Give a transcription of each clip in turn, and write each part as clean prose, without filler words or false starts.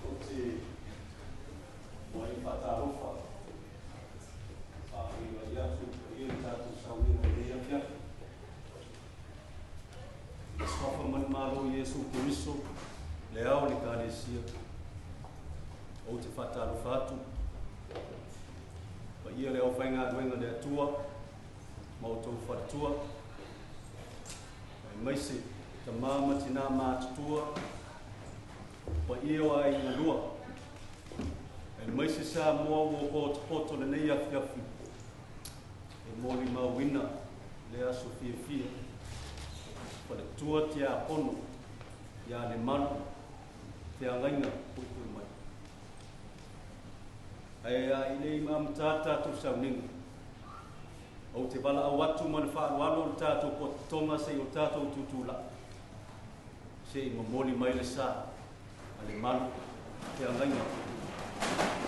Ou te muai faatalofa faafeiloai atu i le paia i le tatou sauniga i lenei afiafi. I le suafa ma le Malo o Iesu Keriso, le Ao o le Ekalesia, ou te faatalofa atu. Paia le aufaigaluega a le Atua ma outou faletua, aemaise tama ma tina matutua, paia o aiga lua, aemaise Samoa ua potopoto lenei afiafi e molimauina le aso fiafia. Faletua Tiakono ia Lemalu, feagaiga puipui mai. Ae a i le i amata tatou sauniga, ou te valaau atu ma le faaaloalo le tatou pototoga se i o tatou tutulai, se i momoli mai le sa a Lemalu, feagaiga puipui mai.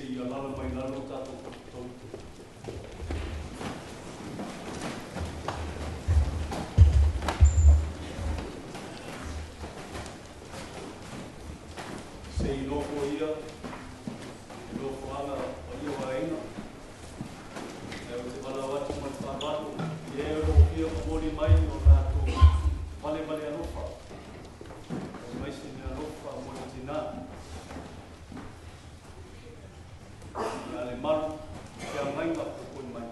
Seia alaala mai i lalo tatou potopoto. Se i nofoia i nofoaga paia o aiga. Ae ou te valaau atu ma le faaaloalo i e o lo o fia momoli mai o latou valevale alofa, aemaise mea alofa mo le tinā ia Lemalu Feagaiga Puipui Mai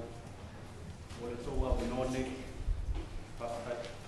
mo le tou avanoa nei. Faafetai.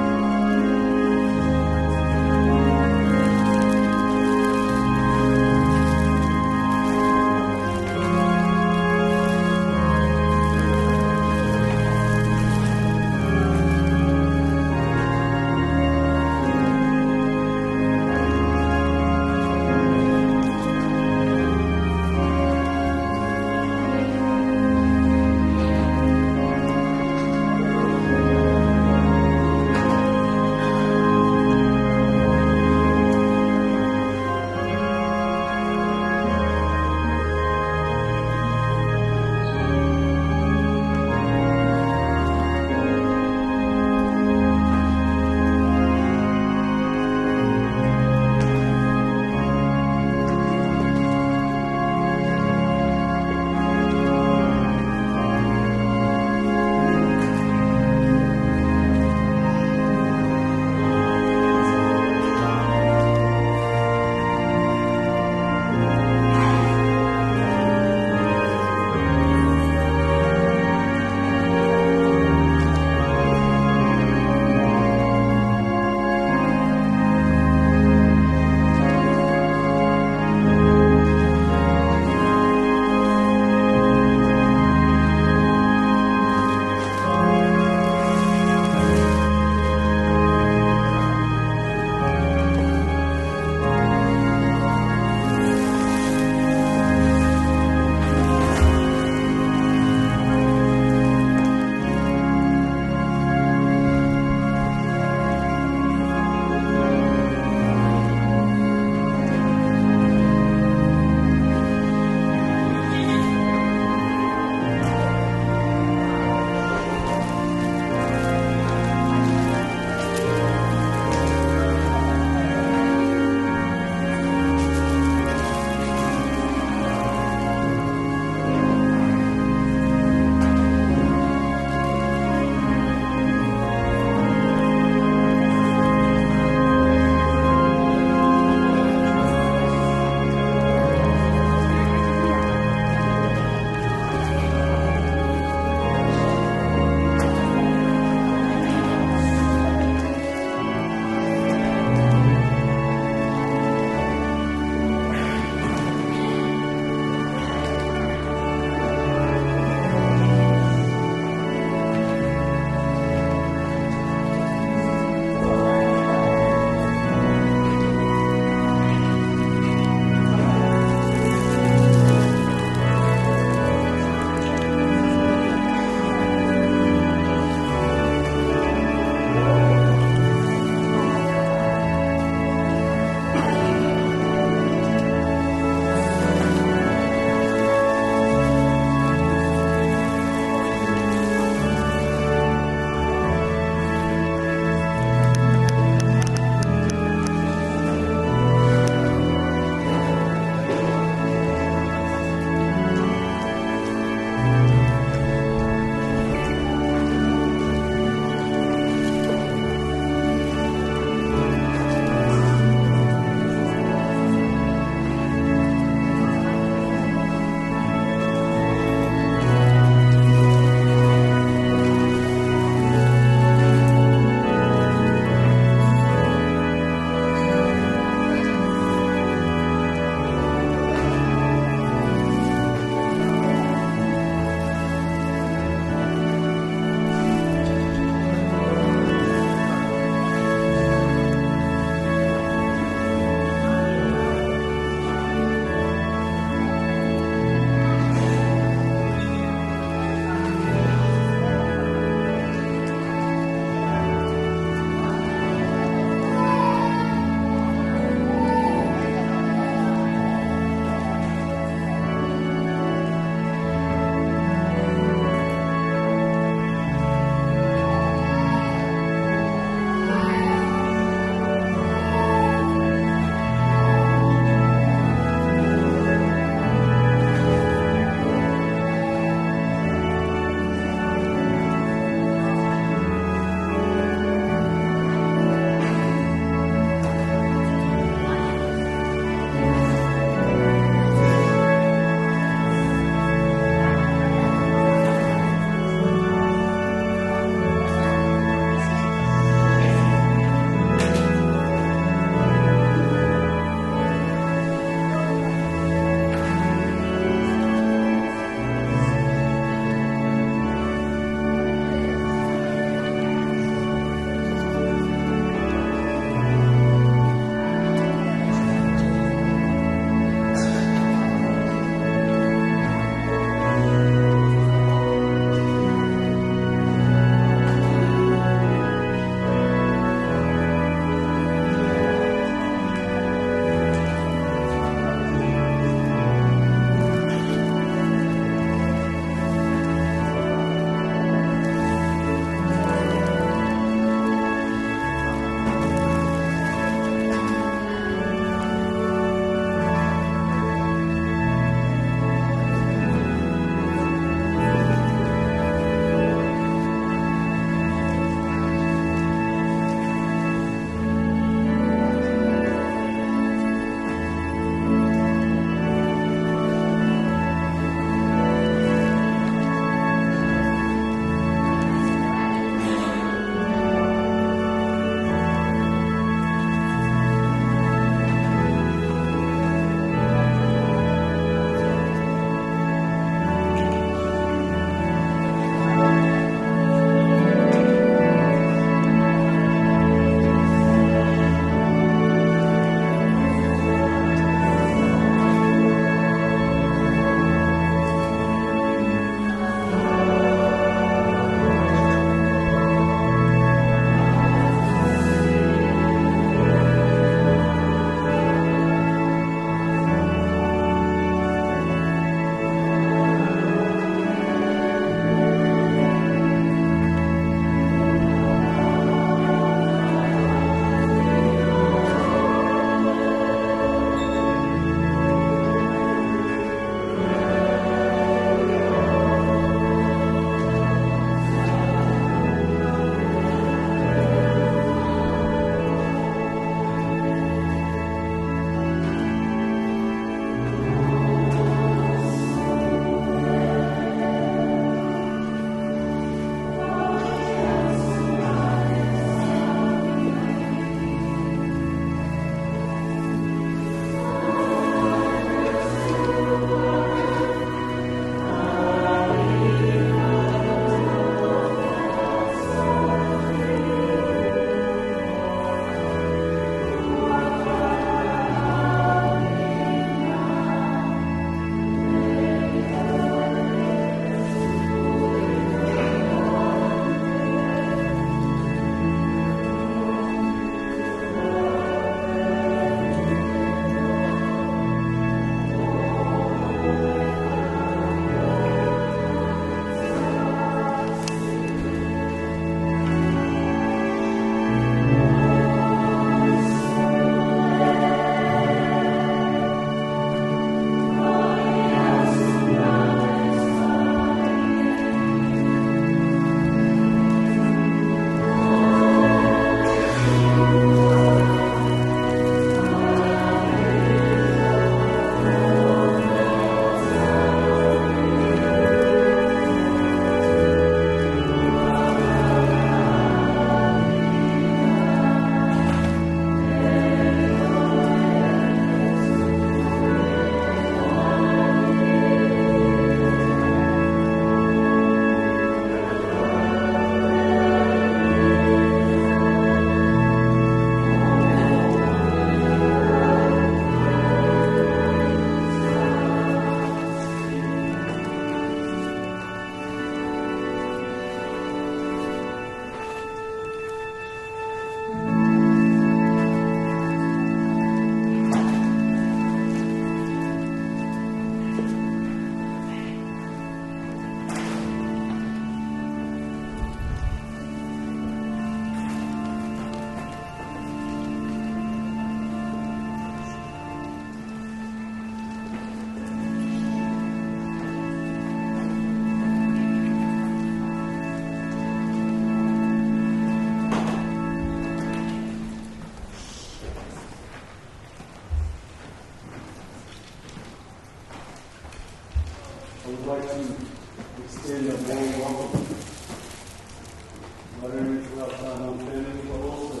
Not only to our Samoan family, but also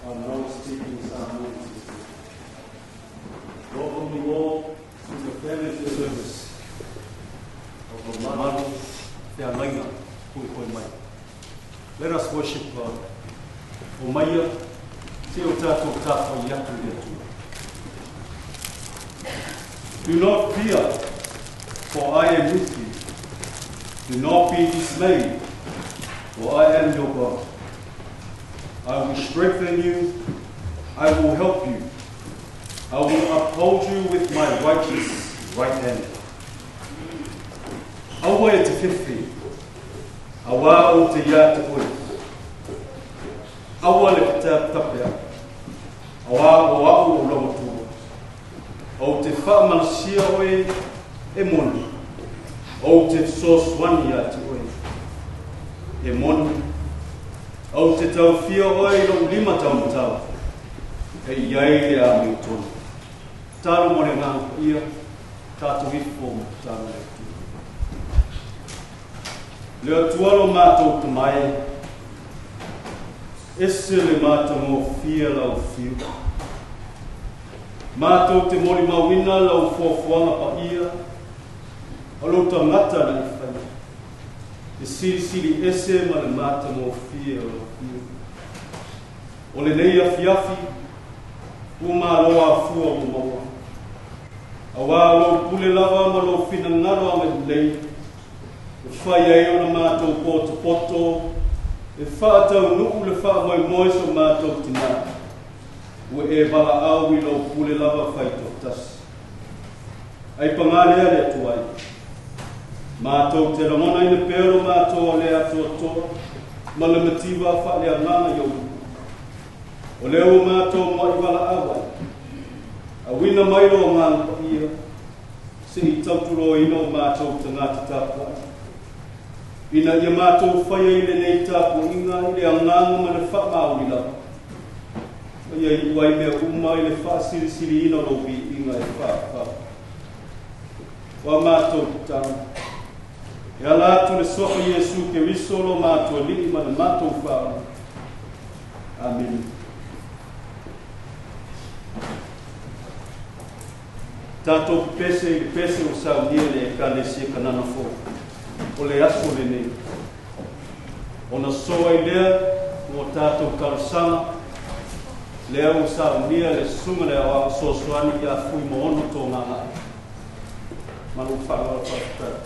our non-speaking Samoan sisters. Welcome you all to the family service of the Malu Fealaiga Hui Mai. Let us worship God. O maia, se o tātou tātou i atu le Atua. Do not fear, for I am with you. Do not be dismayed, for I am your God. I will strengthen you, I will help you. I will uphold you with my righteous right hand. Aua e te fefe, auā ou te iā te oe. Aua le tapetapea, auā o a'u o lou Atua. Ou te faamalosia oe e moni, ou te fesoasoani ia te oe. E moni, ou te taofia oe i lou lima taumatau, e i ai le amiotonu. Tatalo mo le Agaga Paia, tatou ifo ma tatalo i le Atua. Le Atua lo matou Tama e, ese le matagofie lau fiu. Matou te molimauina lau fuafuaga paia, o lou tagata na e faia. E silisili ese ma le matagofie o lau fiu. O lenei afiafi, ua malo afua ua maua. Auā o lou pule lava ma lou finagalo agalelei, e fai ai ona matou potopoto e faataunuu le faamoemoe so matou tinā. Ua e valaau i lou pule lava faitoatasi. Ai pagā lea le Atua ai. Matou te lagonaina pea lo matou le atoatoa ma le mativa faaleagaga i ou luma. O lea ua matou mua'i valaau ai, auina mai lo Agaga Paia, se i tautuloina o matou tagata tapuai, ina ia matou faia i lenei tapuaiga i le agaga ma le faamaoni lava, ma ia iu ai mea uma i le faasilisiliina o lou viiga e faafau. Ua matou tatalo, e ala atu le Suafa Iesu Keriso lo matou Alii ma le matou Faaola. Amene. Tatou pepese i le pese ua saunia e le Ekalesia Kanana Fou, o le aso lenei. Ona sosoo ai lea mo tatou talosaga, lea ua saunia le Susuga le Aoao Fesoasoani ia Fuimaono Togagae. Ma lou faaaloalo faafetai.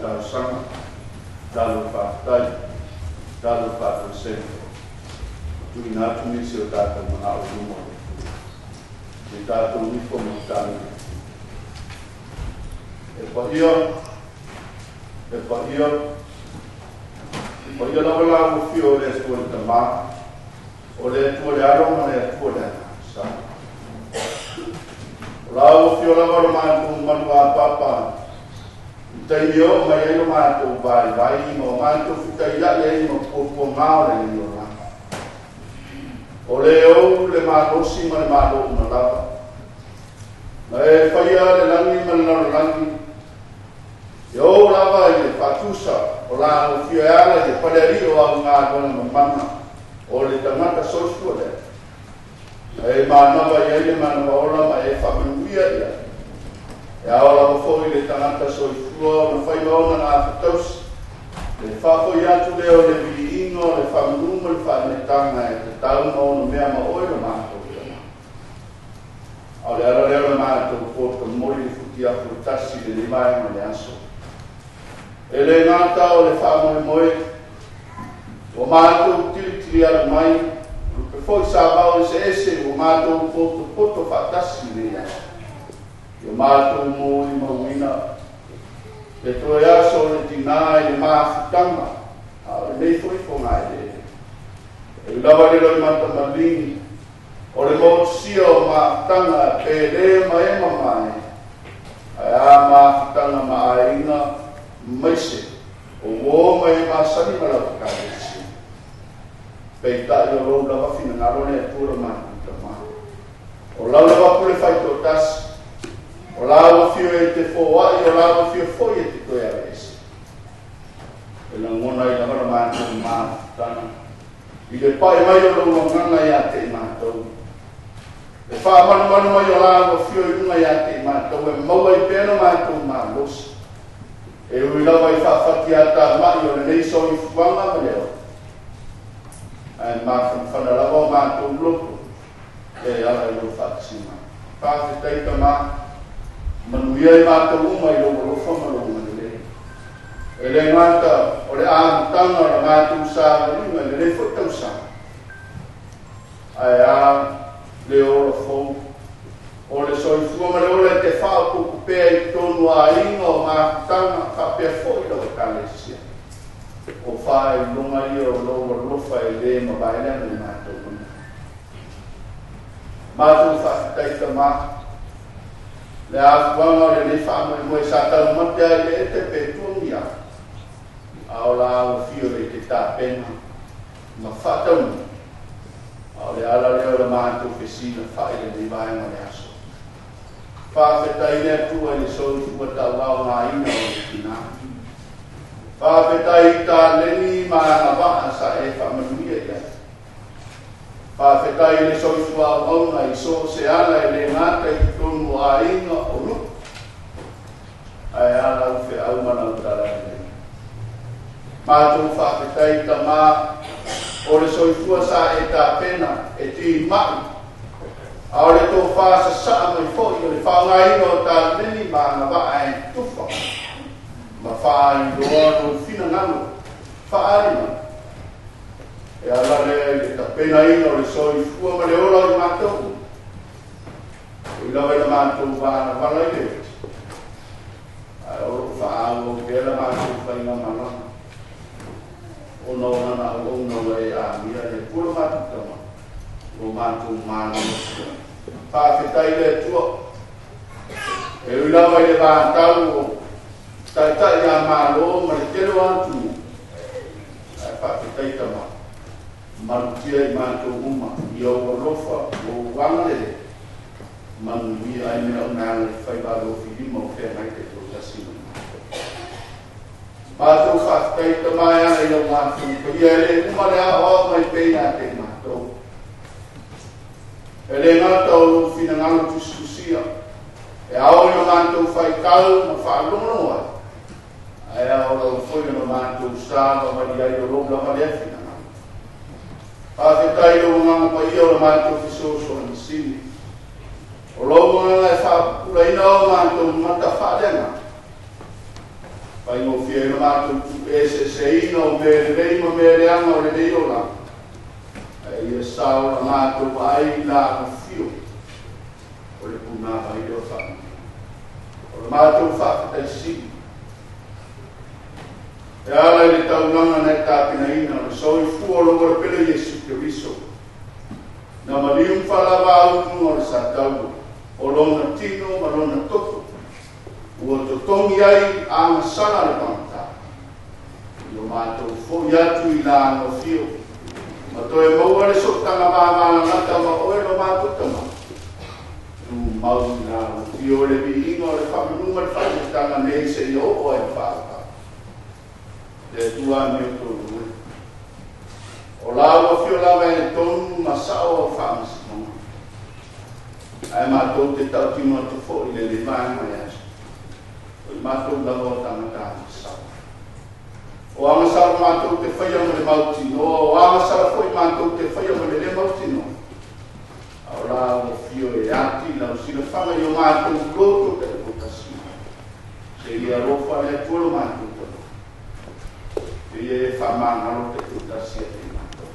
talosaga, tatalo faafetai, tatalo faatoesega, tuuina atu nisi o tatou manao i luma o le Atua. Se i tatou ifo ma tatalo i le Atua. E paia, e paia, e paia lava la ua fia o le Atua le Tamā, o le Atua le Alo ma le Atua le Agaga Sa. O la ua fia lava lo matou malu a papa, i taimi e oo mai ai lo matou vaivai ma o matou fetaiai ai ma puapuaga o lenei olaga. O le ou le malosi ma le malo uma lava. Na e faia le lagi ma le lalolagi, e ou lava i le faatusa o la ua fia e ala i le palealii o au galuega mamana o le tagata soifua lea. Na e manava i ai le manava ola ma e faamanuia i ai. E ao lava foi le tagata soifua ona fai ma ona gafatausi, le faafoi atu lea o le viiga o le faamanu ma le faanetaga e tatau ma ona mea ma oe lo matou tama. A o le ala lea o le matou poto momoli le futiafu e tasi i lenei vaega o le aso. E le gata o le faamoemoe ua matou tilitili alu mai, lupe foi sa vao eseese ua matou potopoto faatasi i lenei aso. I o matou molimauina le toe aso o le tinā i le mafutaga, a o lenei foi fogaeleele. E ui lava i le loimata maligi o le motusia o mafutaga pe le ma e mamae, ae a mafutaga ma aiga maise o uō ma e masani ma lau Ekalesia. Peitai o lou lava finagalo le Atua lo matou Tamā. O lau lava pule faitoatasi, o lau afio e te foai, o lau afio foi e te toe aveese. E lagona ai lava la matou mafutaga i le pae mai o lou agaga ia te i matou. E faamalumalu mai o lau afio i luga ia te i matou e maua ai pea lo matou malosi. E ui lava i faafatiatamai o lenei soifuaga ma le ola, ae mafanafana lava o matou loto e ala i lou faatasiga. Faafetai Tamā, manuia i matou uma i lou alofa ma lou agalelei. E le gata o le amataga o la matou savaliga i lenei foi tausaga, ae a le ola fou o le soifua ma le ola e te faaopoopo pea i totonu o aiga o mafutaga faapea foi lau Ekalesia. O faailoga ia o lou alofa e le mavae lea mo matou uma. Matou faafetai Tamā, le afuaga o lenei faamoemoe sa taumate ai le ete pe tuagia, a o la ua fio le te tapena ma faataunuu, a o le ala lea o le matou fesina fa'i lenei vaega o le aso. Faafetai le Atua i le soifua tauaogaina o le tinā. Faafetai i taleni ma agavaa sa e faamanuia i ai. Faafetai i le soifua auauna i so o se ala e le gata i totonu o aiga o nuu, ae a lau feau ma lau tala lelei. Matou faafetai Tamā o le soifua sa e tapena e timai, a o le tofā sasaa mai foi o le faaaogaina o taleni ma agavaa e tufa ma faailoa lou finagalo faaali mai. E ala lea i le tapenaina o le soifua ma le ola o i matou. Ui lava i la matou valavala i le oti, ae o loo faaauau pea la matou faiga malaga, ona o lana auauna ua e amia le Atua lo matou Tama, lo matou malolosi. Faafetai le Atua, e ui lava i le vatau o taitai a Malo ma le tele o atunuu, ae faafetai Tama, malutia i matou uma i ou alofa ma ou agalelei, manuia ai mea uma e ala i faiva alofilima o feagai taitoatasi ma matou. Matou faafetai Tama e ala i lau matou paia e le uma le aoao mai pea ia te i matou. E le gata o lou finagalo tusitusia, e ao i lo matou faitau ma faalogologo ai, ae ao lava foi ona matou sa vavali ai o lou lava lea finagalo. Faafetai i lou agaga paia o le matou fesoasoani sili. O lou agaga e faapupulaina o matou mata faaleagaga. Faigofie ai le matou tuueseeseina o mea lelei ma mea leaga o lenei olaga. Ae ia sao la matou vaai i la afio o le punavai lea o faamanuiaga. O le matou faafetai sili e ala i le taulaga na e tapenaina o le soifua o lou Ola pele Iesu Keriso, na maliu ma faalavā luga o le sataua o lona tino ma lona toto, ua totogi ai agasala le pagata. I o matou fo'i atu i la alofio, ma toe maua le sootaga vavalalata ma oe lo matou Tama. Tumau i la alofio le viiga o le faamanu ma le faautautaga nei seia oo ai le faavavau. Le Atua me o tolu e. O la ua fio lava e tonu ma sao au faamasinoga. Ae matou te tautino atu foi i lenei vaega o le aso. O i matou lava o tagata agasala. O agasala matou te faia ma le mautinoa, o agasala foi matou te faia ma le le mautinoa. A o la ua fio e ati lau silafaga i o matou loto taitoatasi. Se ia alofa le Atua lo matou Tama. Se ia e faamagalo taitoatasi ia te matou.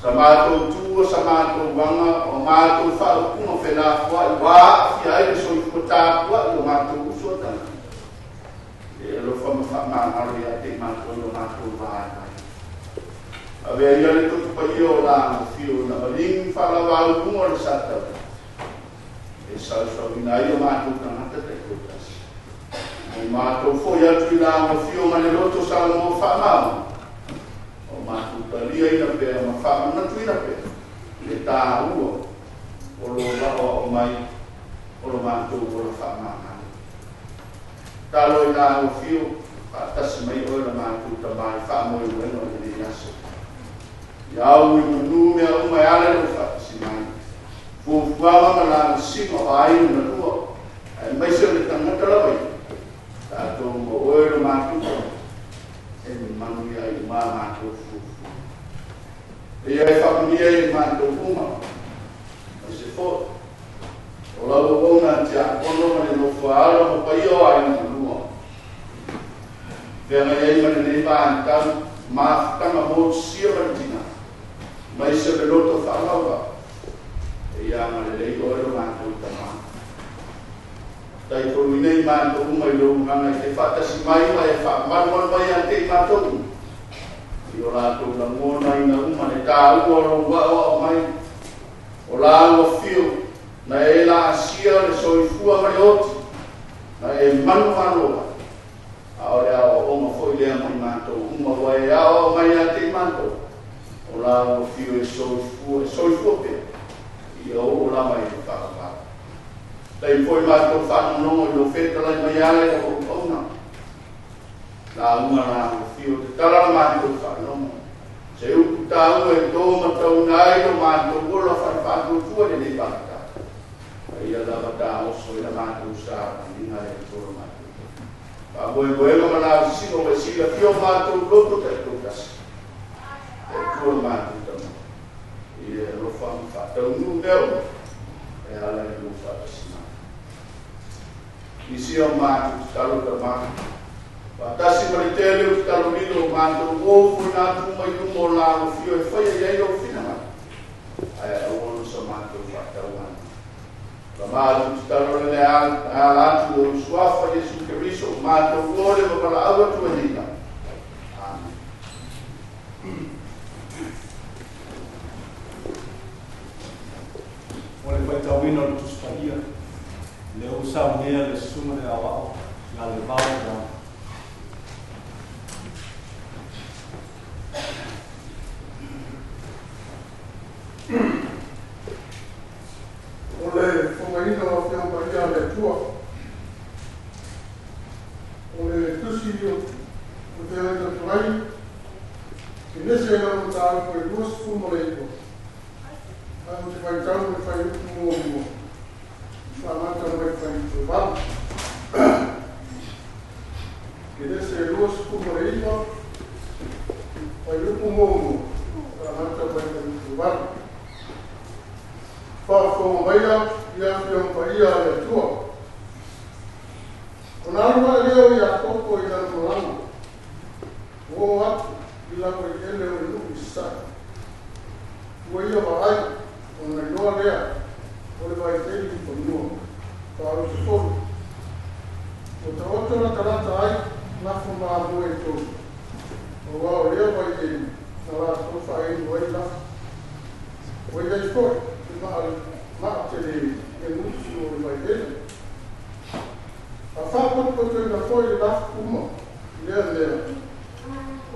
Sa matou tu o sa matou aga o matou faaupuga felafoai ua aafia ai le soifua tapuai o matou uso a tagata. E alofa ma faamagalo ia te matou i o matou vaivai. Avea ia le toto paia o la alofio na maliu faalavā luga o le sataua. E sausauina ai o matou tagata taitoatasi. O matou foi atu i la alofio ma le loto Salomo faamaoni. O matou taliaina pea ma faamanatuina pea le tāua o lo vao ao mai o lo matou ola faamagalo. Talo i la alofio, faatasi mai oe la matou Tama i faamoemoega o lenei aso. Ia au i manu mea uma e ala i lou faatasi mai. Fuafuaga ma lagasiga o aiga na lua, aemaise o le tagata lava ia. Tatou ma oe lo matou Tama, e manuia ai uma a matou fuafuaga. Ia e faamanuia i matou uma, aemaise foi o lau auauna tiakono ma le nofo a alo ma paia o aiga na lua. Feagai ai ma lenei vaitau mafutaga motusia ma le tina, aemaise o le loto faalauvao. E ia agalelei oe lo matou Tama. Taitoluina i matou uma i lou agaga i te faatasi mai ma e faamalumalu mai ia te i matou uma. I o latou lagona ina uma le tāua o lou aoao mai, o la ua fio, na e laasia le soifua ma le oti, na e manumalo ai. A o le aoaoga foi lea mo i matou uma ua e aoao mai ia te i matou, o la ua fio e soifua pea, ia oo lava i le faavavau. Tai foi matou faalogologo i lou fetalai mai ala i lau auauna. La unga la ua fio te tala la matou faalogo. Se upu tāua e tō matauina ai lo matou ola faalefaatuatua i lenei vaitau. A ia lava tā oso i la matou sa maniga le Atua lo matou Tama. Faamoemoega ma lausiga ua e silafia o matou loto taitoatasi. Le Atua lo matou Tama. Ia e alofa ma faataunuu mea uma e ala i lou faatasi mai. Nisi o matou tatalo Tama. Faatasi ma le tele o tatalo lilo o matou ofoina atu uma i luma o la alofio e faia i ai lou finagalo. Ae aua ona sa matou faatauana. La matou tatalo le ala atu o suafa Iesu Keriso o matou ole ma valaau atu ai nei lava. Amen. O le faitauina o le Tusi Paia, lea ua saunia le susuga i le aoao ia Levao Brown. O le fofogaina o Afioga Paia a le Atua. O le tusi o le feagaiga tuai, Kenese lau mataupu e 29, ae ou te faitau i le fuaiupu muamua, faamata mai le fuaiupu e 8. Kenese 29, fuaiupu muamua, faamata mai le fuaiupu e 8. Faafofoga maia i Afioga Paia a le Atua. Ona alu ae lea o Iakopo i ia vaai, ona iloa lea o le vaitele i fanua. Faalupe foi. Ua taoto latalata ai lafo mamoe e tolu, auā o lea vaitele na latou faainu ai lafo. Ua i ai foi le maa telē i le gutu o le vailele. A faapotopotoina foi le lafo uma i lea mea,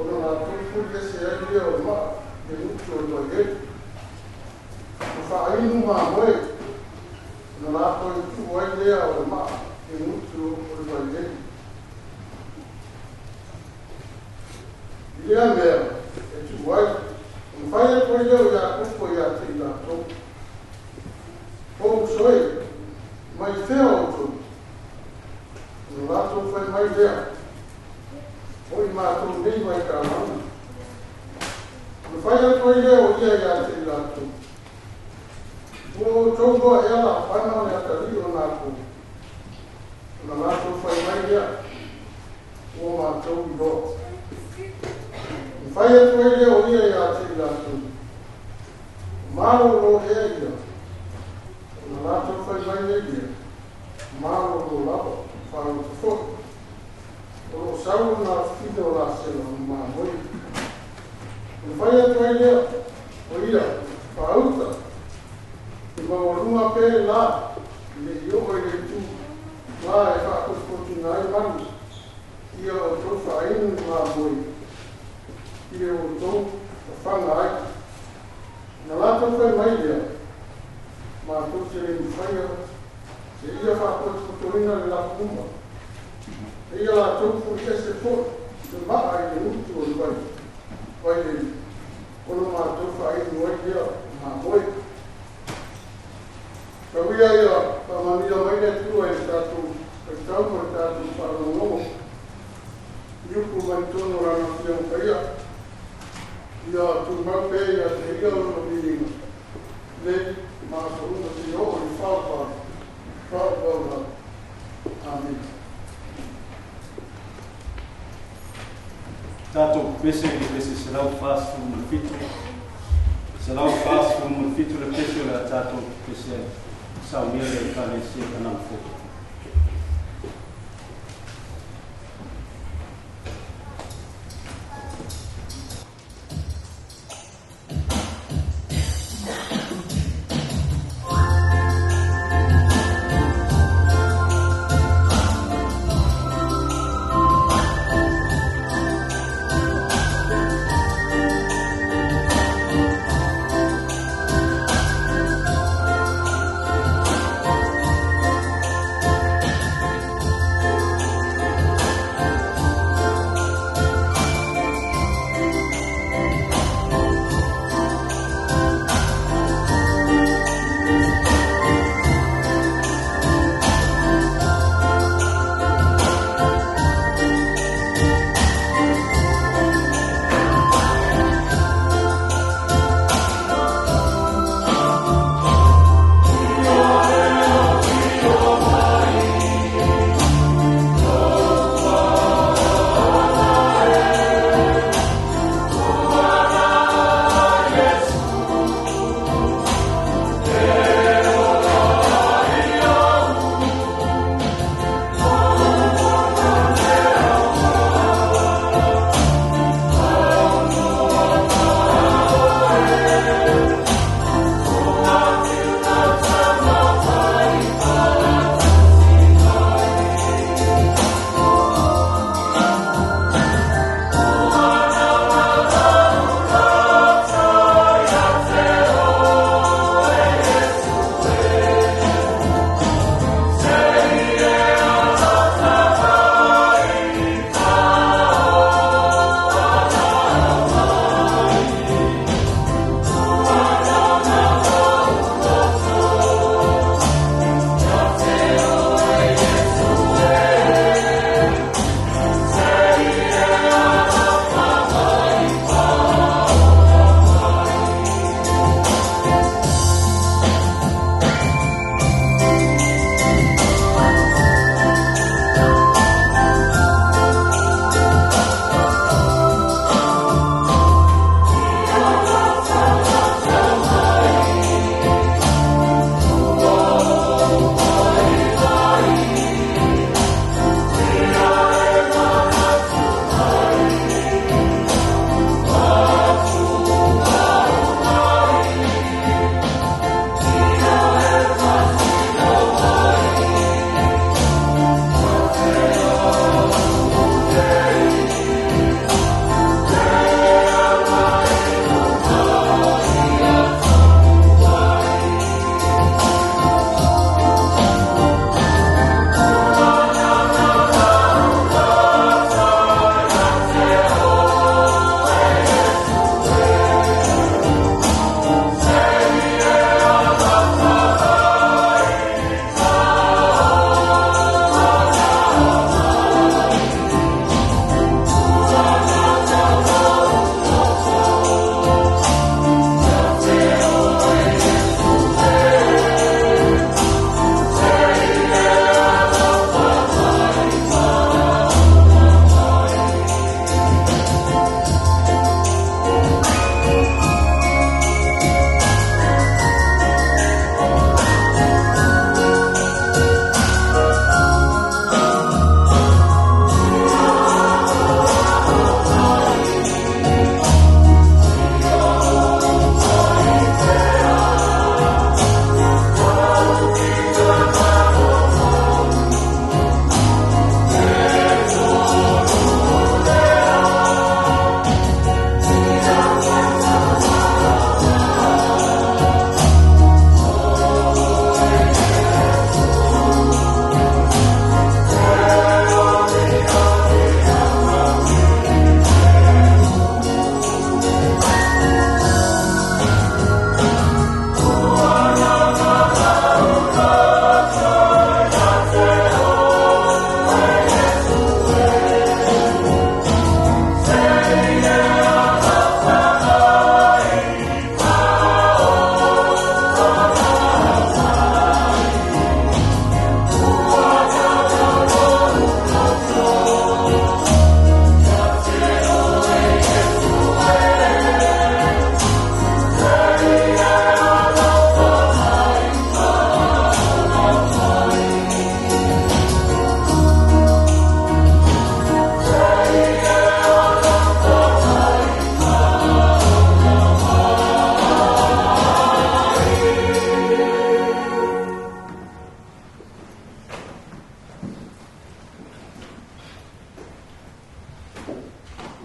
ona latou fuli ese ai lea o le maa i le gutu o le vailele. Ua faainu mamoe, ona latou tuu ai lea o le maa i le gutu o le vailele. I lea mea e tuu ai, ona fai atu ai lea o Iakopo ia te i latou, O uso e, mai fea outou? Ona latou fai mai lea, O i matou nei mai Kanana. Ona fai atu ai lea o ia ia te i latou, Ua outou iloa ea Lapana le atalii o Nakoru? Ona latou fai mai lea, Ua matou iloa. Ona fai atu ai lea o ia ia te i latou, O malōlō ea ia? Ona latou fai mai ai lea, Malōlō lava, faalupe foi. O lo o sau lona afafine o Lasela ma mamoe. Ona fai atu ai lea o ia, Faauta, e maualuga pea le la, e le i oo i le itu la e faapotupotuina ai malu ia outou faainu i mamoe i le outou fafaga ai. Ona latou fai mai lea, Matou te le mafaia seia faapotopotoina le lafo uma, seia latou fuli ese foi le maa i le gutu o le vai, vailele, ona matou faainu ai lea o mamoe. Tau ia ia faamanuia mai le Atua i le tatou faitau ma le tatou faalogologo i upu mai totonu o Lana Afioga Paia. Ia tumau pea ia te Ia Lona viiga, nei ma aso uma seia oo i le faavavau, faavavau lava. Amene. Tatou pese i le pese 147, 147 le pese o le a tatou pese ai. Saunia le Ekalesia Kanana Fou.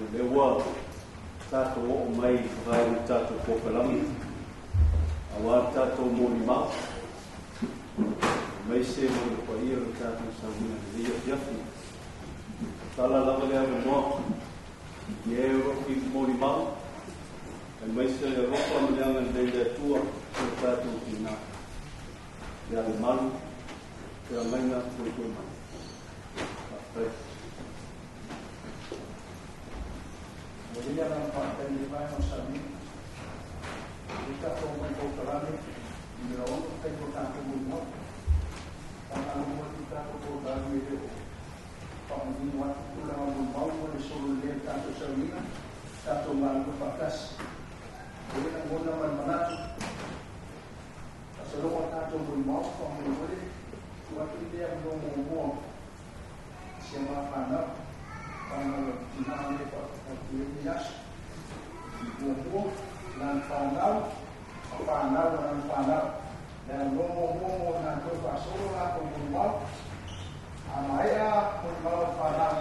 Ia lea ua tatou oo mai i vaega o le tatou polokalame aua le tatou molimau, aemaise mo le paia o le tatou sauniga i lenei afiafi. Tala lava le avanoa i e o lo o fia molimau, aemaise le alofa ma le agalelei o le Atua i o tatou tina. Ia Lemalu, feagaiga tuaitue mai. Faafetai. Ua i ai le agaga faafetai i lenei vaega o sauniga. O lea tatou omai i polokalame numera 6 taimi o tatou molimau. Faamalo atu i tatou polokalame e le o faamanino atu tulaga molimau ma le solo lelei o le tatou sauniga, tatou galulue faatasi. E i ai lagona ma le manatu, faasologa o tatou molimau faamolemole, tuu atu lenei avanoa muamua i si a ma fanau, fanau a tina lea e faatuai lenei aso. Muamua, lana fanau, ma fanau a lana fanau. Le avanoa muamua mo latou e faasolo latou molimau, a maea molimau a le fanau,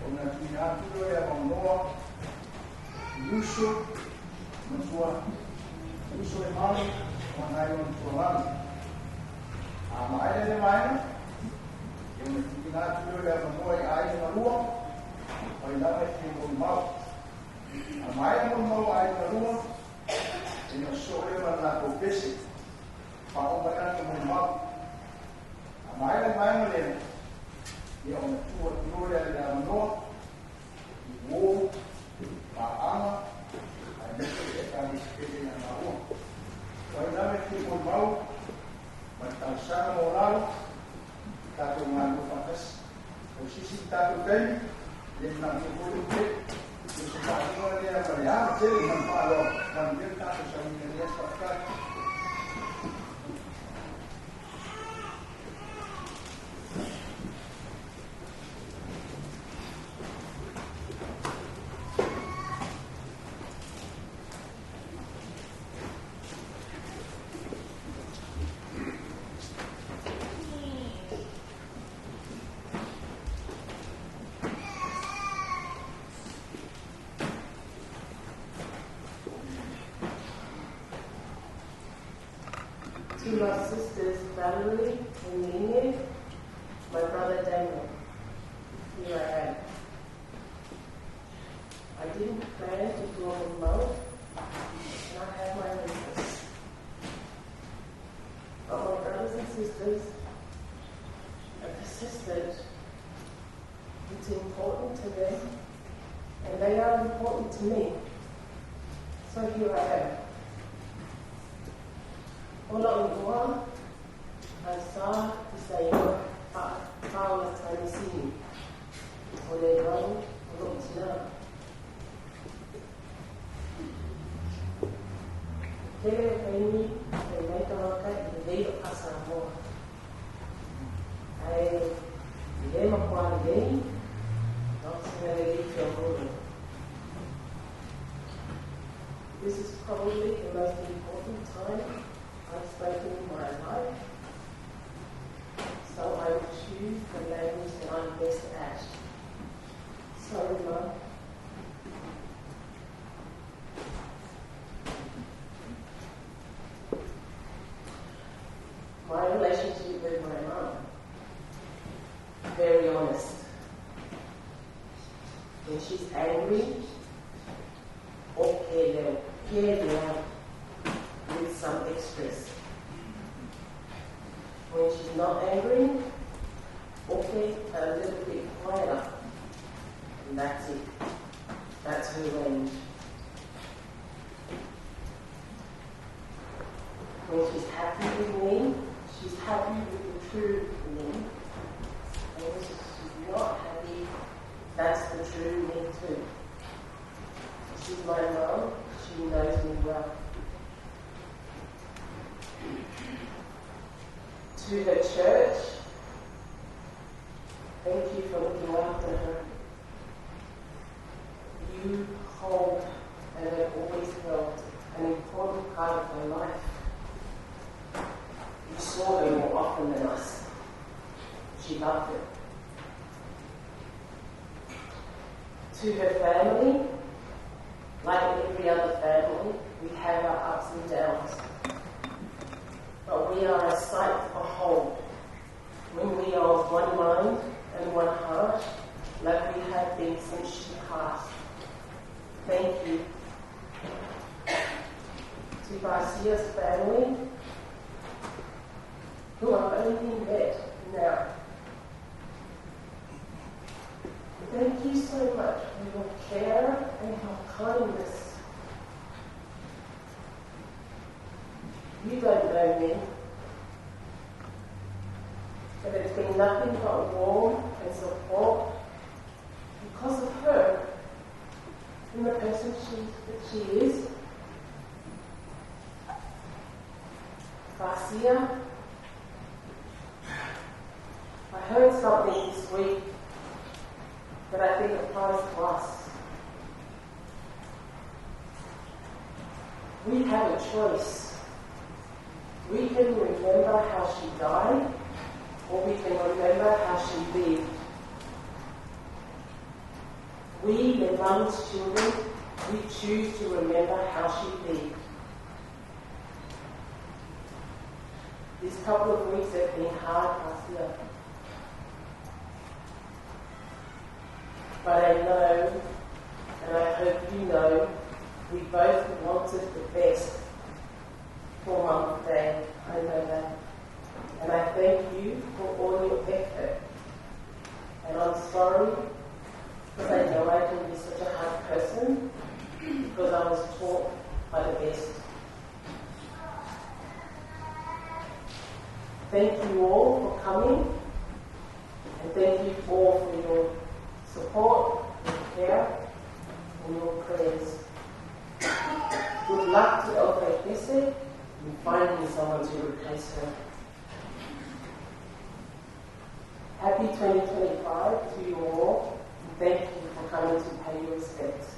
ona tuuina atu lea o le avanoa i uso, matua uso e malu, ma nai ona tualalo. A maea le vaega, ia ona tuuina atu lea o le avanoa i aiga na lua, mai lava e fia molimau. A maea molimau a aiga na lua, ia ona sosoo lea ma le latou pese, faaoo mai latou molimau. A maea le vaega lea, ia ona tuu atu loa lea le avanoa i uo, paaga, aemaise le Ekalesia pele ia maua. O ai lava e fia molimau ma le talosaga maualalo, tatou galulue faatasi. O se isi tatou taimi, le manaomia foi le pele. O se faaiuga lea ma le ava tele ma le faaaloalo, manuia le tatou sauniga i lenei aso. Faafetai. To my sisters Valerie and Nene, my brother Daniel, here I am. I didn't plan to go remote, and I have my reasons. But my brothers and sisters have persisted. It's important to them, and they are important to me. So here I am. O la'u igoa, Aisa Isaia Paola Tamasini, o Lemalu o lo'u tinā. Tele o taimi e mai tagata i lenei va'a Samoa, ae i le makuā lelei, na o se mea lelei fia mono. This is probably the most important time I've spoken in my life, so I will choose the language that I'm best at. Sorry, Mum. My relationship with my mum, very honest. When she's angry, okay, leo, ke leo, with some extras. When she's not angry, okay, a little bit quieter. And that's it. That's her range. When she's happy with me, she's happy with the true me. And when she's not happy, that's the true me too. She's my mum, she knows me well. To the church, thank you for looking after her. You hold and have always held an important part of her life. You saw her more often than us. She loved it. To her family, like every other family, we have our ups and downs. But we are a sight to behold when we are of one mind and one heart, like we have been since she passed. Thank you. To Garcia's family, who I've only met now. Thank you so much for your care and your kindness. You don't know me, but it's been nothing but warmth and support because of her and the person that she is. Garcia, I heard something this week that I think applies to us. We have a choice. We can remember how she died, or we can remember how she lived. We, the mum's children, we choose to remember how she lived. These couple of weeks have been hard, Garcia. But I know, and I hope you know, we both wanted the best for Mum today. I know that. And I thank you for all your effort. And I'm sorry, because I know I can be such a hard person, because I was taught by the best. Thank you all for coming, and thank you all for your support, your care, and your prayers. Good luck to Elfei in finding someone to replace her. Happy 2025 to you all, and thank you for coming to pay your respects.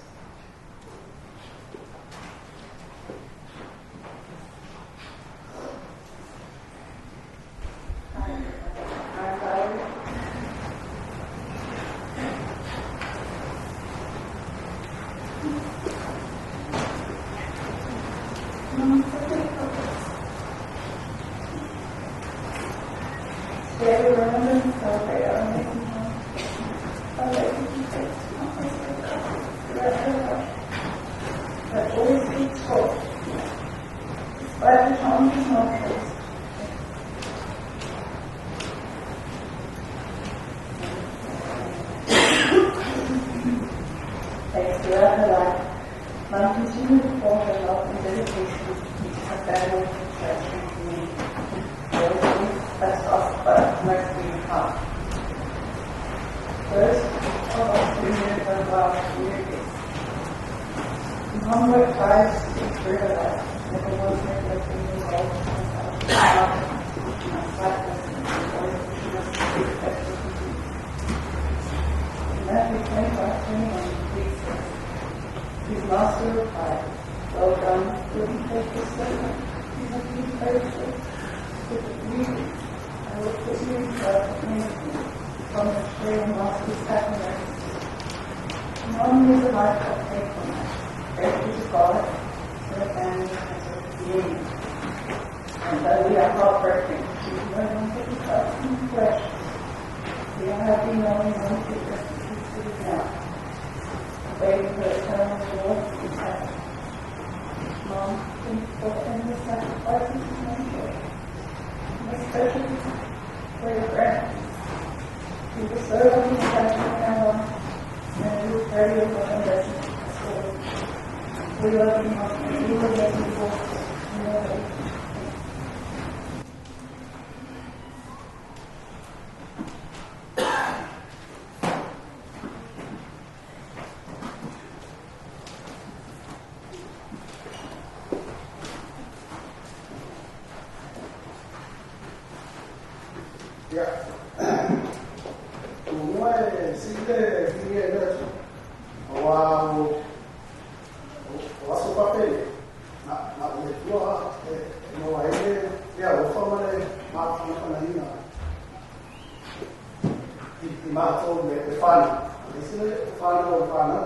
I matou me le whānau. Le isi le whānau o le whānau.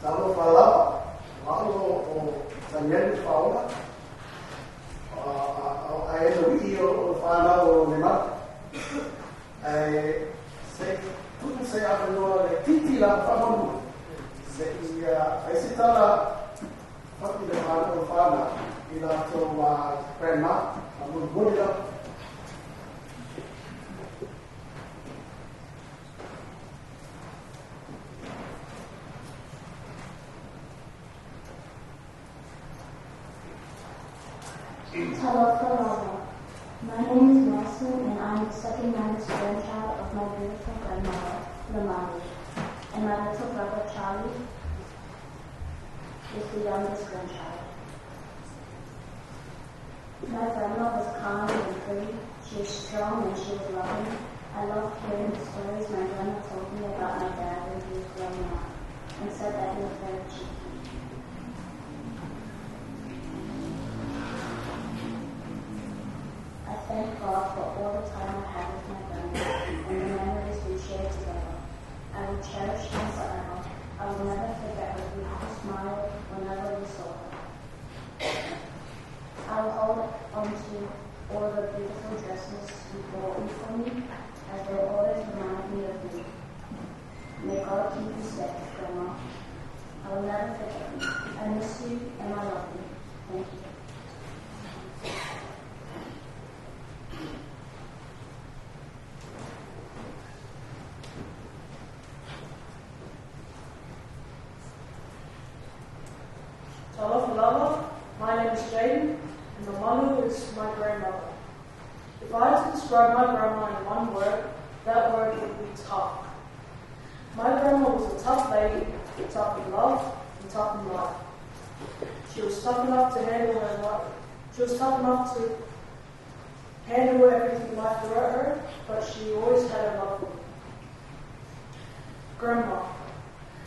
Talofa lava. O au o Daniel Whaola. A e no i o le whānau o Lemana. Ae se tupu se avanoa le titi la whamonua. Se i ai se tala whaki le whānau o whānau i lātou grandma, a mulimuli la. Talofa lava. My name is Nelson, and I am the second youngest grandchild of my beautiful grandmother, Lamani, and my little brother, Charlie, is the youngest grandchild. My grandma was kind and pretty. She was strong and she was loving. I loved hearing the stories my grandma told me about my dad when he was growing up, and said that he was very cheeky. I thank God for all the time I had with my grandma and the memories we shared together. I will cherish them forever. I will never forget her beautiful smile whenever we saw her. I will hold on to all the beautiful dresses you bought for me, as they always remind me of you. May God keep you safe, Grandma. I will never forget you. I miss you and I love you. Thank you. Talofa lava, my name is Jaden, and the manu is my grandmother. If I had to describe my grandma in one word, that word would be tough. My grandma was a tough lady, tough in love and tough in life. She was tough enough to handle her life. She was tough enough to handle everything life threw at her, but she always had a love for me. Grandma,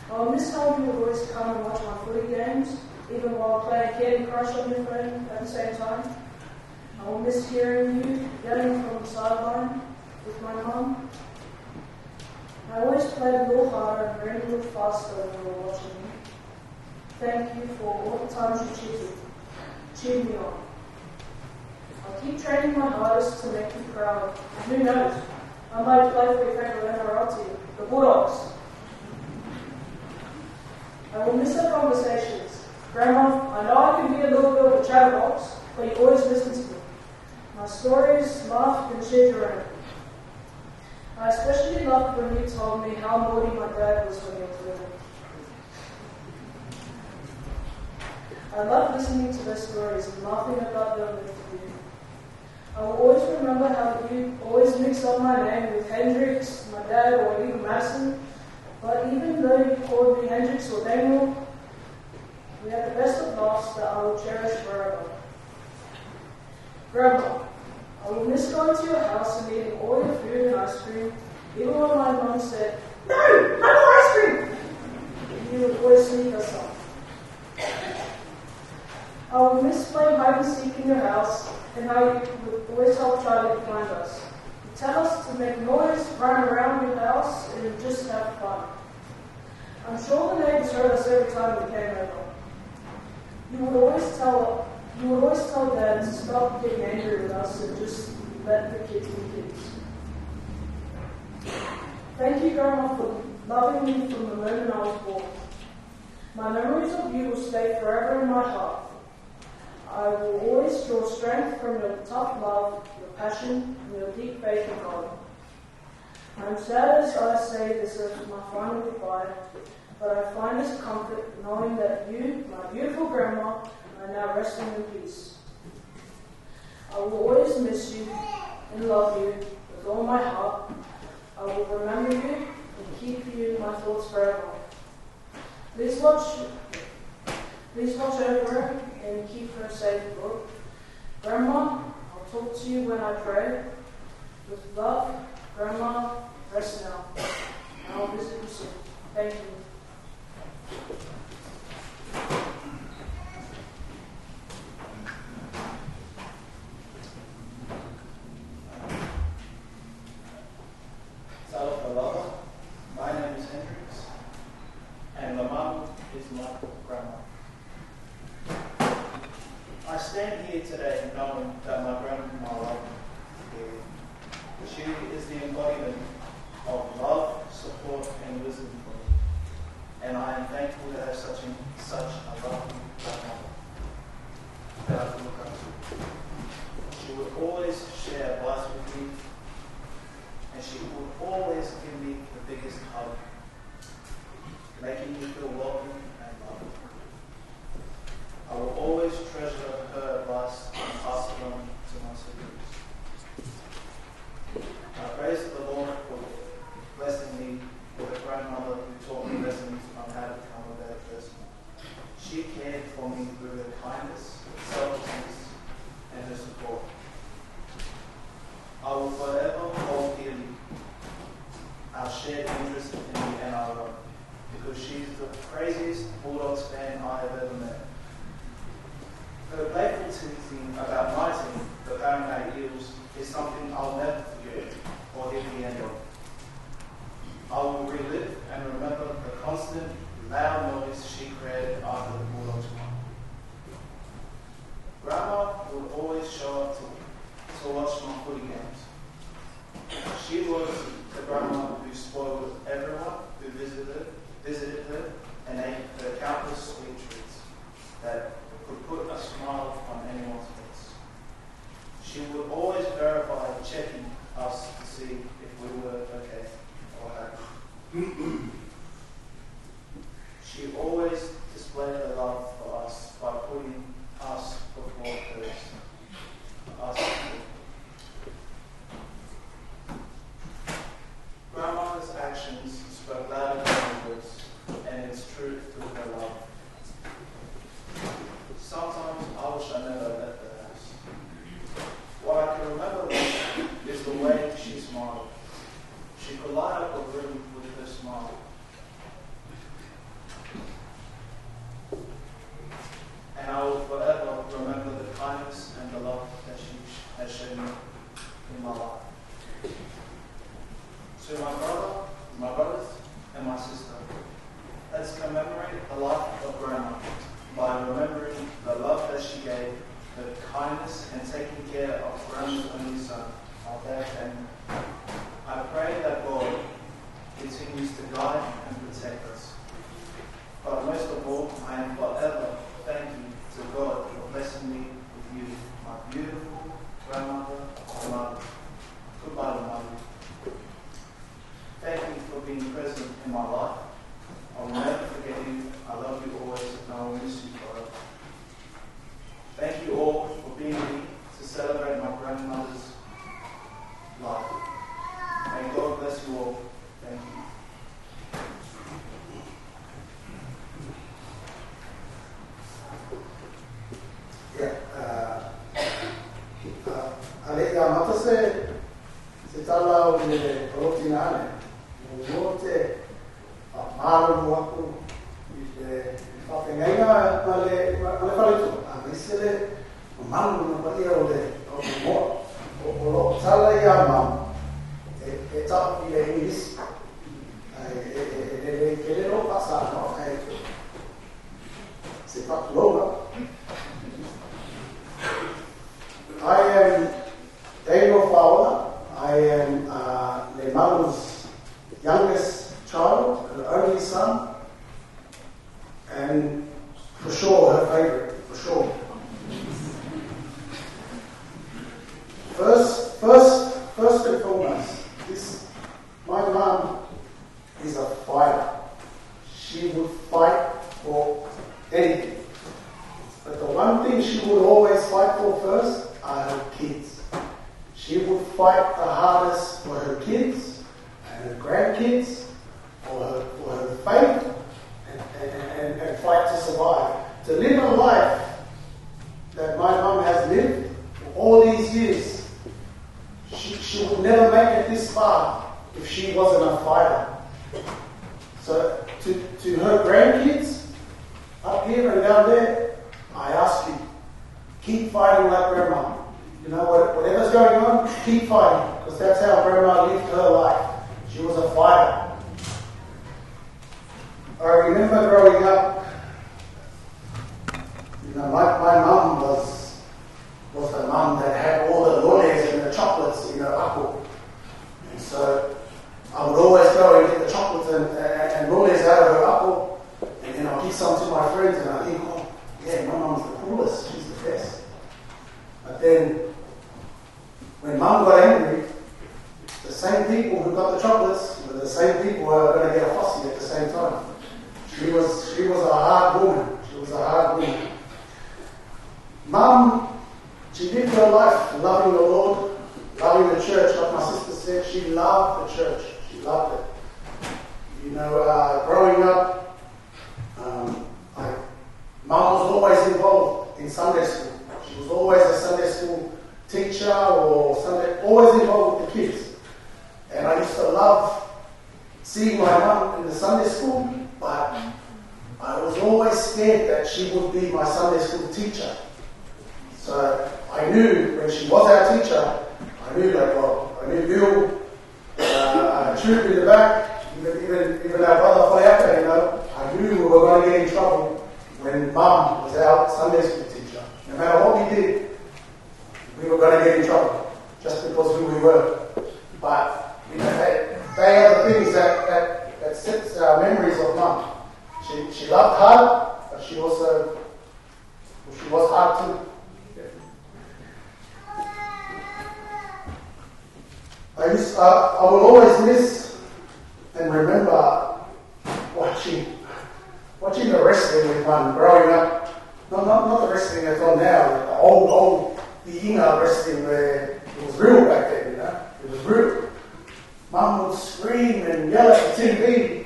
I will miss how you would always come and watch my footy games, even while playing Candy Crush on your phone at the same time. I will miss hearing you yelling from the sideline with my mum. I always played a little harder and ran a little faster when you were watching me. Thank you for all the times you cheered me on. I'll keep training my hardest to make you proud. And who knows, I might play for your favourite NRL team, the Bulldogs. I will miss our conversations. Grandma, I know I can be a little bit of a chatterbox, but you always listen to me. My stories, laughed, and shared your own. I especially loved when you told me how naughty my dad was when he was little. I loved listening to their stories and laughing about them with you. I will always remember how you always mix up my name with Hendrix, my dad, or even Madison. But even though you called me Hendrix or Daniel, we had the best of laughs that I will cherish forever. Grandma, I will miss going to your house and eating all your food and ice cream, even when my mum said, "No, no more ice cream!" You would always sneak us up. I will miss playing hide and seek in your house and how you would always help Charlie to find us. You tell us to make noise, run around your house, and just have fun. I'm sure the neighbors heard us every time we came over. You would always tell Dad to stop getting angry with us and just let the kids be kids. Thank you, Grandma, for loving me from the moment I was born. My memories of you will stay forever in my heart. I will always draw strength from your tough love, your passion, and your deep faith in God. I am sad as I say this is my final goodbye, but I find this comfort knowing that you, my beautiful grandma, are now resting in peace. I will always miss you and love you with all my heart. I will remember you and keep you in my thoughts forever. Please watch over her and keep her safe, Lord. Grandma, I'll talk to you when I pray. With love, Grandma, rest now. I'll visit you soon. Thank you. Talofa our shared interest in the NRL, because she's the craziest Bulldogs fan I have ever met. Her playful teasing about my team, the Parramatta Eels, is something I'll never forget or hear the end of. I will relive and remember the constant, loud noise she created after the Bulldogs won. Grandma would always show up to watch my footy games. She was the grandma who spoiled everyone who visited her and ate her countless sweet treats that could put a smile on anyone's face. She would always verify checking us to see if we were okay or happy. She always displayed her love for us by putting us before hers. Us. Grandma's actions spoke louder than her words, and it's true through her love. Sometimes I wish I never left the house. What I can remember most is the way she smiled. She could light up a room with her smile. And I will forever remember the kindness and the love that she has shown me in my life. To my brother, my brothers, and my sister, let's commemorate the life of Grandma by remembering the love that she gave, her kindness, and taking care of Grandma's only son, our dad, Daniel. I pray that God continues to guide and protect us. But most of all, I am forever thanking to God for blessing me with you, my beautiful grandmother, mother. Goodbye, mother. Thank you for being present in my life. I will never forget you. I love you always, and I will miss you forever. Thank you all for being here to celebrate my grandmother's life. May God bless you all. Thank you. Yeah, ale ia mata se tala o le orotina ane, mo te malo mo aku i le whawhengaiga ma le whaleto, a me le malu na paia o le moa, o lo tala ia mau, e tau i le English, e le kele lo pasa, no, se whatuloga. I am Daniel Fowler. I am Lemalu's youngest child, her only son, and for sure her favorite, for sure. First and foremost, my mum is a fighter. She would fight for anything. But the one thing she would always fight for first are her kids. She would fight the hardest for her kids and her grandkids, for her faith, and fight to survive. To live a life that my mum has lived for all these years, she would never make it this far if she wasn't a fighter. So to her grandkids, up here and down there, I ask you, keep fighting like Grandma. You know, whatever's going on, keep fighting, because that's how Grandma lived her life. She was a fighter. I remember growing up, you know, my mum was the mum that had all the loles and the chocolates in her apple. And so I would always go and get the chocolates and loles out of her apple, and then I'll give some to my friends, and I think, oh, yeah, my mum's the coolest, she's the best. But then, when Mum got angry, the same people who got the chocolates were the same people who were going to get a fussy at the same time. She was a hard woman. She was a hard woman. Mum, she lived her life loving the Lord, loving the church. Like my sister said, she loved the church. She loved it. You know, growing up, Mum was always involved in Sunday school. She was always a Sunday school teacher or Sunday, always involved with the kids. And I used to love seeing my mum in the Sunday school, but I was always scared that she would be my Sunday school teacher. So I knew when she was our teacher, I knew like, well, I knew Bill, Troop in the back, even our brother Faleata, you know, I knew we were going to get in trouble when Mum was our Sunday school teacher. No matter what we did, we were going to get in trouble just because who we were. But you know, they are the things that sets our memories of Mum. She loved hard, but she also, well, she was hard too. I will always miss and remember watching the wrestling with Mum growing up. Not the wrestling that's on now, like the old the Inga wrestling where it was real back then, you know? It was real. Mum would scream and yell at the TV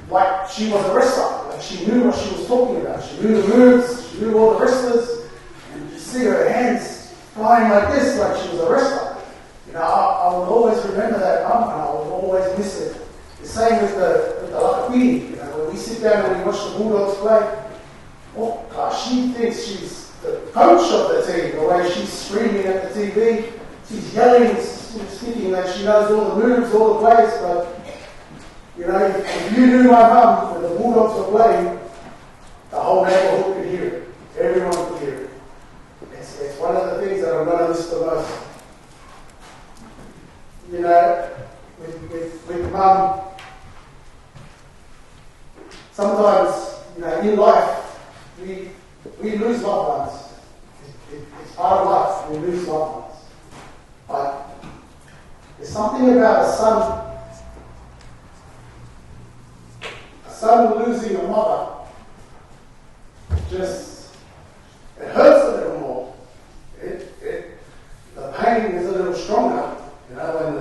like she was a wrestler, like she knew what she was talking about. She knew the moves, she knew all the wrestlers, and you see her hands flying like this, like she was a wrestler. You know, I will always remember that mum, and I will always miss it. The same with the Lakakwini. You know, when we sit down and we watch the Bulldogs play, oh gosh, she thinks she's the coach of the team. The way she's screaming at the TV, she's yelling, thinking that she knows all the moves, all the plays. But you know, if you knew my mum when the Bulldogs were playing, the whole neighbourhood could hear it. Everyone could hear it. It's one of the things that I'm going to miss the most. You know, with Mum, sometimes, you know, in life, we lose loved ones. It's part of life, we lose loved ones. But there's something about a son losing a mother, just, it hurts a little more. The pain is a little stronger. You know, and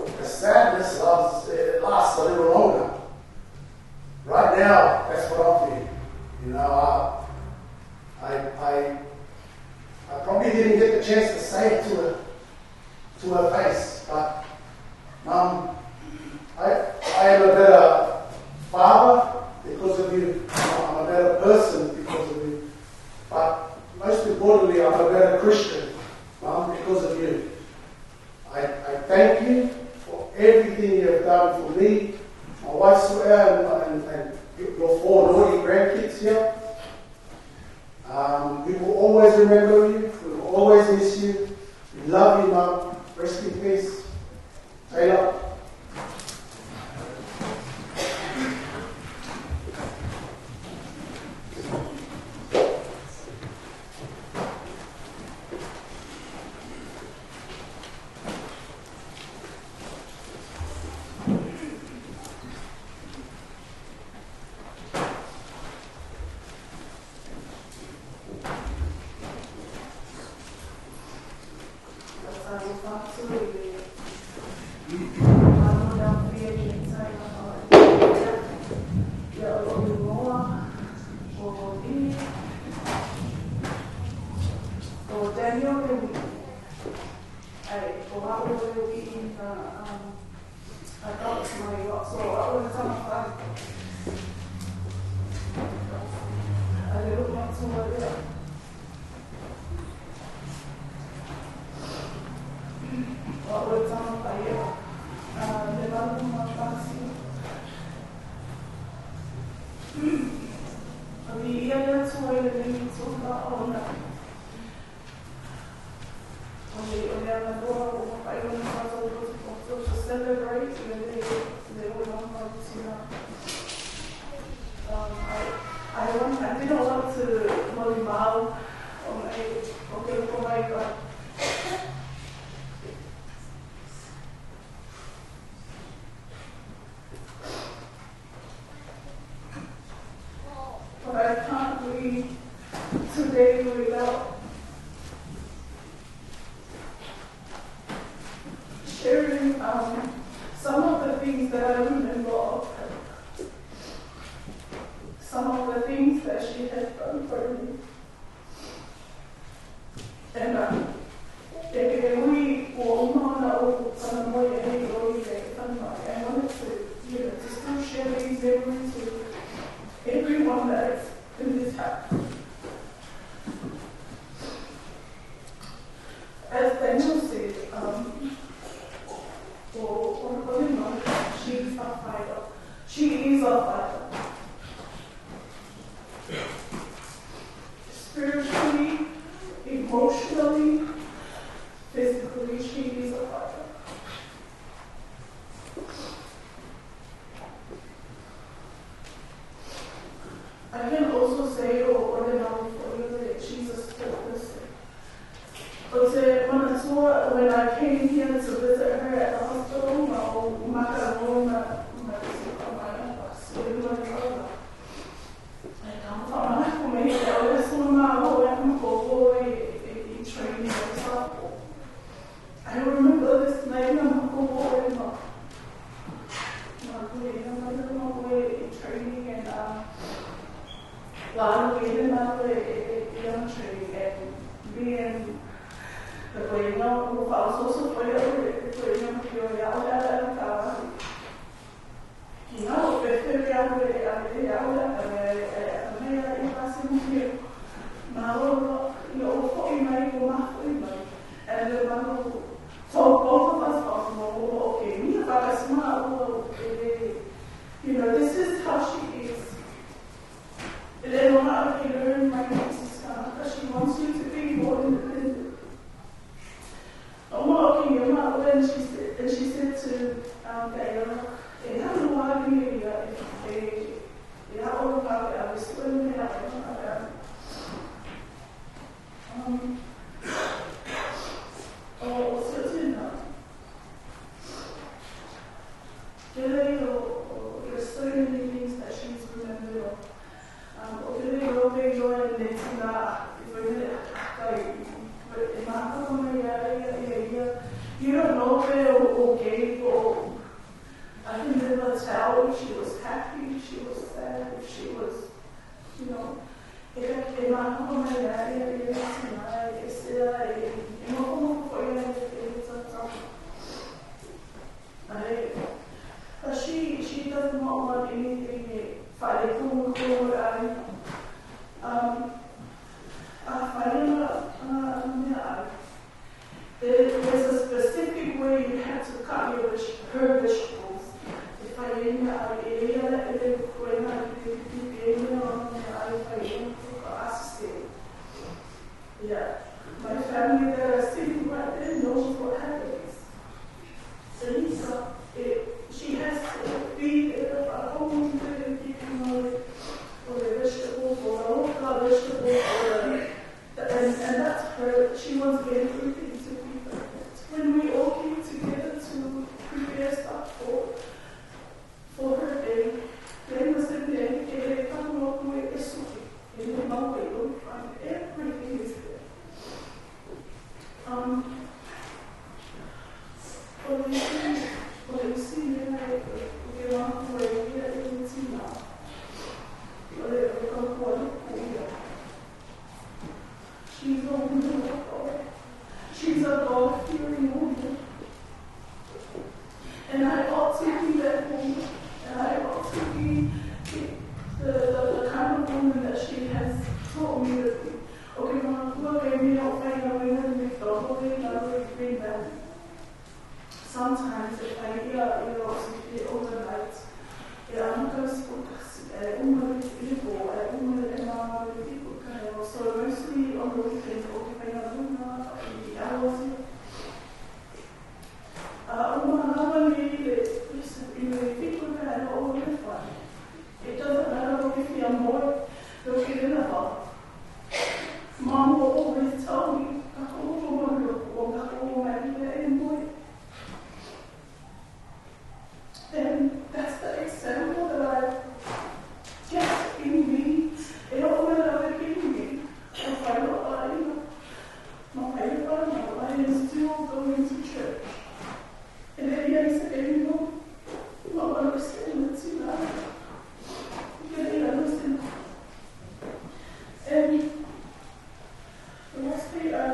the sadness lasts a little longer. Right now, that's what I'm feeling. You know, I probably didn't get the chance to say it to her face, but Mum, I am a better father because of you. I'm a better person because of you. But most importantly, I'm a better Christian, Mum, because of you. I thank you for everything you have done for me, my wife Suea, and your four naughty grandkids here. We will always remember you. We will always miss you. We love you, Mum. Rest in peace. Taylor. I wanted to She is a fighter. Spiritually, emotionally, physically, she is a fighter. I can also say, or that she's a sport person. When I came here to visit her at the hospital, I remember this night, training and being the so both of us, you know, this is how she is. She wants you to be more independent. And she said to Gail, There's so many things that she's remembered. You don't know or gay or I can never tell if she was happy, if she was sad, if she was, you know. But she does not want anything. There's a specific way you have to cut her vegetables. Yeah, my family that are sitting right there knows what happens. Elisa, she has to be there or the vegetables or the vegetables or and that's her. She wants everything to be perfect. When we all came together to prepare stuff for her day, everything is there. She's a woman of God. She's a God-fearing woman. And I ought to be that woman. And I ought to be the kind of woman that she has taught me to be. Okay, Sometimes if I hear overnight, so mostly on the weekend, it doesn't matter if you're more, Mom will always tell me, and that's the example that I get in me. I am still going to church. And then And lastly, I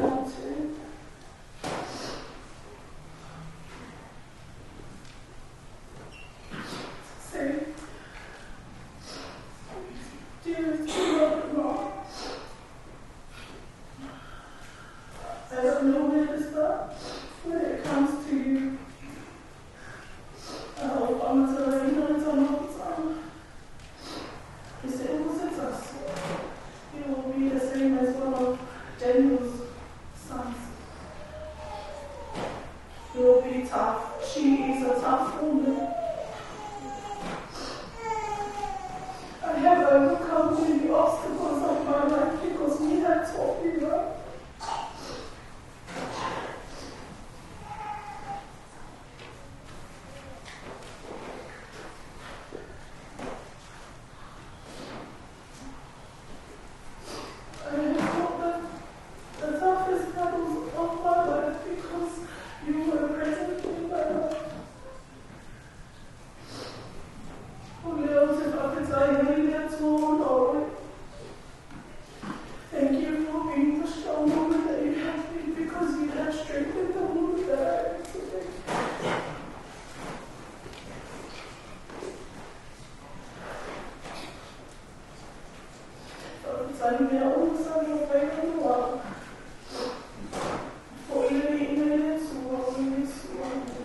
Faafetai ai le Atua ona o oe. Thank you for being the strong woman that you have been, because you have strengthened the woman that I am today. Faafetai i mea uma sa mafai ona ua. Fo'i le viiga i le Atua o Iesu. Amene.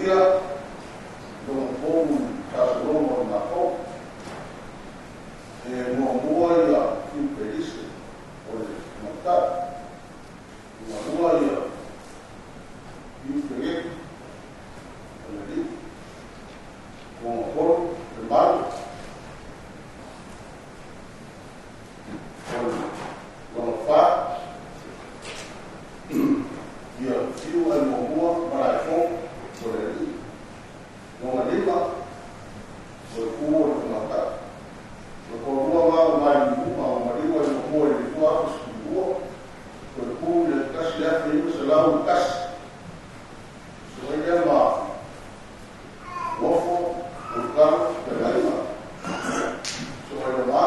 ia lona pou tasologa o le matou. E muamua ia Fiu Pelise o le tamaitai. Lona lua ia Fiu Feleki o le alii. Lona tolu Lemalu o le lona fa ia Fiu Ai-Muamua Malaefou o le alii. Lona lima o le Ku o le tamaitai. O le toalua la o Mailiu ma Maliu Ai-Muamua i le 2012, o le Ku i le 1901. So ai lea ma Uafo, Ulutalo, Feagaiga, so ai le Ma,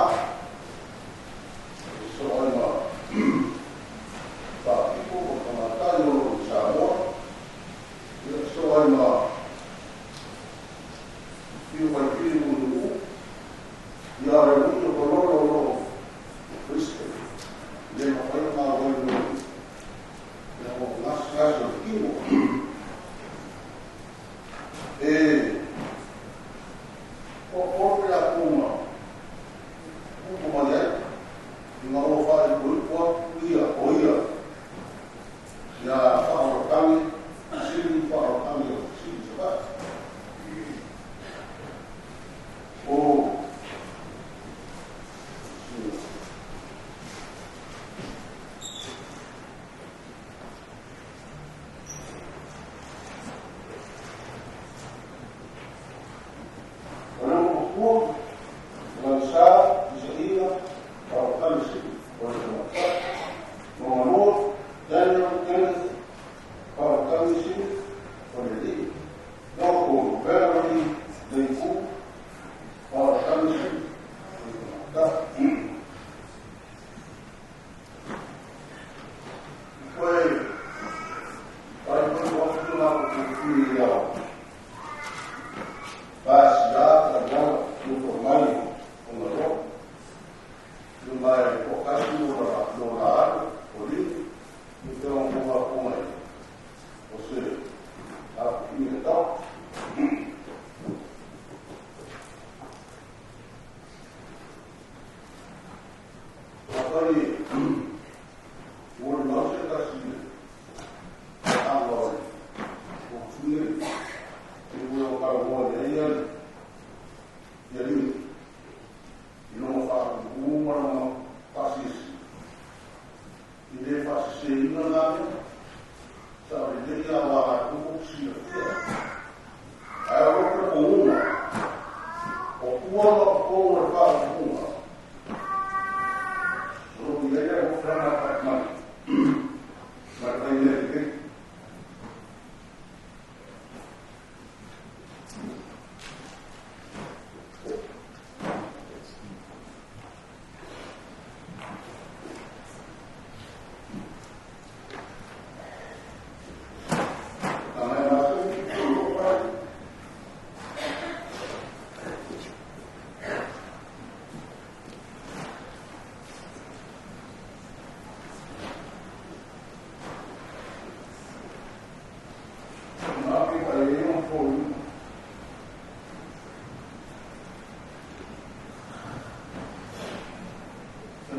so ai ma Faapito o le tamaitai o lo o i Samoa, ia so ai ma Fiu Vaipili Mulinuu, ia le ui o Tololo o lo o Brisbane, e le mafai ona auai mo le gasegase o le tino. E toatolu i latou na upu mai ai, ina ua faaipoipo atu ia o ia ia Faaolotagi, Sili Faaolotagi o Sili Savaii. O O le matua, Lansa, Isaia, Faaolotagi Sili, o le tamaitai. Lona lua, Daniel Kenneth, Faaolotagi Sili, o le alii. Lona tolu, Valerie Leifu, Faaolotagi Sili, o le tamaitai. Toe faaipoipo atu la outou ia pasia taliala nofo mai ona loa. Ma e toatasi lona alu o Lili, i te ona mai o se apii le tau. Afai ua le mau se tasi anga o le tune i ua o talanoa i ai ia Lili i lona faapuupuu ma lona faasiasi. I le faaseseina na mea, sa o lelei aua latou tou silafia. Ae o lou talitonuga, o tua ma totonu o le faaupuga, o lo o i ai le alofa ma le faimea lelei. Tama e masani o lou pai. Ma pe pa e ona foliga.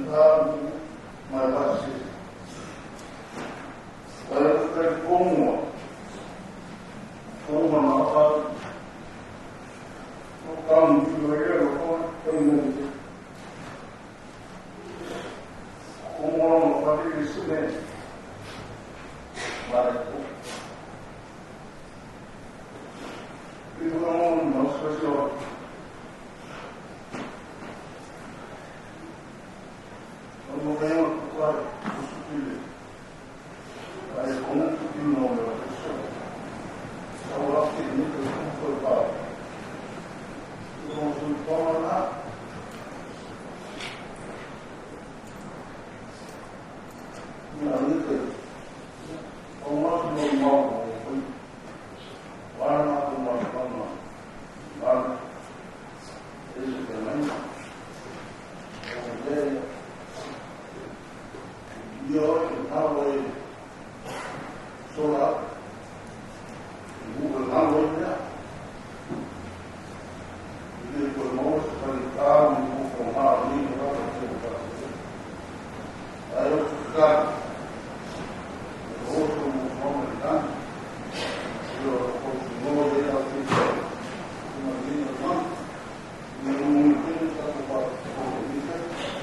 Sa ma le faasese. Ai o le talitonuga, o mana o tau i ai o o o mo no fa le se me ma le ko. I o mo no se se o. O mo ve o ko ai o su pile. Ai ko mo ki no me o se. Sa o la ki ni ko ko pa. O su to na. Na ni te. O mo no mo o. Wala na ko mo ko mo. Wala. malo ai mea. I le toe maua se faigata ma ni fofoga o lenei tagata o se tatou. Ae ou te tatalo, ia maua se nofoaga i le lagi, ia fautinoa i ai le afioga i manuia o le lagi, ina ia momoli tele le tatou faafitauli i lenei taimi.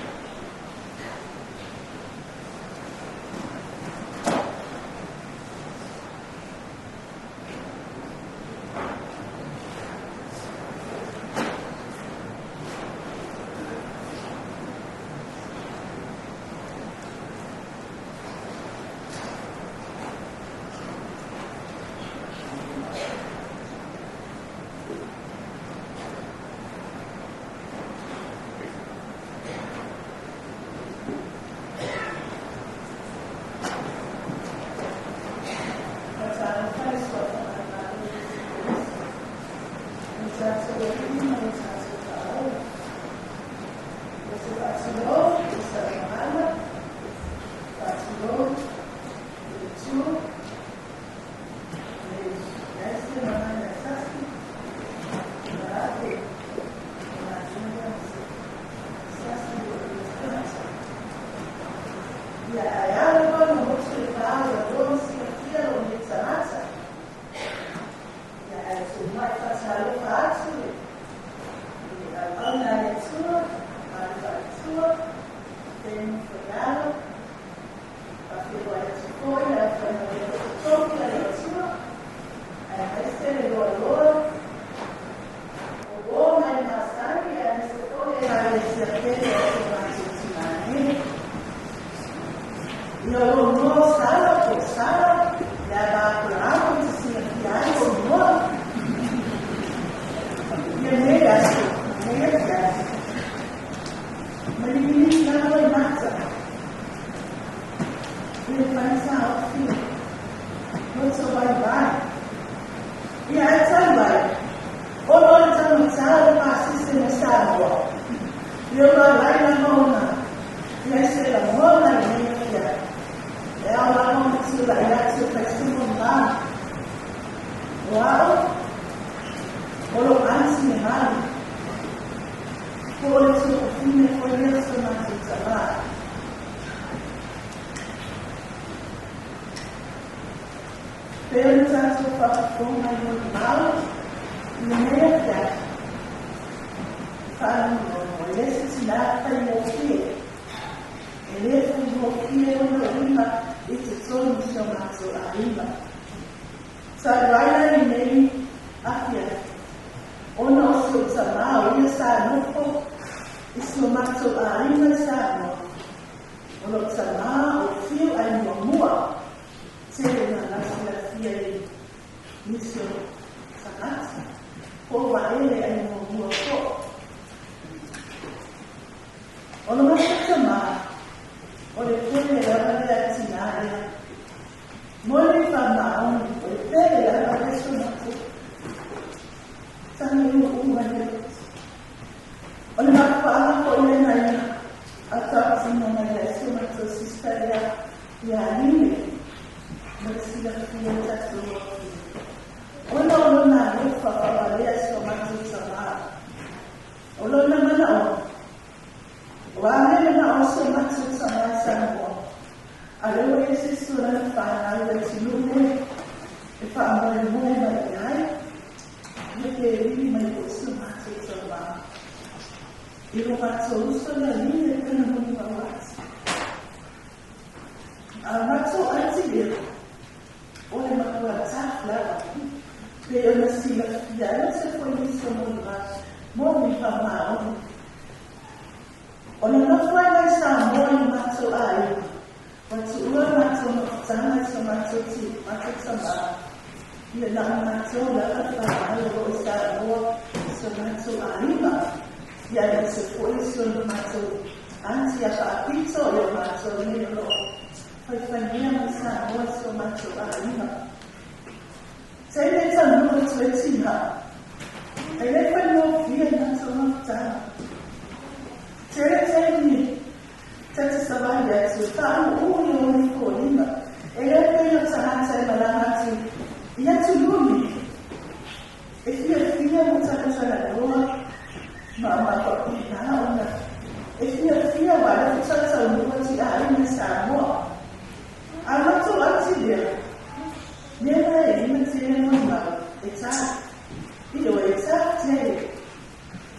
Ioe, sa tele.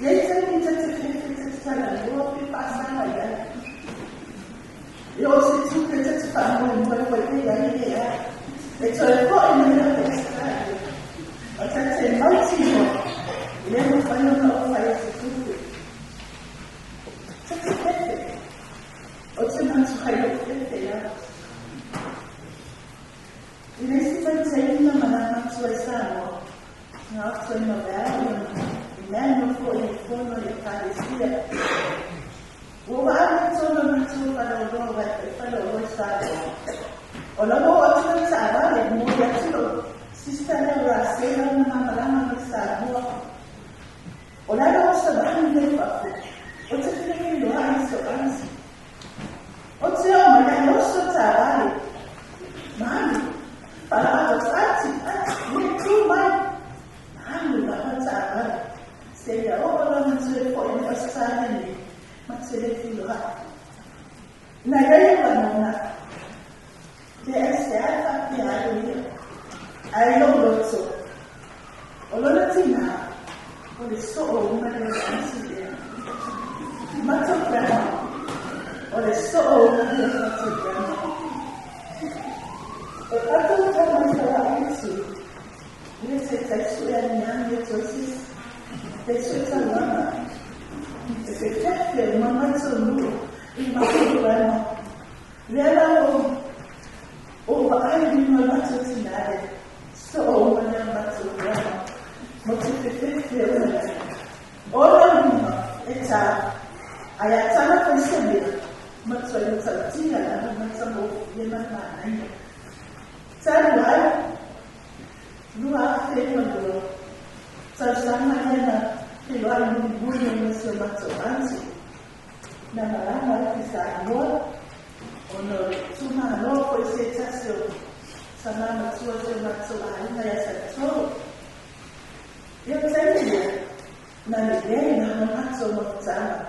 E ai taimi ta te fefe ta te talanoa pe faasala i ai. E oo se tupe ta te faamoemoe foi pe i ai e a. E toe fo'i mai lava i se taeao. O ta te mautinoa, e le mafai ona ou fai i se tupe. Ta te fefe. Ou te matuai ou fefe lava. I le isi vaitaimi na malaga atu ai Samoa, na atu ai ma Val ona i mea nofo i le fono i Ekalesia. Ua ou alu i tonu o matua faleoloa wai kai faleoloa i Samoa. O la ua oo atu le taavale, momoli atu lou sister lea o Rasela ona ma malaga mai Samoa. O le ala o savali lea i fafo, ou te fia feiloai i sou aunty. Ou te oo mai ae oso le taavale. Malu, faalagava atu, Aunty, aunty, ia tu mai. Malu lava le taavale. Seia oo lana toe fo'i mai Ausetalia nei, ma te le feiloai. Na i ai ou lagona, pe aisea e faapea ai o ia. Ae i lou loto, o lona tinā, o le soo uma lea o le aunty lea. Matou grandma, o le soo uma lea o matou grandma. O tatou tama i Savaii i tu, ia te taisu e aniani e toe sisi, taisu e taulaga, e fefefe uma matou nuu i matou grandma. Lea la ua ou vaai i lima o matou tinā lea, soo uma lea o matou grandma, mo te fefefe uma lea. O lau lima e tā, ae a tala foi se mea, matua i matautia lava matagofie ma le manaia. Talu ai, 2002 tausaga lea na feiloai mulimuli ai ma si o matou aunty. Na malaga atu i Samoa ona o le itumalo foi se tasi o tama matua o si o matou aiga ia Satoo. Ia taimi lea, na lelei lava matou mafutaga.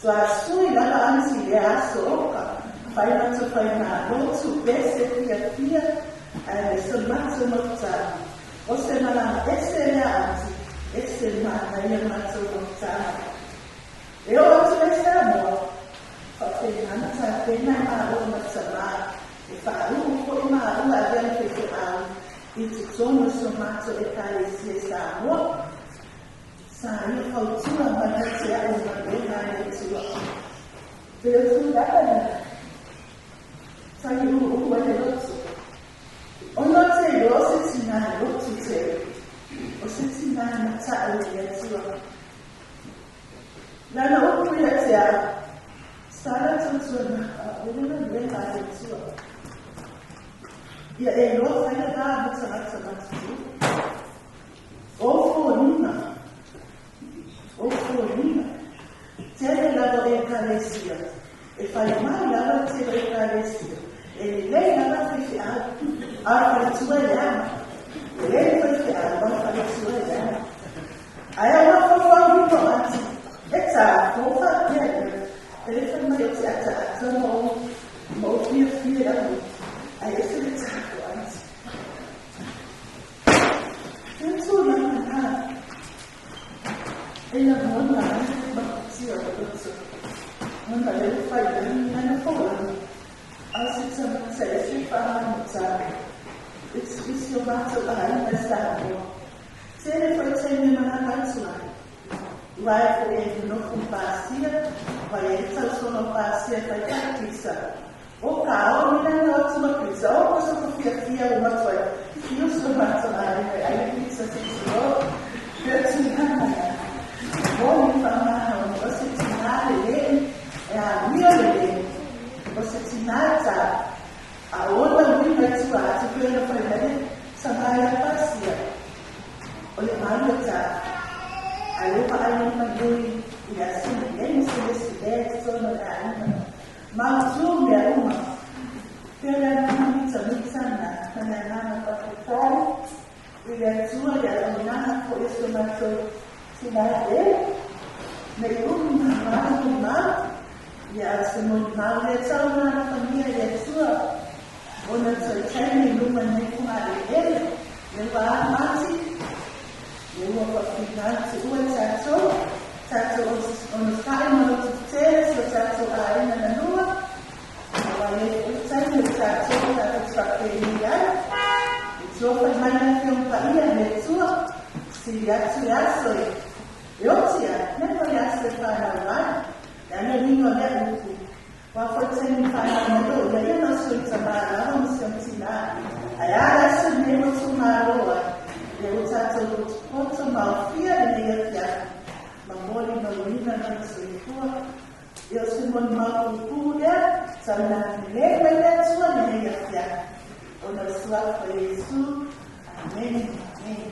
Toa sui lava aunty i lea aso oka fai matou faigalo tupese fiafia ae le so matou mafutaga. O se malaga ese lea aunty, ese le manaia matou mafutaga. E oo atu ai Samoa, faapena tapena e maua ma tama, e faauu foi maua avea le faifeau i totonu o so matou Ekalesia i Samoa. Sa ia fautua mai ia te a'u i galuega a le Atua. Pei o tulaga na taiuu'u ai le loto. Ona ou te iloa o se tinā lotu tele, o se tinā mata'u i le Atua. Lana upu ia te a'u, Sa la tautuana, a'ole le galuega a le Atua. Ia e iloa fai le va ma tagata matutua. O foliga, o foliga, tele lava o Ekalesia, e fai mai lava le tele o Ekalesia, e lelei lava le faifeau, a o le faletua e leaga. Lelei le faifeau, a o le faletua e leaga. Ae o mafaufau lima o ati, e tā, ko faapea ia, e le fai mai o te ataata ma ou, ma ou fiafia i au, ae ese le tā ko ati. Te tulaga na e lagona ai le mafatia o le loto, ona lea ua fai ai lana folauga, a o se tamatai e fia faamagotā i si o matou aiga i Samoa. Tele foi taimi e malaga atu ai. Ua ae foi e nonofo ma pasia, ua i ai tausoga o pasia e fai kai pizza. O ka ao ni lana o atu ma pizza, o ko so ko fiafia o matua i uso matou aiga e ai le pizza se tulou. Pea tulaga na. Mo ni faamahaoni o se tinā lelei e amio lelei, o se tinā tā, a o ona uiga i tua atu pei ona fai mai le tama ia Pasia, o le malu e tā, ae ua vaai lona mai i le aso nei ai ma se lesi lea i totonu o le aiga. Mautū mea uma, pea le agaga mitamita na ma le agaga faafetai i le Atua i le auaunaga foi o si o matou tinā e nei umi ma malu molimau, ia a o se molimau lea tau na alofagia e le Atua ona toe taimi i luma nei fogaeleele, lea ua alu ati. Le ua faapena ona tuua e tatou, tatou onosai ma lototetele si o tatou aiga na lua, aua e i ai foi taimi o tatou tatou te faapeni ai. E tua fai mai le Afioga Paia i le Atua, sili atu le aso e e oti ai, nai lo le aso e fanau ai. Le a le uiga o lea upu? Aua foi taimi fanau mai o ia ia na o si ona tamā lava ma si ona tinā. Ae a le aso lenei ua tumalo ai, lea ua tatou potopoto ma aofia lenei afiafi ma molimauina lona soifua. Ia o se molimau pupū lea, tau ina agalelei mai le Atua lenei afiafi, ona o le Suafa o Iesu. Amene. Amene.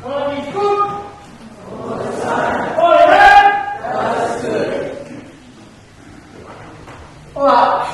God is good. All the time. All the time. God is good. Olá.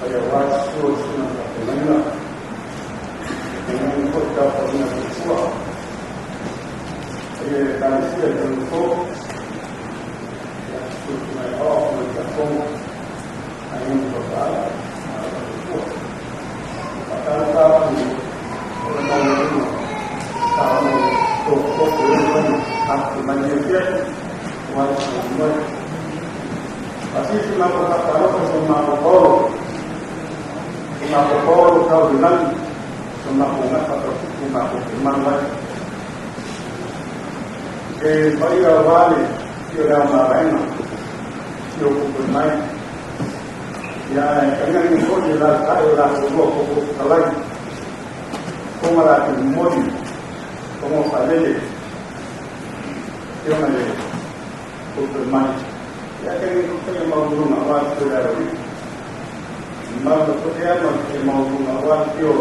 Ai wa su su na ka na. E ko ta pa na sua. E ta si e te ko. Ya su na o ko ta ko. Ai mo ko ta. Pa ta ta ku o na mo ta mo ko ko ko ko ta ku ma ni ke wa su mo. Asi si ma ko ta ta ko so ma ko ma ko ko ka u lan so ma ko na pa ko ma ko ma wa e vai a vale ki o ma vaina ki o ko mai ya e nga ni ko ni la ka o la ko ko ko ka lai ko ma la ki moni ko mo fa le ki o ma le ko ko mai ya ke ni ko te ma uru ma wa ki la ro ma ko te ma te ma uru ma wa ki o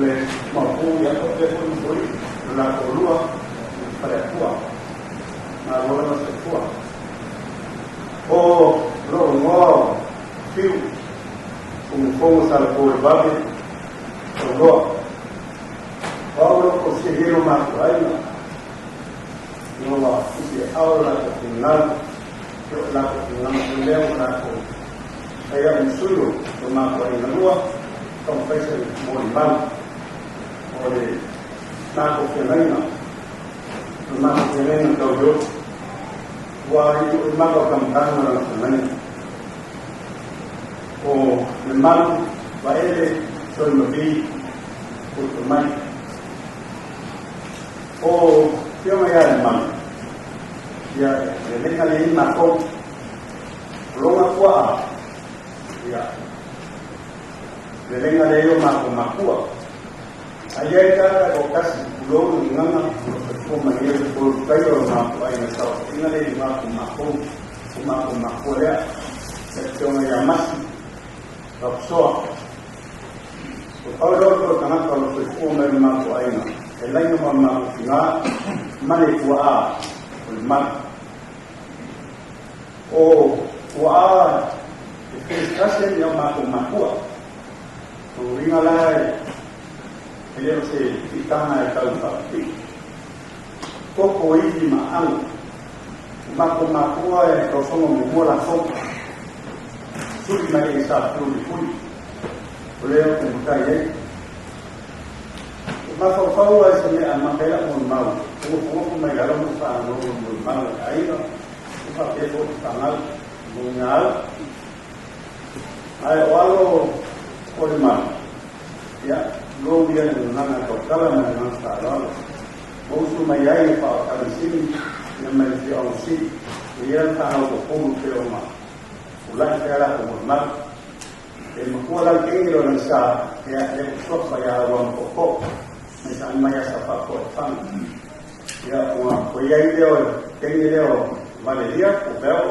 le ma ko ya ko te ko ni la ko lua para tua ma lo no se tua o lo no fiu como fomos al por babe o lo Paulo conseguiu ma ai no va si ahora la final la final leo la ko ai un sulu o ma ko ai lua con fece morimal o le na ko fenaina ma ko fenaina tau yo wa i o ma ko kamtano la fenaina o le mal va ele sol no vi o mai o fio mai ale mal ya le lenga le ma ko longa kwa ya le lenga le yo ma ko makua ai ka ko kasi lo nganga ko ma ye ko kai o ma ko ai na sa inga le ma ko ma ko ma ko ma ko le se te ya masi la so o paulo ko kana ko lo ko ma ma ko ai na e lai ma ma ko nga ma le ko a o ma o ko a e ke kasi ya ma ko ma ko o ringa lai e le se itanga e tau fa ko ko i ma au ma ko ma ko e ko somo mo mo la so suri mai e sa puri puri o le o mo kai e ma fa fa o se me a ma pela mo mau o ko ko mai ga lo mo fa no mo mau ai no o fa ke ko fa mal mo ngal ai o alo o le ma ya lo via no na ko kala na na sa lo o su mai ai fa ka sini na mai fi au si ia ta au ko ko te o ma o la ke ala ko ma e ma ko la ke lo na sa ya le ko fa ya wa ko ko mai sa mai sa fa ko fa ya o ko ia i leo te i leo valeria o bel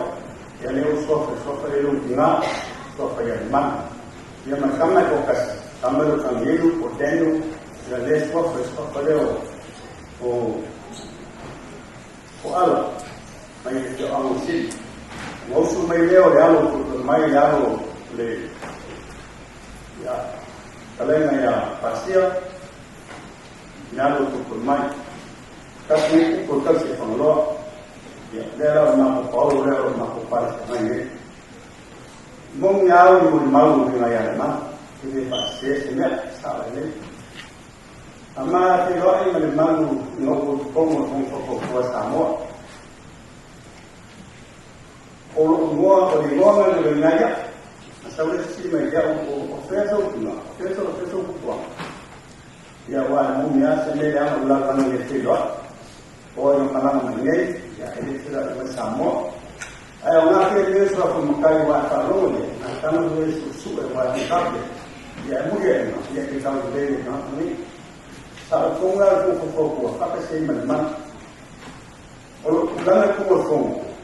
ya le o so fa so fa le lo nga so fa ya ma ya ma kama ko kas kama lo kangelu o tenu ya le so fa so fa leo o o ala mai te au si o su mai leo le alo mai le alo le ya kalena ya pasia le alo ko mai ka ku ko ka se fa lo ya le ala ma ko paulo le ala ma ko pa mai ne mong yao ni mau ni ngai ya ma ke pa se se me sa le ama te lo ai ma le mau no ko ko mo ko ko ko sa mo o lo mo o le mo ma le ngai ya sa le si mai ya o o fe so no fe so fe so ko ya wa mo mi a se le ya la la ni te lo o yo ma la ma ngai ya ele se la ma sa mo ai o na ke le so ko mo kai wa ta lo le na ta no le su su e wa ta le ya mo ye no ya ke ta le no ni sa ko nga ko ko ko fa ka se ma ma o lo la na ko ko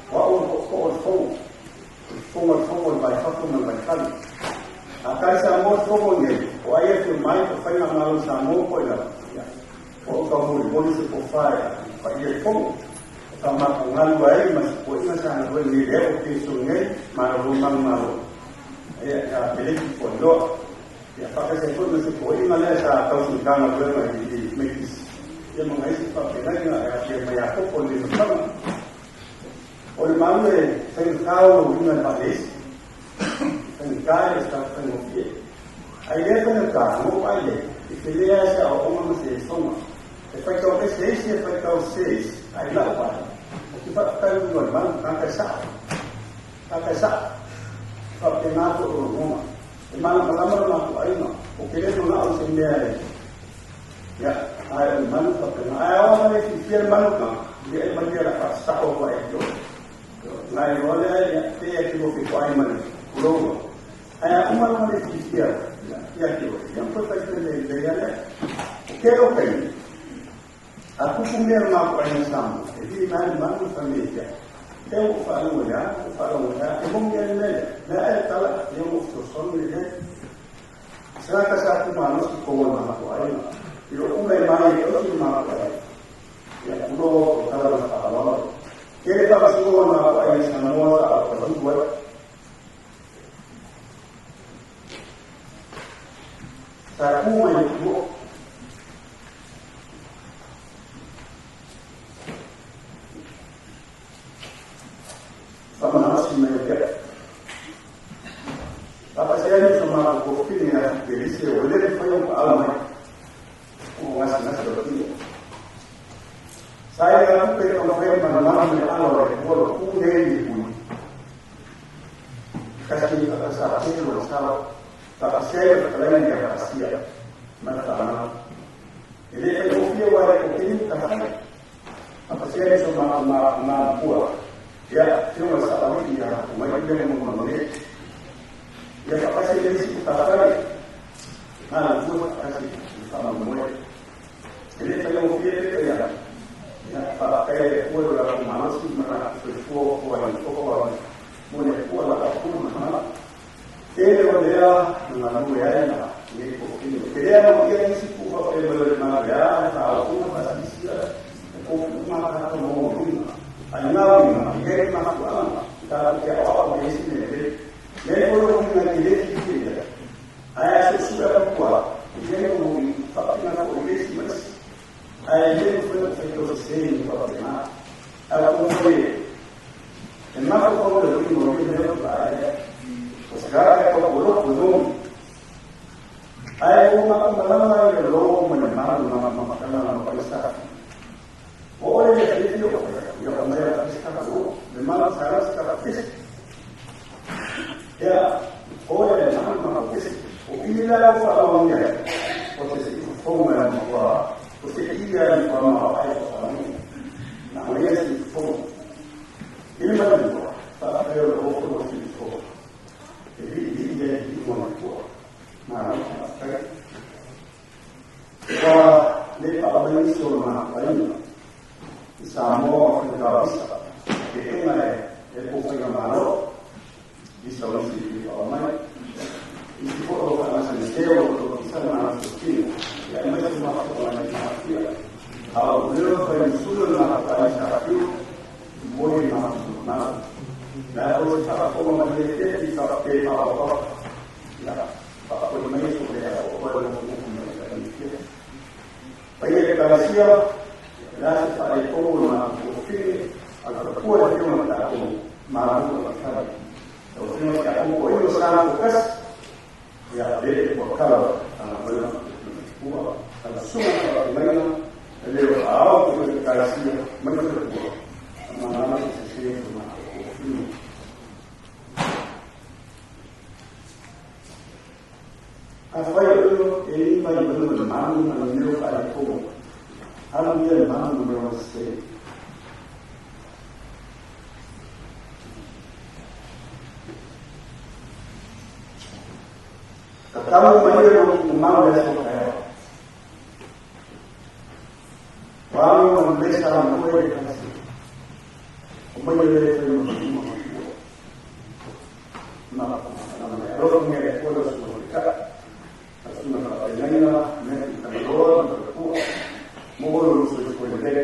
wa o ko ko ko ko ko ko vai fa ko ma vai fa a kai sa mo so mo ne o ai e mai ko fa na ma sa mo ko la ya o ka mo mo se ko fa fa ye ko ka ma ko ngal vai ma ko ina sa na ko ni le o ke so ne ma ro ma ma ro Ia Peleki Fuailoa. Ia faatasi ai foi ma se toeaina lea sa tausinitaga luega i Mekisi. Ia ma nai isi faafeagaiga e aafia mai ia Koko i lenei tausaga. O le malu e faigata ona uiga i le vaa-le-isi. Faigata e le se faigofie. Ae i lea faigata, na ou vaai i ai, e tele lava se aoaoga ma se soga. E faitau ese isi, e faitau sese isi, ae i lau vaai, ou te faafetai i uiga o le malu, tagata e sao. Tagata e sao. E faapena foi o lagona. E malamalama lo matou aiga, ou te le manao i se mea e, ia, ae o le malu faapena. Ae ao lava le fiafia le malu na, ia e malie la faasao ua e te Na e loa lea, ia, pe e te lofi ko ai ma le kuloua. Ae a uma lava le fiafia, ia, ia te oe, ia mpo fai te le le ia lea. O ke o kai, a kuku mea le matou aiga Samoa, e vi mai le malu fa me ia. E o whaalogo ia, o whaalogo ia, e mongi ia le mele, mea e tala, e o fesoasoani le lea. Se tagata sa tumalosi i kou o le matou aiga. I lou ume mai e osi le matou aiga. Ia pulo o tala ma faaaloalo. Tele faamasinoga o le matou aiga i Samoa sa ou taulu ai. Sa tu mai le tua. Faamalasi mai o ke. Faapasea ni sa matou kofini a Felise o le mafai ona paala mai o gasegase o tino. Sa i le tupe e taumafai e manumanu le alo o le Atua o lo o tu nei i le hui. Kasi sa tele o le sao. Faapasea i le fetalaiga ia Pasia ma le fanau. E le faigofie aua e le kokeni ni tafai. Faapasea i so matou mampua. Ia, afioga i le Saoalii ia Tumai le mo Manone. Ia faapasea i le isi tafai. Na le fua faatasi i le faamoemoe. E le faigofie pe ia. Ia, faapea i le Atua i lo latou malosi ma latou soifua ua ai toto mo le Atua la tatou ma mana. Tele o lea na galue ai na nei kofini. Te lea mau ia isi ku faapea mai o le malu e a le faaouna faasisia e kofi uma tatou mo uiga. Ai ngā uiga, i hei mafuaaga, i tatou te aoao me isi mea lelei. Nei foi o uiga i le fiafia ia. Ae a suesue atu tua, i hei o ui faapena foi i le isi ma isi. Ae le mafai ona faitau sese ni faapena. Ae o kou foi e mafaufau le uiga o ia mea o vaai lea. O se tagata e taupuloku e moni. Ae ua malamalama i le lo ma le malu na mamakala na mapaisa. O oe le fiafia o ia o mea o se tagata o le malu sa se tagata pese. Ia, oe le malu ma pese. O i le lau whaalawangia, o te se ifofou mai a matua, o te ia i kwa maha ai o whaalawangia. Na o ia se ifofou. I le manua, whaapeo le ofo o se ifofou. E vi i ia i i matua. Nā rau whaapeo. Ua le whaamai nisi o le mahapaina. I Samoa o Whakatau Visa. Ke enga e e pōwhainga malo. Visa o nisi i whaamai. I si po o whaamasa ni teo o tō kisa na ana sotino. Ia e mai se mahapaina mai mahafia. A o leo whai musula na mahapaina sa rapiu. Mo i mahafia mana. Na o se whakaponga mai le te i ka pe whakapawa. Ia, whakapoi mai so le a o koe mo mo mai ka ni kia. Pai e kalasia, la se whae tō na o whini, a ka pua e whio na tātou māru o ka whare. O whio ka o ino sa ko kas, ia le e kua kala ana wena pua. Ana sunga ka whai maina, e leo ao ko te kalasia, mai te pua. Mana ana se se se ma o whini. A whai uro e i mai manu le manu na meo whae tō. Alu ia le manu na meo se. Ka tau mai ia o manu le so kae. Wālu ma le sa na koe le kasi. O mai le le whai mo ma ma. Na na na ro nge le koe le so le kaka. Asuna ka painaina me ka loa na ka pua. Mo lo so ko le le.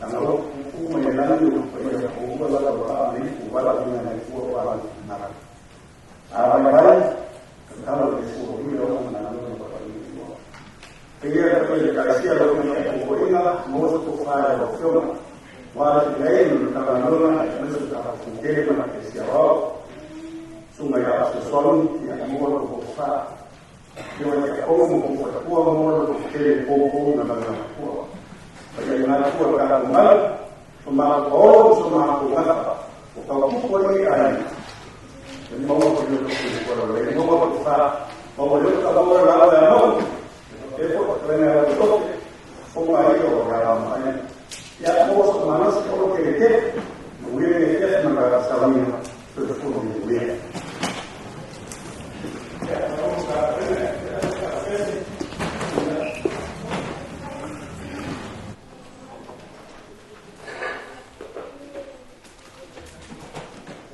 Tanga lo ku mai lani o ko ia o ua la la me ku wala ni na ku wa na. A vai vai Paia le kaisia lau mai ko inga mo se ko fa ya o fiona. Wa le nei no ta la nona e me se ta ko ke ma ke sia o. Sunga ya se sonu ya mo lo ko fa. Yo ya ko mo ko ko ko mo lo ko ke ko ko na na ko. Paia na ko ka ka mal. So ma ko so ma ko ka. O ka ko ko ni ai. Mo mo ko ko ko ko le mo mo ko fa. Mo mo ka mo la la no. E ko ko na ko ko ma yo ya ma ya mo so ma no ko ke ke mo ye ke na ka sa ni so ko ni we.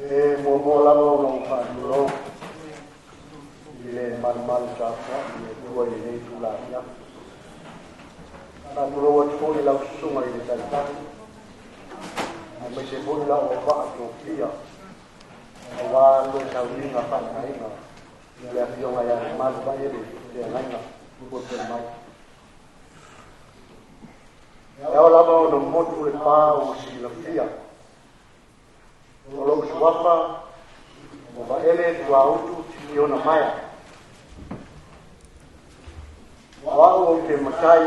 E mo mo lava o lau whaanuro i le malumalu tāpua i le tua i le tū la ia. Whaanuro atu foi lau susunga i le talitali. A mai se foi lau o waa tō pia. A wā lo sauninga whaangainga i le afionga ia malu vaele le angainga ua pere mai. E ao lava o no motu le pā o silafia. O lou suafa o vaele tuautu tiniona maia. O au o te matai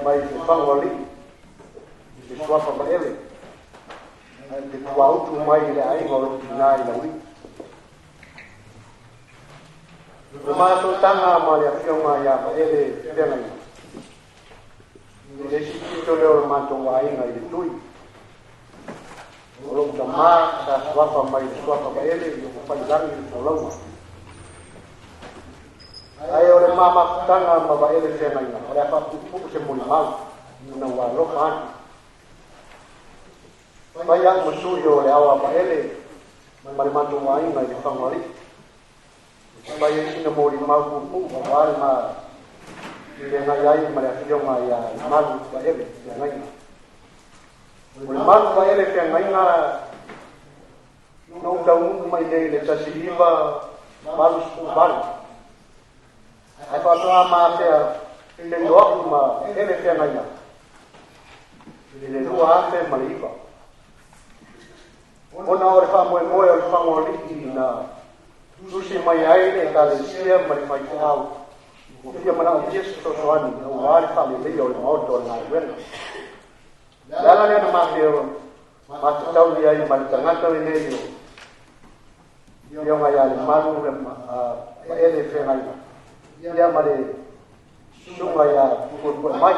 mai te whangoali i te suafa vaele. Te tuautu mai le ainga o lou tina i laui. O mātotanga ma le afionga ia vaele feangaina. I le isi tito leo le mātou ainga i le tui. O lou tamā sa suafa mai le suafa vaele i o whailangi i tōlaua. Ai o le mamafutanga ma vaele feangaina, o le afapupu se molimau, una ua alofa atu. Fai au masui o le awa vaele ma le mātou ainga i le whangoalii. Fai e sina molimau pupu o wale ma i le ngai ai ma le afionga ia malu vaele feangaina. O le malu vaele feangaina no taunu mai nei le 1988. Ai whaatoa mātea te loaku ma ele feangaina. I le 2009. Ona o le whaamoemoe o le whangoalii na tusi mai ai le ekalesia ma le faifeau. Ua fia manaomia se fesoasoani auā le faaleleia o le maota o le galuega. Le ala lea na mafea matatauli ai ma le tagata lenei o afioga ia Lemalu le Vaele feagaina. Ia ma le susuga ia Puepuepu'e mai.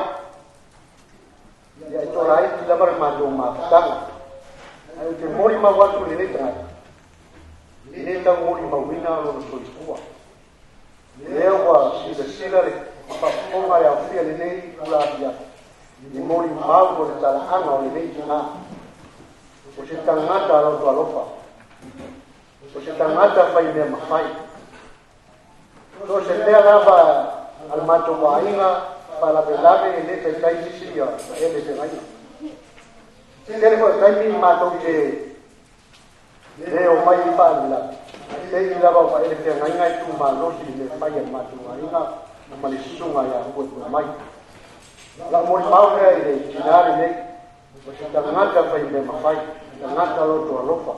Ia e tola ai ti lava le matou mafutaga. Ae ou te molimau atu i lenei tagata. E lē tau molimauina lona soifua. Lea ua silasila le faafofoga le aofia lenei ula afiafi. I molimau o le talaaga o lenei tinā. O se tagata loto alofa. O se tagata faimea mafai. So se mea lava a le matou aiga faalavelave e lē taitai nisi ia vaele feagaina. Tele fo'i taimi matou te lē o mai i faalavelave. Ae lava o vaele feagaina e tumalosi i le fai a le matou aiga ma le susuga ia puepue mai. Lau molimau lea i le tinā lenei. O se tagata faimea mafai. Tagata loto alofa.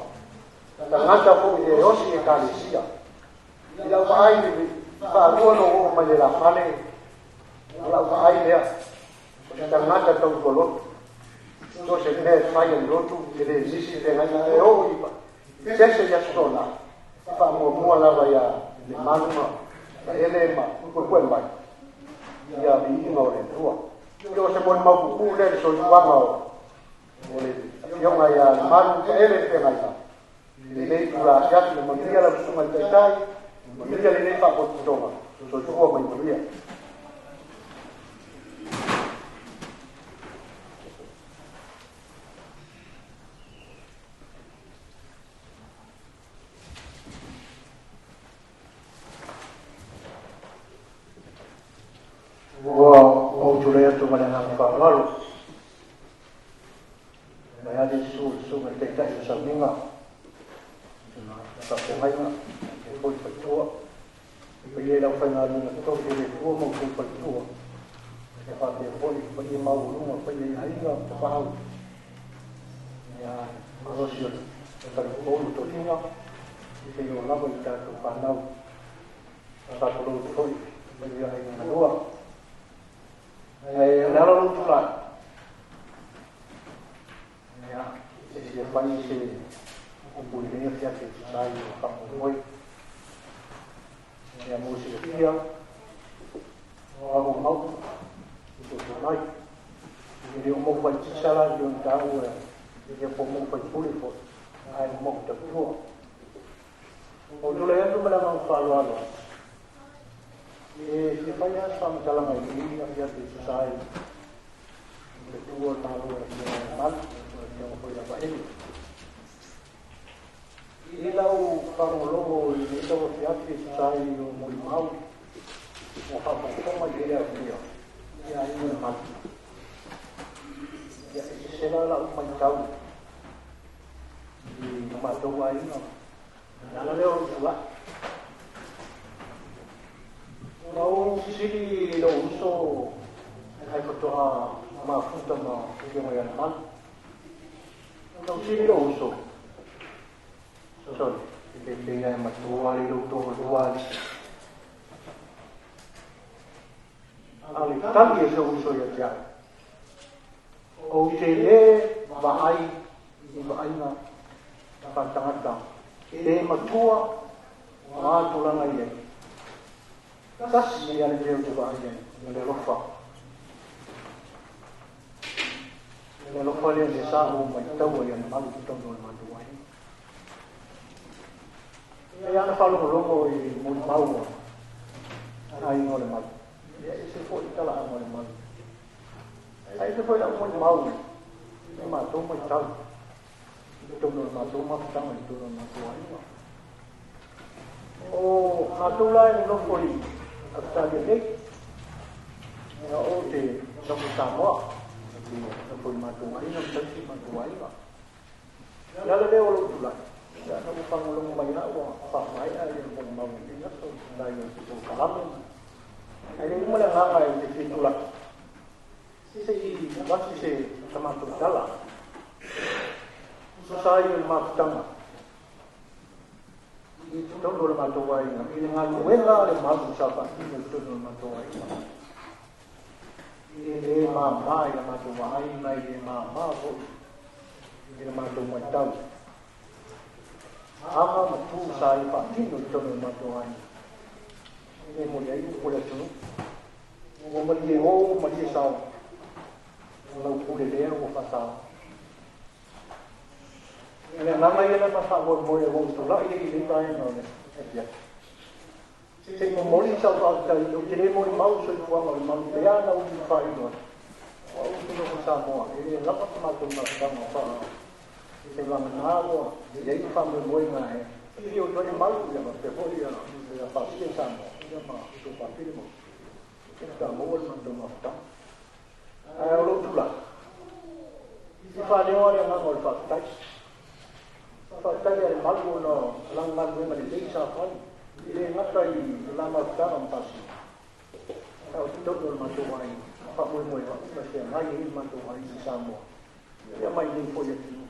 Tagata fo'i e osi ekalesia. I lau vaai faalua no oo mai le lafale. O lau vaai lea. O se tagata tautualotu. So se mea e fai a le lotu e le nisi feagaina e oo i sese ia sola. Faamuamua lava ia le malu ma vaele ma puepue mai. Ia viiga o le Atua. Ia o se molimau pupū lea le soifuaga o le afioga ia le malu vaele feagaina. Lenei tula asiasi le manuia lau susuga i taitai, manuia lenei faapotopotoga. Soifua mai manuia. Ua ou tulai atu ma le agaga faaaloalo. Mai ale susu le susuga i le taitai o sauniga. Faafeagaiga e foi faletua. Paia i lau faigaluega totofi e le Atua ma outou faletua. Ia faapea foi le paia maualuga, paia i aiga ma tapaau. Ia malosi o le faleupolu tofiga, seia oo lava i tatou fanau. Faatulou atu foi i paia o aiga galua. Ae o le ala o lou tulai, ia, e fia fai se upu i lenei afiafi e tusa ai o le faamoemoe. Ia mo silafia, o au mau i toto mai. E le o mau faitisa la i ona taua e le po mau faipule foi, ae o mau tautua. O tulai atu ma le agaga faaaloalo, e fia fai lava se faamatalaga i lenei afiafi e tusa ai i le tuua o le Malo e le Afioga ia Malu, o le Afioga foi ia Vaele. I lau faalogologo i lenei tauafiafi e tusa ai o molimau ua faafogafoga i le afia i aiga o le Malu. Ia, e sese la lau matau i lo matou aiga. O le ala lea o lou tulai. Na ou fesili i lou uso ae faatoa mafuta ma Afioga ia Lemalu. Na ou fesili i lou uso, Sorry, e pei e matua i lou toalua alii. A o le tali a si ou uso ia te au, Ou te lē vaai i vaaiga faatagata e matua o a tulaga i ai. Tasi lava le mea ou te vaai ai, o le alofa. O le alofa lea lea sa ou maitaua ia malu i totonu o le matou aiga. E ana faalogologo i molimau a aiga o le malu. Ia e ese foi talaaga o le malu. Ae ese foi lau molimau i le matou matau i totonu o le matou mafutaga i totonu o le matou aiga. O matou la e nonofo i Ausetalia nei, ia o te nofo i Samoa, ou te nofo i matou aiga ma tausi i matou aiga. O le ala lea o lou tulai, ia na ua faalogologo mai lava ua faamaea ia molimau i lenei aso, nai o polokalame. Ae le uma le agaga e te fia tulai, se i avatu se sa matou tala. Tusa ai o le mafutaga i totonu o le matou aiga, i le galuega a le malu sa faatino i totonu o le matou aiga. E le māmā i la matou vaai ma e le māmā foi i le matou matau. Aga ma tu sa ia faatino i totonu o le matou aiga. E le moli ai upu o le atunuu. Ua malie o, malie sao. O lau pule lea ua faasao. O le agaga ia lana faamoemoe ua ou tulai ai i lenei vaega o le afiafi. Se i momoli sau faafetai, ou te le molimau i soifuaga o le malu pea na umi i faailoa ai. O au ou te nofo Samoa, e le lava sa matou mafutaga faa seivagana ua i ai ni faamoemoega e afifio atu ai le malu ia faapea foi ia faasia i Samoa ia ma outou faapili ma ia faatoa maua le matou mafutaga. Ae o lou tulai, i faaleo lava le agaga o le faafetai. Faafetai a le malu ona o lana galuega lelei sa fai, e le gata i le la mafutaga ma Pasina, a o totonu o le matou aiga, faamoemoega uma e feagai ai le matou aiga i Samoa, ia ma i inei foi i atunuu.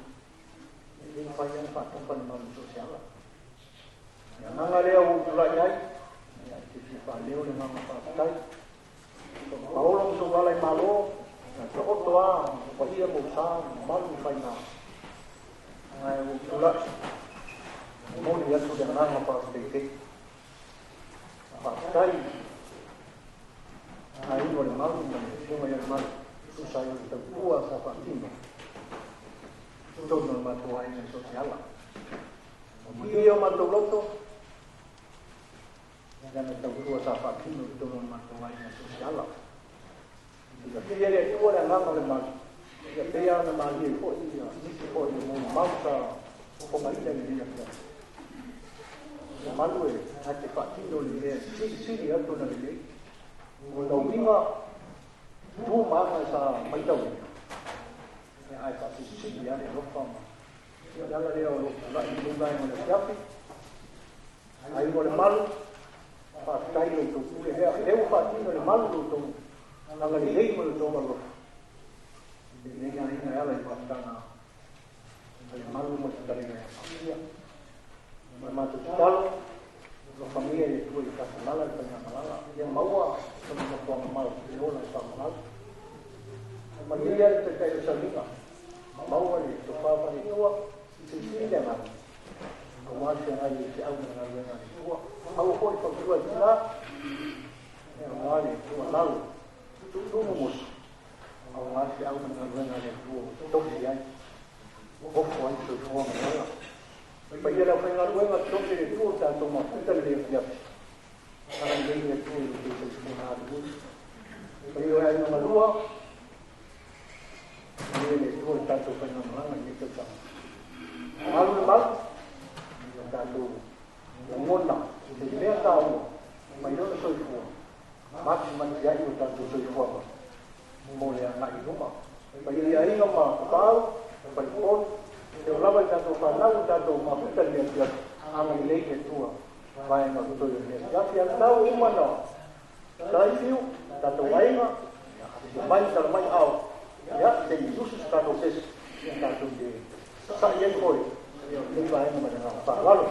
E le mafai lava ona faatofa le malu i so o se ala. O le agaga lea ua ou tulai ai, ia, e te fia faaleo le agaga faafetai. Paolo ma sou ala i Malo, na taoto a o paia ma ou sa ma mamalu ma faiga. Ae ua ou tulai, momoli atu le agaga faafetai tele. Faafetai aiga o le Malu ma le Afioga ia Lemalu, tusa ai o le tautua sa faatino i totonu o le matou aiga i so o se ala. O ia o matou loto, I lana tautua sa faatino i totonu o le matou aiga sosiala. Ia pei e le Atua le agaga o le malu, ia pei lava ona malie ai foi ia nisi foi o molimau sa fofogaina i lenei afiafi. O le malu e na te faatino le mea e silisili atu ona lelei. O lona uiga, tu ma aga sa maitauina, ia ae faasilisili lava le alofa ma ia le ala lea o lou tulai i lenei vaega o le afiafi. Ai mo le malu, faafetai i lo outou pule lea. O lea ua faatino e le malu lo outou Agalelei ma le tou alofa i lenei aiga e ala i mafutaga a le malu ma le fetalaiga ia Paia. Ma le matou tatalo, alofagia e le Atua i tatou le faigamalala, ia maua sona nofoaga mau e ola e faamalalo. Manuia le taitai o sauniga, maua le tofā faale-Atua, silisili le agaga, aua le feagai ai i feau ma le galuega a le Atua. Maua foi fautua e tina, aua le tuualalo, tuumumusu, aua le feau ma le galuega a le Atua ua tofi ai, ofo ai le soifua ma le ola. Paia le aufaigaluega totofi e le Atua o tatou mafuta lenei afiafi. Agalelei le Atua i lo outou soifua galulue. Paia o le aiga malua, manuia le Atua i le tatou faigamalaga i lenei tausaga. Malu le malu, ia tatou lagona i se mea taua mai lona soifua, matimati ai o tatou soifuaga mo le agai i luma. Paia i aiga ma tapaau, falepolu, e oo lava i tatou fanau o tatou mafuta i lenei afiafi, agalelei le Atua vaega o totoe o lenei afiafi. Ae tau uma na talaifiu, tatou aiga, afifio mai, tala mai ao, ia, se i usu se tatou sesi, ia tatou te sa'i ai foi, ia, o lenei vaega ma le agaga faaaloalo.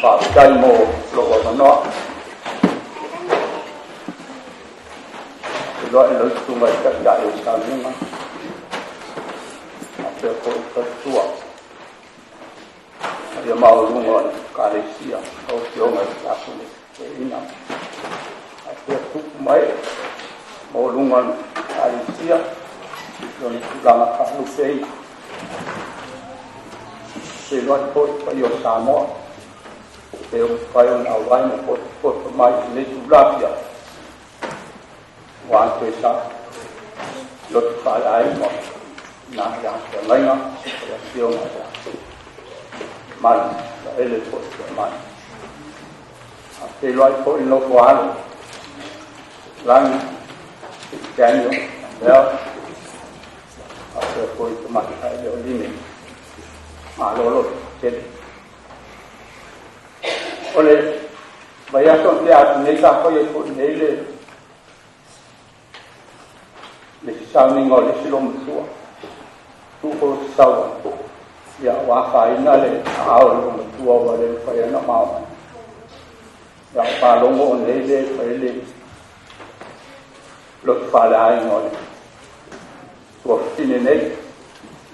Faafetai mo lou avanoa. Feiloai lau Susuga i le Taitai o le Sauniga faapea foi le faletua ma ia maualuga o le Ekalesia, lau Afioga i le Tiakono Toeaina faapea tupu ma ee maualuga o le Ekalesia i ona tulaga faalupeina. Feiloai foi i le paia o Samoa e ua mafai ona auai ma potopoto mai i lenei itula afiafi ua toe sa loto faaleaiga na ia feagaiga o le afioga ia Malu Vaele foi Fuaimai. A feiloai foi le nofo a alo Lagi Daniel Bell faapea foi tamaitai Leoline Malolo tele. O le vaiaso na tea atu nei sa faia ai foi nei le le sauniga o le isi loomatua tuu o sau ia ua afaina le aao o le loomatua ua le mafai ai ona maoa. Ia o faalogo o nei le fai le lotu faaleaiga o le tuafafine nei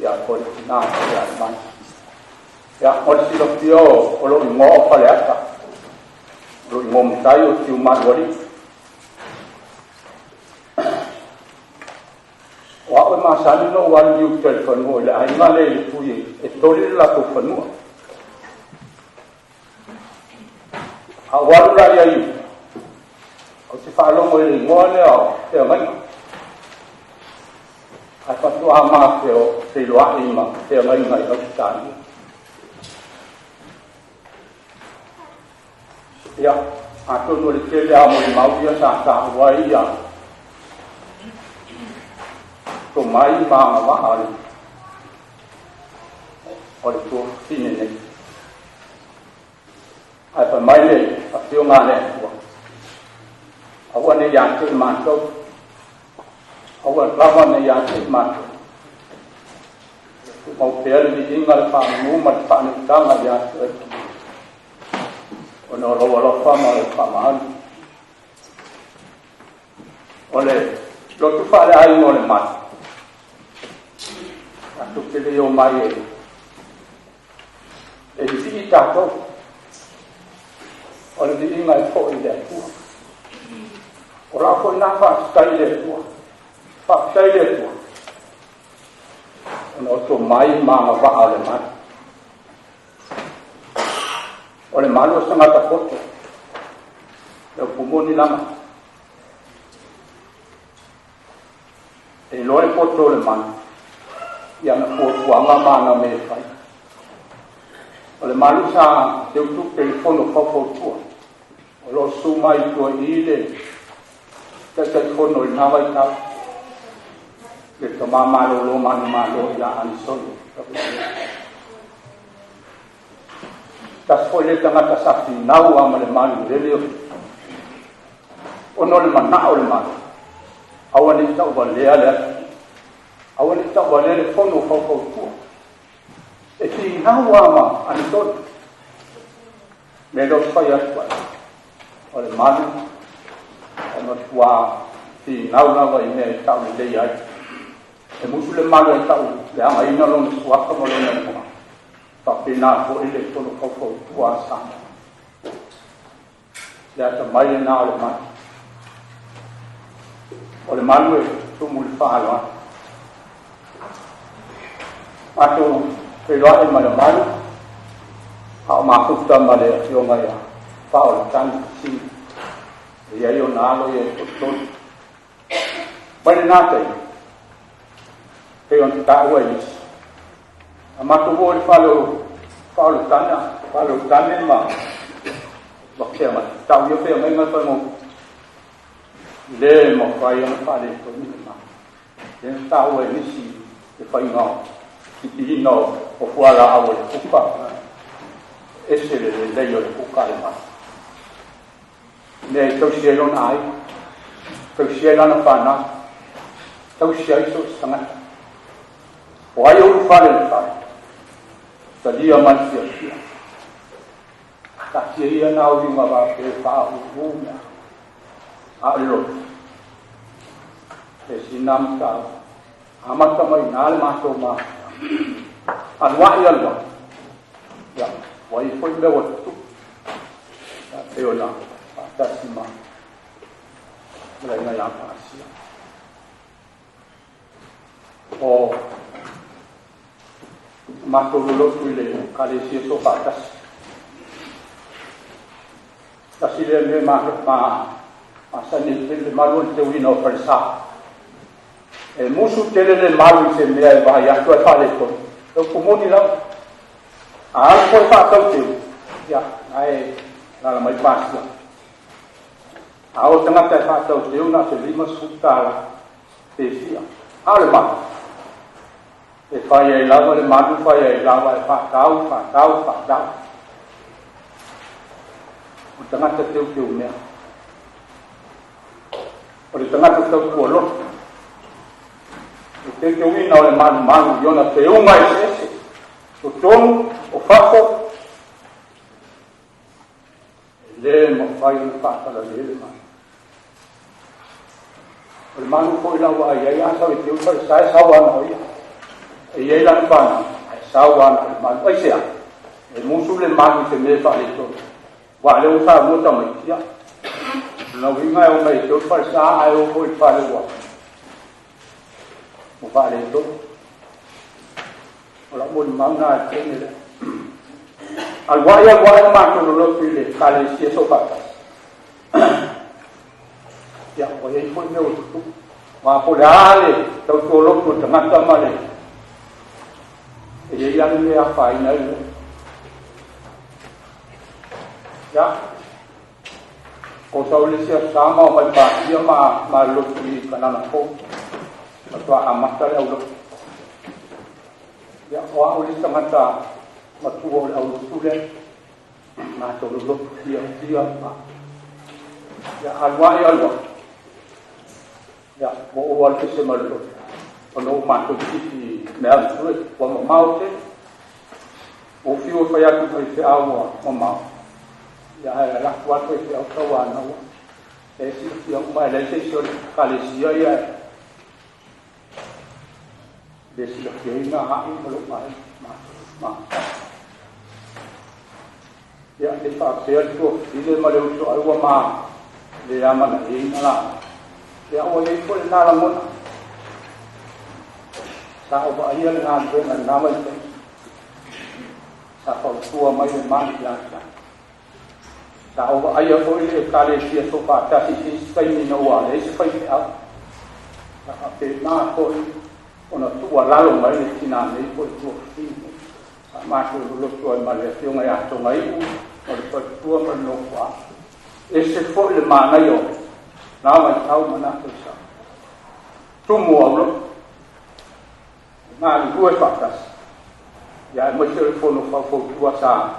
ia po le tina ia le mai. Ia mo le silafia o lou igoa o Faleata, o lou igoa matai o Tiumalualii. O au e masani ona ou alu i uta i le fanua i le aiga lea i le tui e toli le latou fanua. A ou alu la ia i uta, ou te faalogo i le igoa lea o Feagaiga. Ae faatoa ma feiloai ma Feagaiga i Ausetalia. Ia, atonu o le tele lava o molimau ia sa taua ai ia tomai ma agavaa o le tuafafine nei. Ae fai mai le Afioga a le Atua, aua ne i ia te matou, aua lava ne i ia te matou. Tumau pea le viiga, le faamanu ma le faaneetaga ia te oe, ona o lou alofa ma lou faamaoni. O le lotu faaleaiga o le mai, tatou te le o mai e vivii tatou, o le viiga e foi i le Atua. O lau foi lena faafetai i le Atua. Faafetai i le Atua ona o tomai ma agavaa o le malu. O le malu o se tagata poto, le upu moni lava. E iloa le poto o le malu i ana fuafuaga ma ana mea e fai. O le malu sa teutupe i le fono faufautua, o lo o susu mai i tua i i le Taitaifono i lena vaitau, le tama malolo manumalo ia Anisoni. Tasi foi le tagata sa finau lava ma le malu lele ona o le manao o le malu, aua ne i tauvalea le atunuu, aua ne i tauvalea le fono faufautua. E finau lava ma Anisoni. Mea lea ou te fai atu ai, o le malu e matua finau lava i mea e taulelei ai. E musu le malu e tau leagaina lona suafa ma lona igoa. Faapena foi le fono faufautua a Samoa. Le atamai lena o le malu. O le malu e tumu i le faaaloalo. Matou feiloai ma le malu, a o mafuta ma le afioga ia Faaoletani Sini. E i ai ona alo ia e toatolu. Mai lena taimi, pei ona taua e nisi, a matou o i le fale o Faaoletani, Faaoletani ma Feagaiga, tau ia Feagaiga le fale le mafai ona faaletonu le malu. Lea na taua e nisi le faiga o pipiina o fualaau o le kuka, ese le lelei o le kuka a le malu. Mea e tausi ai lona aiga, tausi ai lana fanau, tausi ai so o se tagata. O ai ou fale i le fale, talia ma le fiafia. Taatia ia na uiga faapea e faaūū mea. A o le loto, e sina mataupu. Amata mai i ina le matou mafutaga. Alu a'i alu a'i, ia, ua i ai foi mea ua tutupu. Ia, pei ona faatasi ma fetalaiga ia Pasia. O matou lolotu i le Ekalesia Soofaatasi. Tasi lea mea ma masani ai tele le malu o le teuina o falesa. E musu tele le malu i se mea e vaai atu ai faaletonu. E upu moni lava. A alu foi faatau teu, ia, na e alaala mai pasia. A o tagata e faatau teu na o se $50 pe fia. A o le malu, e fai ai lava le malu, fai ai lava e faatau, faatau, faatau. O le tagata teuteu mea. O le tagata tautua loto. O le teuteuina o le malumalu i ona teuga eseese, totonu, o fafo, e le mafai ona faatalale le malu. O le malu foi lau vaai ai, a sau e teu falesa e sau ana o ia. E i ai lana fanau, ae sau ana o le malu. Aisea? E musu le malu i se mea e faaletonu. Aua o lea ua saunoa tamaiti, ia, o lona uiga e o mai e teu le falesa ae o foi i le fale ua faaletonu. O lau molimau lena i le taimi lea. Alu a'i alu a'i le matou lolotu i le Ekalesia Soofaatasi. Ia, ua i ai foi mea ua tutupu. Aua po o le a le tautua lotu o le tagata ma le... E i ai lava le mea e afaina ai le lotu. Ia, o sau le isi aso sa ma omai pasia ma ma lotu i Kanana Fou. Matua amata le aulotu. Ia, o au le isi tagata matua o le aulotu lea. Matou lolotu fiafia ma ia alu a'i alu a'i. Ia, ua ou alu ese ma le lotu. Ona ua matou tipi i mea alu ua mamao tele. Ua ou fiu e fai atu i faifeau ua mamao. Ia, ae alu atu lava le faifeau tauanau. E silafia uma e leai se isi o le Ekalesia ia e le silafiaina a'u ma lou aiga matou ma. Ia, le faapea le tuafafine ma le uso ai ua ma le amanaia la. Ia, ua i ai foi lena lagona. Sa ou vaaia le galuega i lena vaitaimi. Sa fautua mai le malu ia te au. Sa ou vaaia foi le Ekalesia Soofaatasi i se isi taimi ina ua leai se faifeau. Sa faapena foi ona tuualalo mai le tina nei po o le tuafafine nei. Sa matou lolotu ai ma le afioga ia Togaiu ma le faletua ma le nofoaga. Ese foi le manaia o na vaitau ma na tausaga. Tumu au lotu. Galulue faatasi. Ia aemaise o le fono faufautua sa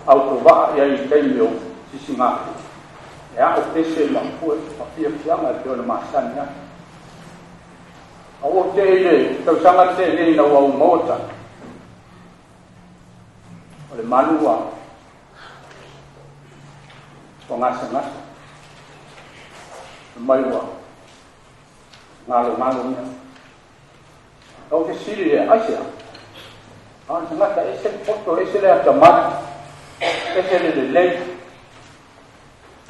autovaa i ai i taimi o sisigafua. E ao pese ma pue ma fiafiaga e pei ona masani ai. A ua tea i le tausaga tea nei ina ua ou maua tala, o le malu ua gasagasa, fai mai ua galogalo mea. Ou fesili lea, aisea? A o le tagata ese le poto, ese le atamai, ese le lelei,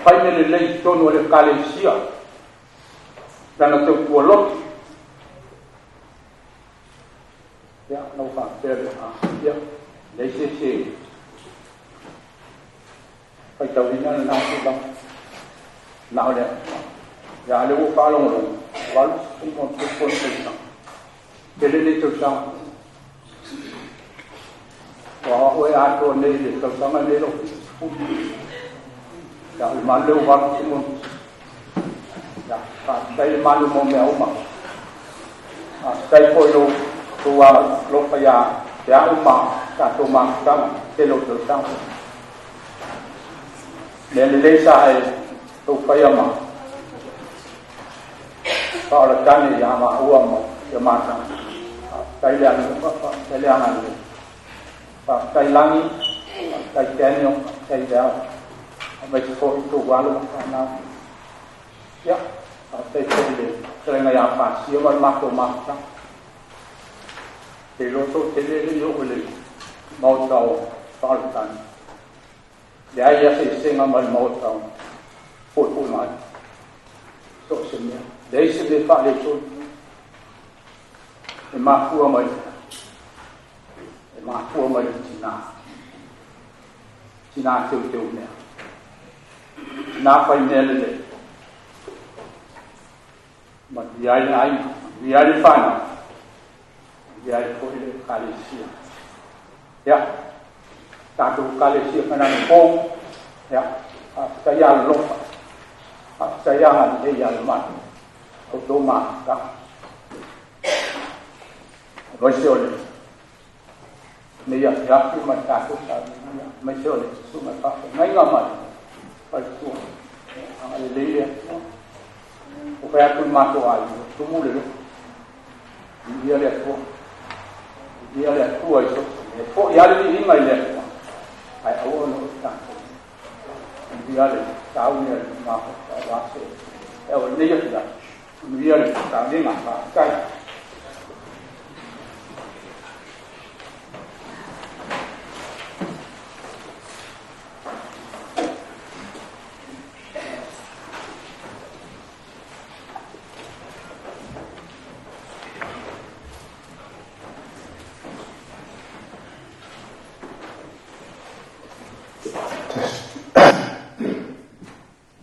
fai mea lelei i totonu o le Ekalesia, lana tautua lotu. Ia, na ou faapea lea, a, ia, leai se isi e faitauina lena tulaga. Na o le Atua. Ia, a o lea ua ou faalogologo, 80 ma ono tausaga. Tele nei tausaga. Ua o e atoa nei i le tausaga nei lou 70. Ia, o le malu lea ua 80. Ia, faafetai le malu mo mea uma. Faafetai foi lou tou alofa ia te au ma tatou mafutaga tele o tausaga. Mea lelei sa e tou faia ma faaola tane ia maua ma ia matau. Faafetai le anufa, faafetai le agalelei. Faafetai lagi, Faafetai Daniel, faafetai Val, aemaise foi i tou alo ma fanau. Ia, faafetai foi i le fetalaiga ia Pasia ma le matou mafutaga. Te iloa toatele e le i oo i le maota o Faletane. Leai lava se eseesega ma le maota o Puepuemai. So o se mea. Leai se mea e faaletonu. E mafua mai e mafua mai le tinā. Tinā teuteu mea. Tinā fai mea lelei. Manuia ai le aiga, manuia ai le fanau, manuia ai foi le ekalesia. Ia, tatou ekalesia Kanana Fou, ia, faafetai alolofa, faafetai agalelei ia le malu, outou mafutaga. Aemaise o le nei afiafi ma le tatou sauniga, aemaise o le susuga i faafeagaiga ma le faletua. Agalelei le Atua. Ua fai atu le matou aiga, ua tumu le loto. Viia le Atua. Viia le Atua i so o se mea. E foi lava le viiga i le Atua, ae aua ona o tatou. Manuia le sauni a le mafuta aua se e au nei afiafi. Manuia le sauniga. Faafetai.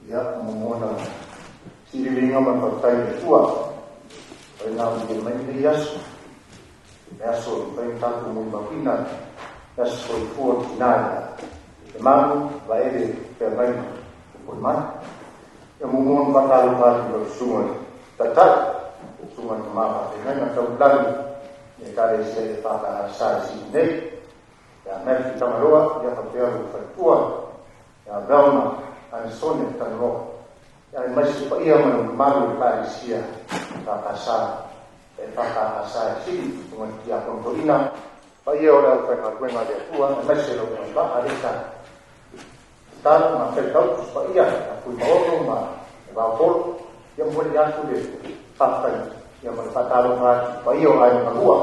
Ia, muamua ona sililiga ma le faafetai i le Atua o lena ua manuia mai lenei aso, le aso e mafai ona tatou molimauina le aso soifua o le tina ia Lemalu Vaele Feagaiga Puepuemai. Ia muamua ona faatalofa atu i lau Susuga i le Taitai, Susuga i le Tama Faafeagaiga Taulagi i le Ekalesia EFKS i Sydney, ia Matthew Tagaloa, ia faapea lou faletua ia Velma Anisone Tagaloa, ia aemaise le paia ma le mamalu o le Ekalesia EFKS EFKS i Sydney, Susuga i le Tiakono Toeaina, paia o le aufaigaluega a le Atua, aemaise lau agavaa lea tatalo ma faitau paia a Fuimaono ma le Vaopolo. Ia momoli atu le faafetai ia ma le faatalofa atu i paia o aiga lua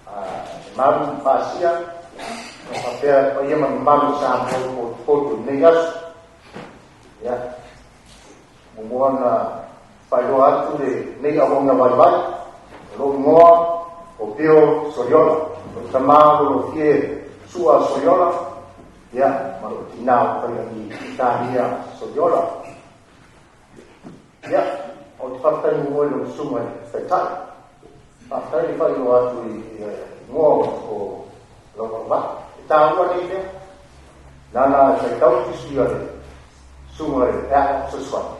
le Malu Pasia ma faapea paia ma le mamalu o Samoa i potopoto i lenei aso. Ia, muamua ona faailoa atu lenei auauna vaivai, o lou igoa o Bill Soliola, o le tama o lo fie Sua Soliola, ia, ma lou tinā o Faiagi Italia Soliola. Ia, o te faafetai muamua i lau susuga i le Taitai. Faafetai le faailoa atu i igoa o lau agavaa. E taua nei mea. Nana e faitau tusi a le susuga i le Al Fesoasoani.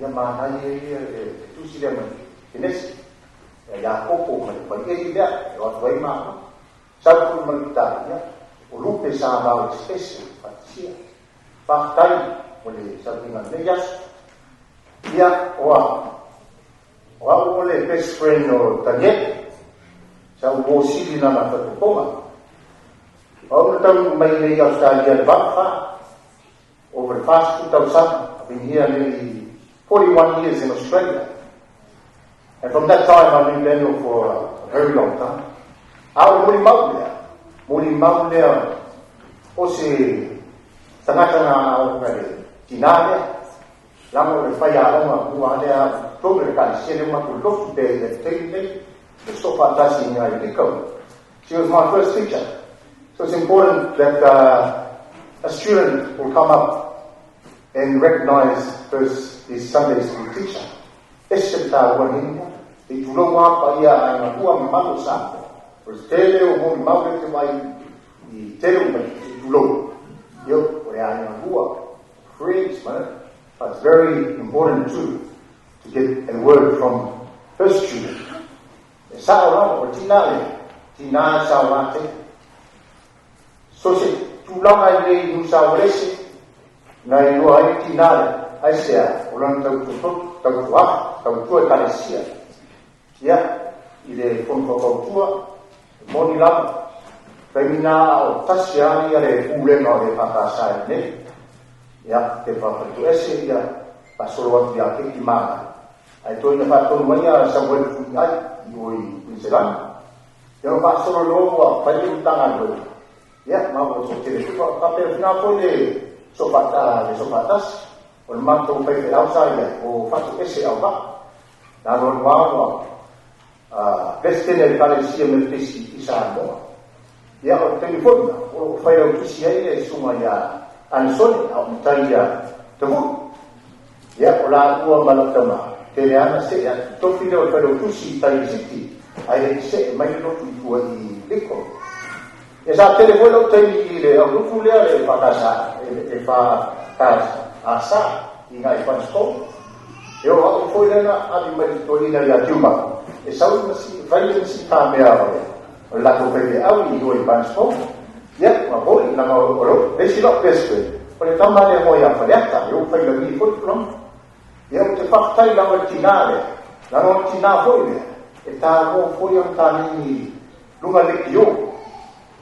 Ia manaia ia le tusi lea mai Kenesi. Ia Iakopo ma le Paieli lea, e o atu ai mātou. Sau foi ma le Italia, o lupe sa vao esese faatasia. Faafetai mo le sauniga o lenei aso. Ia, o au, o au o le best friend o Daniel. Sa ou mosili lana fatotoga. O au na taunuu mai nei i Australia i le 84. Over the past 40, I've been here nearly 41 years in Australia. And from that time, I knew Daniel for a very long time. A o le molimau lea, molimau lea o se tagata na aoga le tinā lea, leaga o le faiaoga mua lea i totonu o le ekalesia lea ua matou lotu pea i le taimi nei, le soofaatasi i ina i Nickel. She was my first teacher. So it's important that a student will come up and recognize first his Sunday school teacher. Ese le taua nei mea. E tulou lava paia a aiga lua mamalu o Samoa. O le tele o molimau lea ou te vaai i tele o mai e tulou. Io, o le aiga lua, friends, man. But it's very important too to get a word from first student. E sao lava, o le tinā lea, tinā e sao la te. So se tulaga i nei New South Wales, na iloa ai le tinā lea, aisea, o lana tautototo, tautuaha, tautua ekalesia. Ia, i le fono faufautua, e moni lava, Taimi na o tasi a ia le pulega o le EFKS i inei. Ia, te faafaletoese ia faasolo atu ia Keki Maga. Ae toe ina faatonu ai ia Samuel Fuiai i o i Kuiniselani. Ia ona faasolo loa ua fai le Matagaluega. Ia, ma ua toatele foi. Faapena foi le Soofaatasi. O le matou faifeau sa i ai, o Fatuese Auvaa. Na alu alu lava ua Peresetene o le Ekalesia Metotisi i Samoa. Ia, o le taimi foi lena, o lo o failautusi ai le susuga ia Anesone, a o matai ia Tavui. Ia, o laua ma lau tama, tele lava na see atu. Tofi lea o le failautusi i tai i Siti, ae le i see mai le lotu i tua i Lincoln. Ia, sa tele foi lou taimi i le aulotu lea le EFKS, EFKS i ina i Funston. E oo au foi lea na ave mai le toeaina ia Tiuma, e sau ma si, fai le si mea o le latou faifeau i o i Funston. Ia, ma foi, laga o le isi lau best friend, o le tama lea moe ia Faleata, e ou failagi foi tulaga. Ia, ou te faafetai lava i le tinā lea, laga o le tinā foi lea, e taua foi ona tanini luga leitio,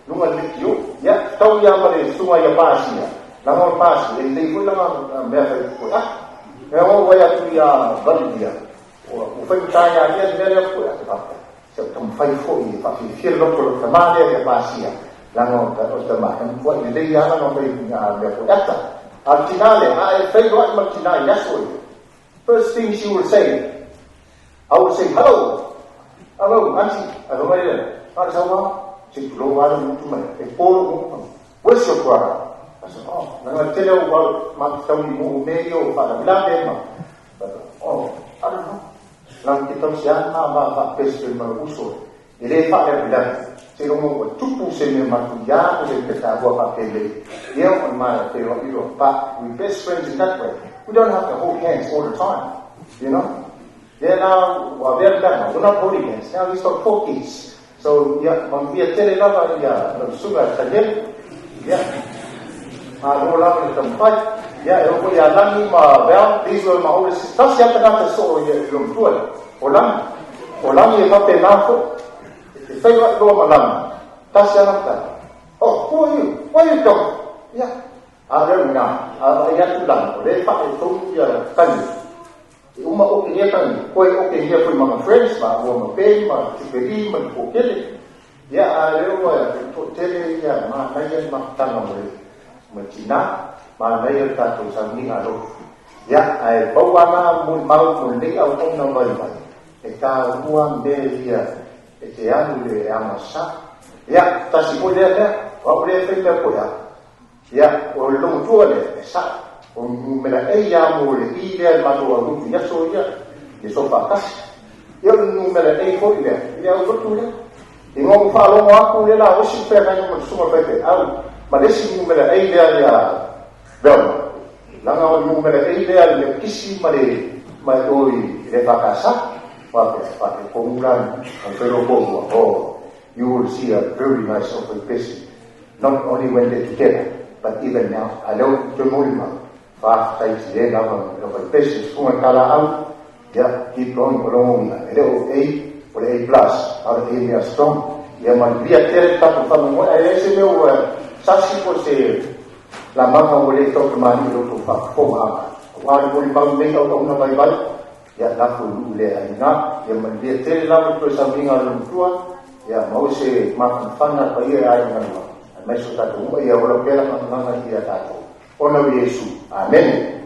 luga leitio. Ia, tau ia ma le susuga ia Pasia, laga o le Pasia, e lelei foi lana mea fai foi ata. E o ai atu ia Validia, ua faigata ia te ia le mea lea foi ata faafetai. Se o taumafai foi e faafiafia le loto o le tama lea ia Pasia, laga o le tama, e matuai lelei lava lana fai mea foi ata. A o le tinā lea, a e feiloai ma le tinā i aso ia, first thing she will say, I will say, hello, hello, auntie. Ae fai mai lea, a le saunoaga, se i tulou lava le gutu mai, e po lou gutu mai. Where's your brother? I said, oh, laga le tele o au ma te taui mo mea ia o faalavelave ma, oh, I don't know. Laga te tausi lava na va faapese ma lou uso, e le faalavelave. Seiloga ua tupu se mea matuia po o se mea taua faapenei. Ia, o le ma te iloa, but we best friends in that way. We don't have to hold hands all the time, you know. Yeah, now, ua avea le mea, we're not holding hands. Now he's got 4 kids. So, ia, manuia tele lava ia lau susuga e Tanielu. Ia, malo lava le taumafai. Ia, e oo foi ia Lani ma Val, these were my older sisters. Tasi lava tagata soo ia i lou matua lea, o Lani. O Lani e faapena foi. E te feiloai loa ma Lani, tasi lava tagata. Oh, who are you? Where are you going? Ia, a lea o ina, a vaai atu Lani, o lea e faaletonu ia Tanielu. E uma oke ia tangi, koe oke ia foi ma ma friends, ma ua ma Ben, ma Tiperi, ma Lipokele. Ia, a leo ua toatele ia manaia le mafutaga mo le mo le tinā, manaia le tatou sauniga alofa. Ia, ae pau lava na molimau mo lenei auauna vaivai, e taua mea ia e te alu i le agasa. Ia, tasi foi lea mea, o au lea e fai mea koe a. Ia, o le logotua lea, e sa'o. O le numera ei lava mo le i lea i le matou aulotu i aso ia, i aso faatasi. Ia, o le numera ei foi lea i le aulotu lea. Ina ua faalogo atu le la osi feagaiga ma le susuga i le faifeau ma le isi numera ei lea ia Velma, leaga o le numera ei lea i le kisi ma le ma o i le EFKS, faapea, faapea, tonu la o felo koua, oh, you will see a very nice ofaipesi. Not only when they're together, but even now. A lea ou te toe momoli mai, faafetai tele lava i lau faipesi, susuga i Kalaau, ia, keep going, o lou uiga, e le o A, o le A plus, a o le A mea strong. Ia manuia tele le tatou faamoemoe, ae leai se mea ua sasi po o se lamaga ua le tautamāli'i i lo outou faafofogaaga. Aua le molimau nei auauna vaivai, ia lafo i nuu lea aiga. Ia manuia tele lava le toe sauniga a le matua, ia maua se mafanafana le paia e aiga lua, aemaise o tatou uma, ia ola pea lana agaga ia tatou. Ona o Iesu. Amene.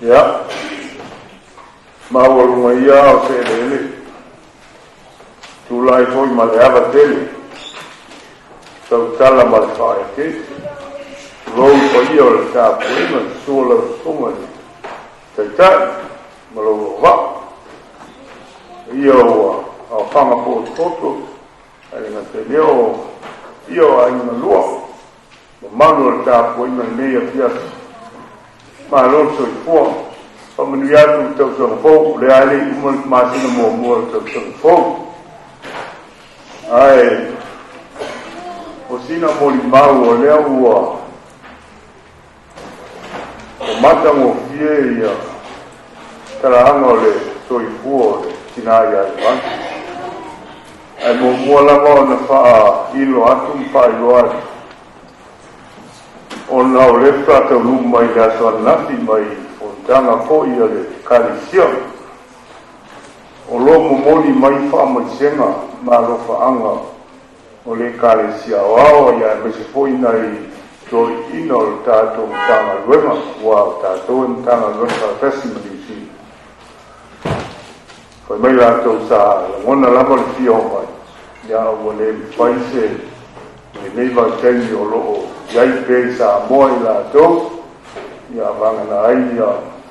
Ia, maualuga ia o se eleele, tulai foi ma le ava tele, tautala ma le faaeteete, tulou le paia o le tapuaiga, susu o lau susuga i le Taitai ma lou auvaa. Ia ua aofaga potopoto, ae le gata i lea o ia o aiga lua, mamalu o le tapuaiga i lenei afiafi. Malo le soifua. Faamanuia atu i le tausaga fou, o lea lava e le i uma le masina muamua o le tausaga fou. Ae o sina molimau o lea ua o matagofie ia talaaga o le soifua o le tina ia Lemanu. Ae muamua lava ona faailo atu ma faailoa atu, ona o lea faatoa taunuu mai i le aso ananafi mai fonotaga foi a le Ekalesia, o lo o momoli mai faamaisega ma alofaaga o le Ekalesia Aoao ia aemaise foi nai toeaiina o le tatou Matagaluega, aua o tatou e Matagaluega faatasi ma Niu Sila. Fai mai latou sa lagona lava le fia o mai, ia ua le mafai se lenei vaitaimi o lo o i ai pea i Samoa i latou, ia vagana ai ia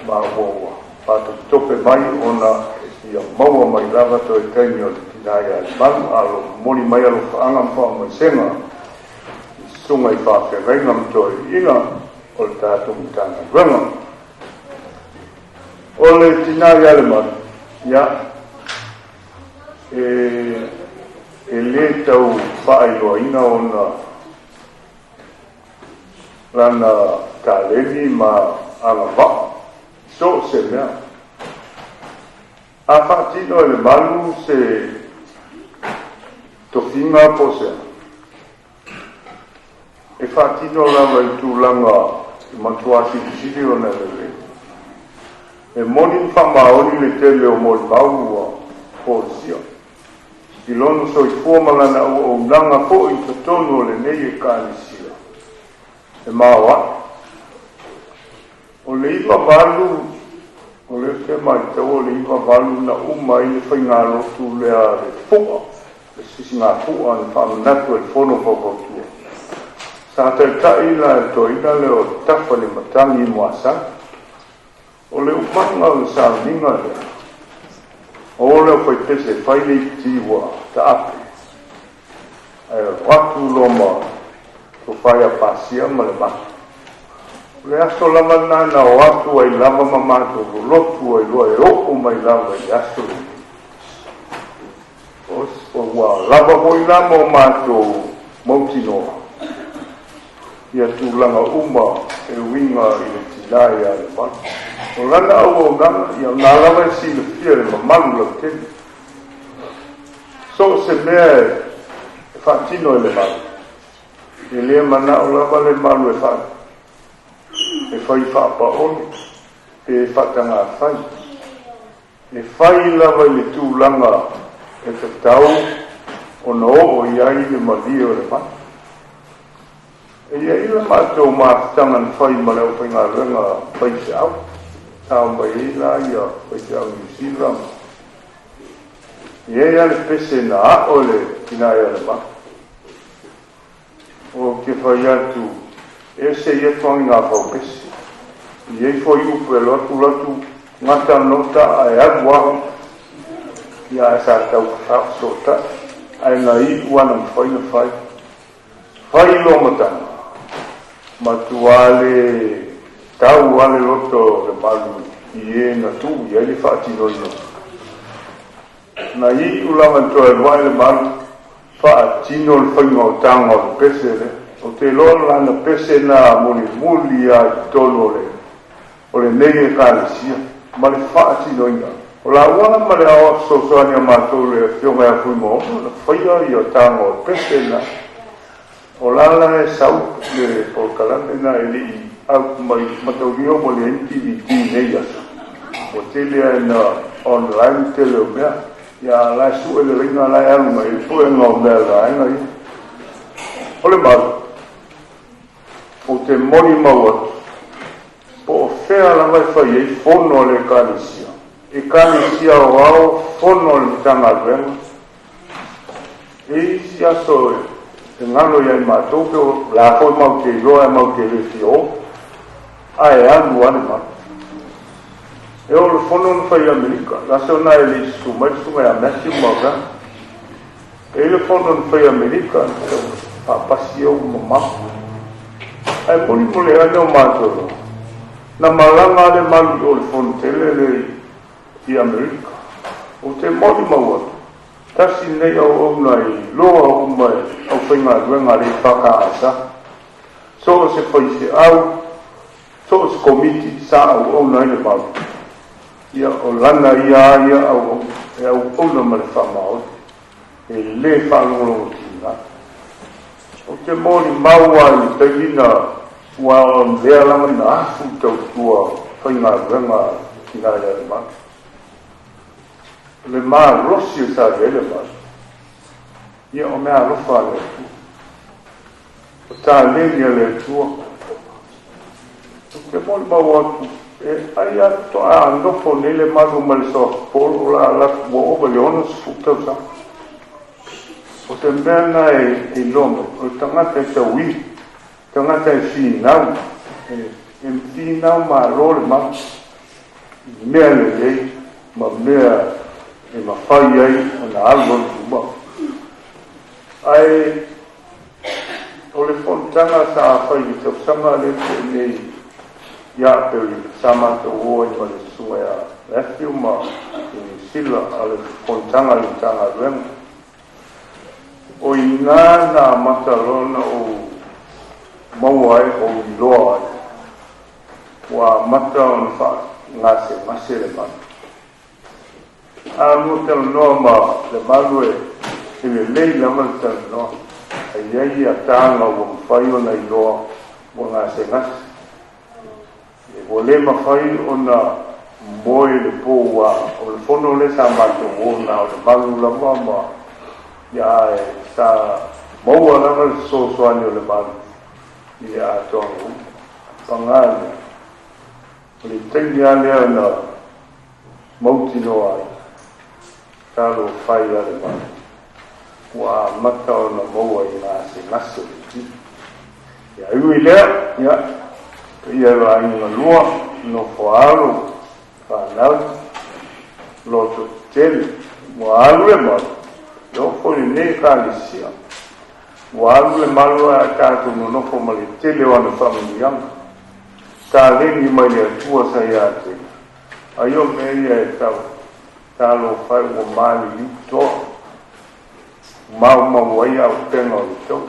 maua ua faatopetope mai ona e fia maua mai lava toe taimi o le tina ia Lemanu, a o lo o momoli mai alofaaga ma faamaisega i susuga i faafeagaiga ma toeaiina o le tatou Matagaluega. O le tina ia Lemanu, ia, e le tau faailoaina ona lana taleni ma agavaa i so o se mea. A faatino e Lemalu se tofiga po o se a, e faatino lava i tulaga e matua silisili ona lelei. E moni ma faamaoni le tele o molimau ua folasia i lona soifua ma lana auaunaga foi i totonu o lenei Ekalesia e maoae. O le 98, o lea ou te matau o le 98 na uma ai le faigalotu lea a le Fua, le sisigafua na faamanatu e le Fono Faufautua. Sa taitai la e le toeaina lea o Tafa le Matagi Moasau. O le umaga o le sauniga lea, o le aufaipese e fai le ipiti ua taape, ae avatu loa ma tofa ia Pasia ma le malu. O le aso lava lena na o atu ai lava ma matou lolotu ai loa e oo mai lava i le aso lenei. Ua lava foi la mo matou mautinoa ia tulaga uma e uiga i le tina ia Lemanu. O lana auaunaga, ia o lena lava e silafia e le mamalu lautele. So o se mea e faatino e Lemalu, e le manao lava Lemalu e e fai faapaole pe faatagafai. E fai lava i le tulaga e tatau ona oo i ai le malie o le malu. E i ai le matou mafutaga na fai ma le aufaigaluega faifeau, sa omai ai la ia faifeau Niu Sila ma e i ai lava le pese na ao e le tina ia Lemalu. Ou te fai atu, ese ia togiga faupese. I ai foi upu e alu atu latu gata nota ae alu ahu ia ae sa tau faafesootai ae na iu lava na mafai ona fai. Fai loa matagi, matua le tau lava le loto o le malu i e na tuu i ai le faatinoina. Na iu lava na toe alu ae le malu, faatino le faiga o taga o le pese lea. Ou te iloa o lana pese na mulimuli lava i totonu o le o lenei Ekalesia ma le faatinoina. O lauga ma le aoao fesoasoani a matou le Afioga ia Fuimaono na faia ia taga o le pese lena. O la la e sau le polokalame lena e le i out mai mataulia ua leai ni DVD i nei aso. Ua tele lava ina online le tele o mea. Ia a o la e sue le laina la e alu mai ai le puega o mea a le vaega ia. O le mau, ou te molimau atu, po o fea lava e fai ai fono a le Ekalesia, Ekalesia Aoao, fono a le Matagaluega, E i ai isi aso e galo ia i matou pe o le a foi matou te iloa ae matou te le fia o, ae alu lava le malu. E o le fono na fai i Amerika, le aso lena e le i susu mai le susuga ia Matthew ma Vela. E i ai le fono na fai i Amerika, na tau faapasi au mamao. Ae moni mo le ane o matou loa, na malaga lava le malu i o i le fono tele lea i Amerika. Ou te molimau atu, tasi lenei auauna e iloa uma e aufaigaluega a le EFKS, so o se faifeau, So o se komiti sa auauna ai le malu, ia o lana ia a ia auauna, e auauna ma le faamaoni, e le faalogologotiga. Ou te molimau lava i le taimi na ua lea lava na afu i tautua faigaluega a tina ia le malu. O le malosi o sa i ai le malu, ia o meaalofa a le Atua. O taleni a le Atua. Ou te molimau atu, e ai a faatoa nofo nei le malu ma le softball o la alu atu ua ova i le 60 tausaga. O se mea lena e iloa mai, o le tagata e tauivi, tagata e finau, e finau malo le malu i mea lelei ma mea e mafai ai ona alu alu i luma. Ae o le fonotaga sa fai i le tausaga lea na tea nei ia Aperila, sa matou o ai ma le Susuga ia Matthew ma i Niu Sila a o le fonotaga a le Matagaluega. O i ina na amata loa ona ou maua ai, ou iloa ai, ua amata ona faagasegase le malu. A lua talanoa ma Lemalu e lelei lava le talanoa, a i ai ataga ua mafai ona iloa ua gasegase. Ua le mafai ona moe i le po aua o le fono lea sa matou o na o Lemalu lava ma ia ae sa maua lava le fesoasoani o Lemalu i le atoaga uma. Paga lea, o le taimi lava lea na mautinoa ai, talofa e ia Lemalu, ua amata ona maua i gasegase o le tino. Ia, e ui i lea, ia, paia e vaaiga galua, nofo alo, fanau, loto tetele, ua alu le malu, e oo foi i lenei Ekalesia, ua alu le malu ae a tatou nonofo ma le tele o ana faamanuiaga. Taleni mai le Atua sa ia te ia. Ai o mea ia e tau, talofa e ua maliliu toa, maumau ai auupega o le tou.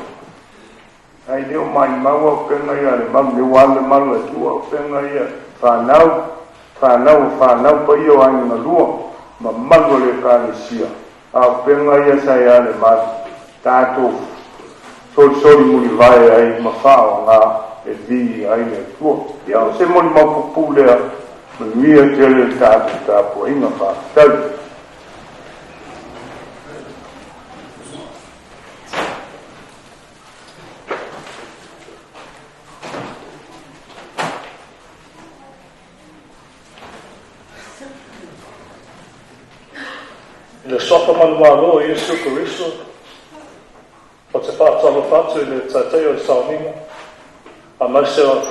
Ai le o maimau auupega ia a le malu, le ua alu le malu e tuu auupega ia fanau, fanau o fanau paia o aiga galua, mamalu o le Ekalesia, auupega ia sa ia le malu, tatou solisoli mulivae ai ma faaaoga e viia ai le Atua. Ia o se molimau pupuu lea, manuia tele le tatou tapuaiga. Faafetai. I le Suafa manumalo o Iesu Keriso, Ou te faatalofa atu i le Taitai o le Sauniga, aemaise o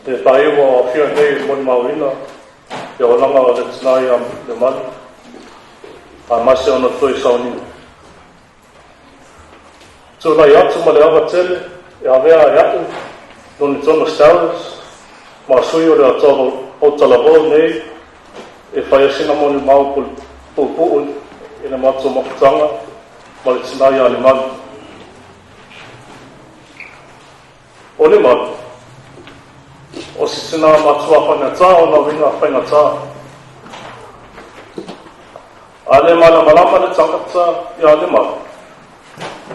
le paia ua aofia nei e molimauina le olaga o le tina ia Lemalu, aemaise ona toe sauniga. Tulai atu ma le ava tele e avea e a'u Loni Thomas Towers ma sui o le Autalavou nei e fai ai sina molimau puupuu i le matou mafutaga ma le tina ia Lemalu. O Lemalu, o se tina matua faigata ona uiga faigata. A le malamalama le tagata ia Lemalu,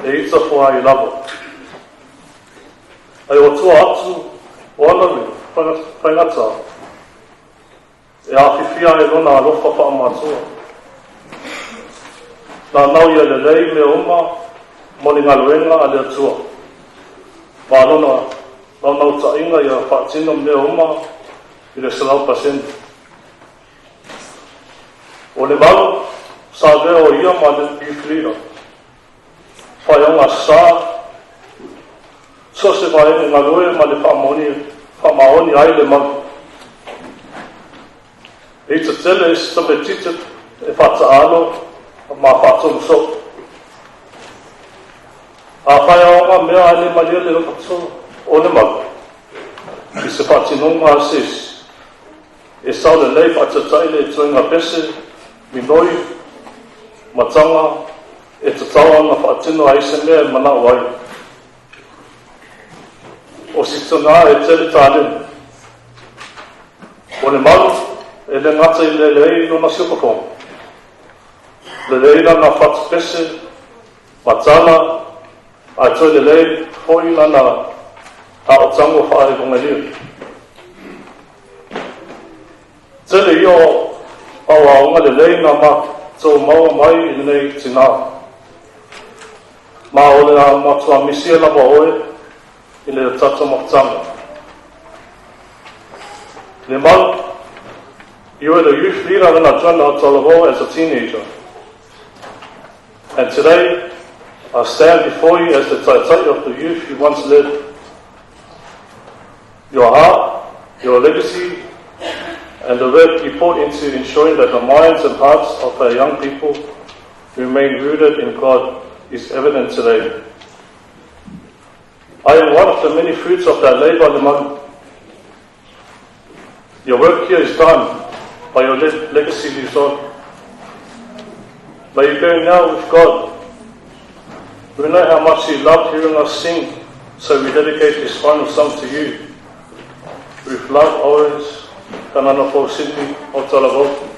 e ita foai lava. Ai o tua atu o ana uiga faigata, E afifia ai lona alofa faamatua. Nanau ia lelei mea uma mo le galuega a le Atua, ma lona naunautaiga ia faatino mea uma i le 100%. O le valu sa avea o ia ma le youth leader, faaiuga sa so o se vaega galue ma le faamaoni ai le malu. E ita tele e se tamaititi e faataalo ma faatonu soo. Afai aoga mea ae le malie le loto o Lemalu i se faatinoga a se isi, e sao lelei faataitai le ituaiga pese, minoi, ma taga e tatau ona faatino ai se mea e manao ai. O si tina e tele taleni. O Lemalu e le gata i lelei lona siufofoga, lelei lana fatupese ma tala, ae toe lelei foi lana aotago faaevagelia. Tele ia o aoaoga lelei na matou maua mai i lenei tina. Ma o le a matua misia lava oe i le tatou mafutaga. Lemalu, you were the youth leader when I joined Aotearoa as a teenager. And today, I stand before you as the taitai of the youth you once led. Your heart, your legacy, and the work you put into ensuring that the minds and hearts of our young people remain rooted in God is evident today. I am one of the many fruits of that labor, Lemalu. Your work here is done, but your legacy lives on. May you go now with God. We know how much you loved hearing us sing, so we dedicate this final song to you. With love always, Kananafo Sydney, Aotearoa.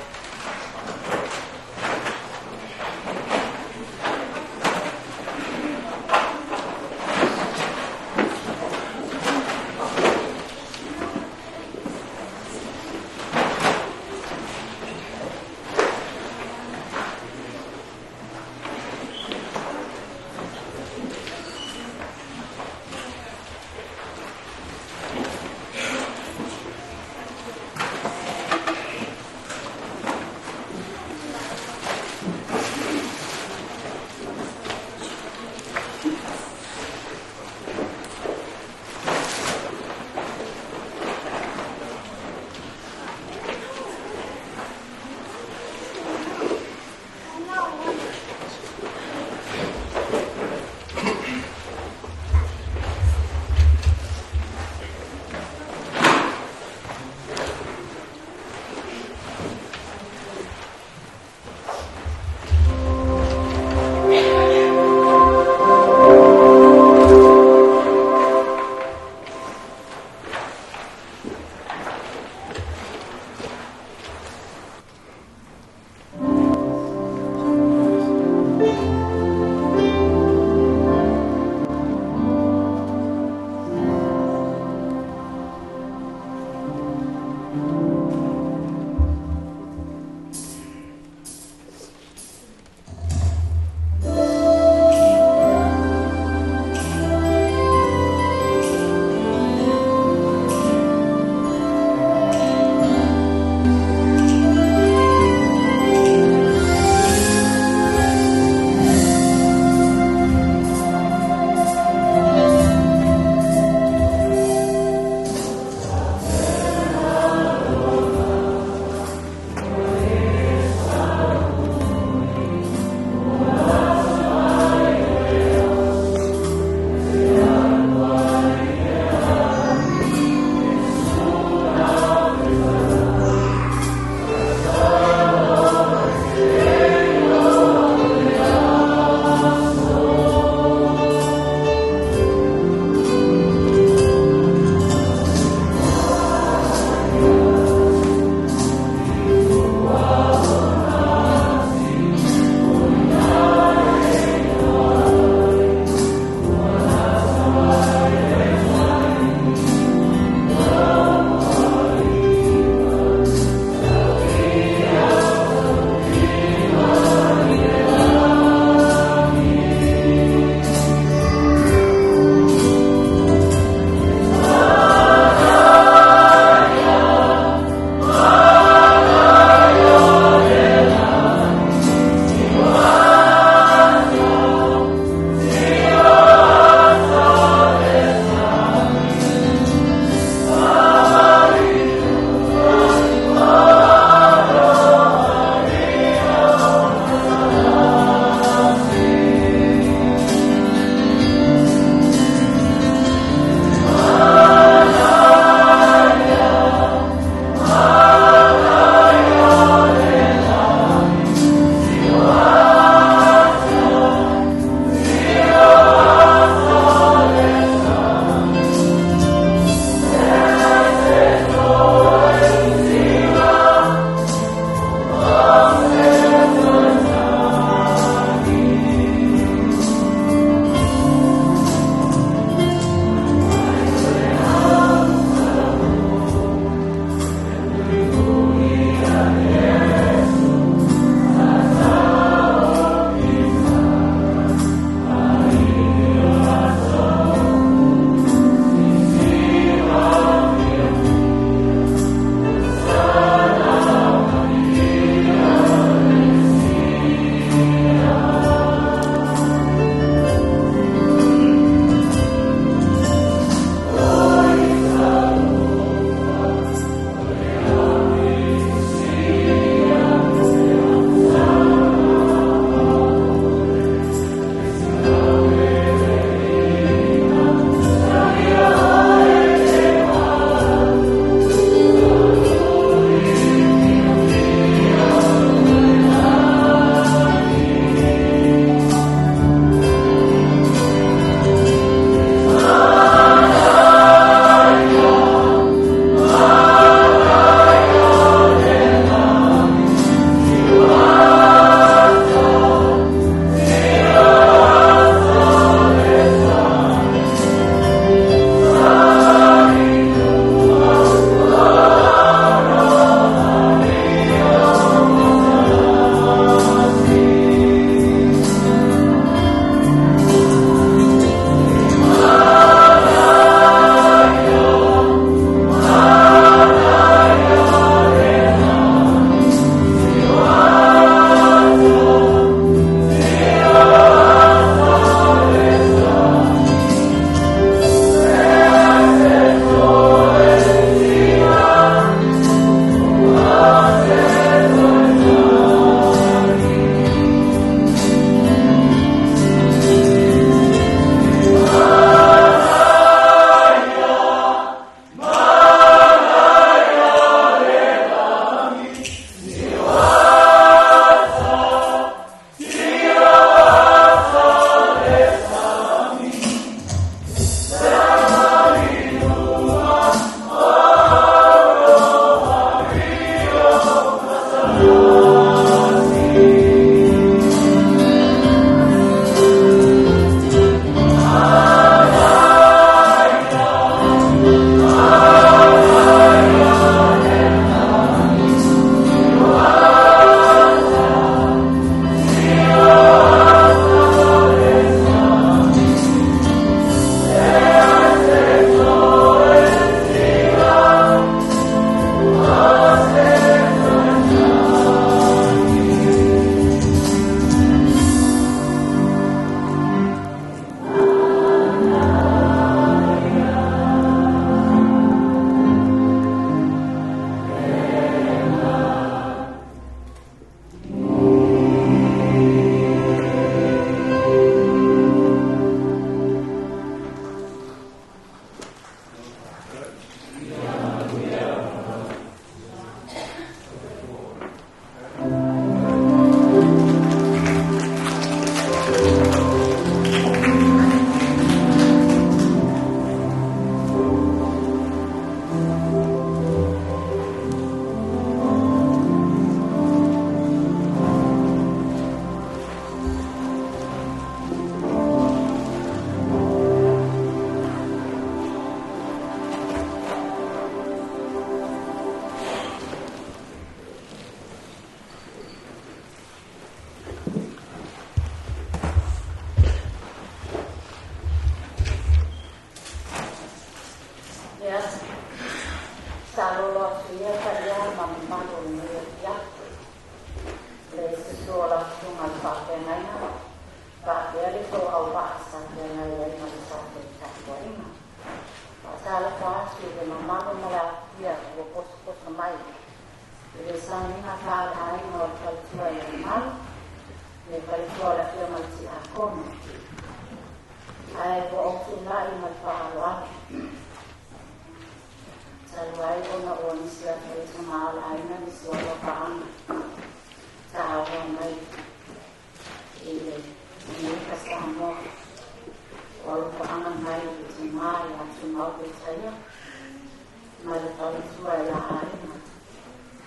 Ia, sa lolo atu ia paia ma mamalu o lenei afiafi. Le susu o lau susuga i le faafeagaiga, faapea le tou auvaa sa feagai ai ma le tatou tapuaiga. Faatalofa atu i le mamalu ma le aofia ua potopoto mai i le sauniga faaleaiga o le faletua i Lemalu, le faletua o le afioga i le Tiakono. Ae ua ou tulai ma le faaaloalo. Talu ai ona ua misi atu le tama o le aiga nisi o alofaaga sa auai mai i le Amerika Samoa. O alofaaga mai i le tama ia Tumau Petaia ma le faletua i la aiga.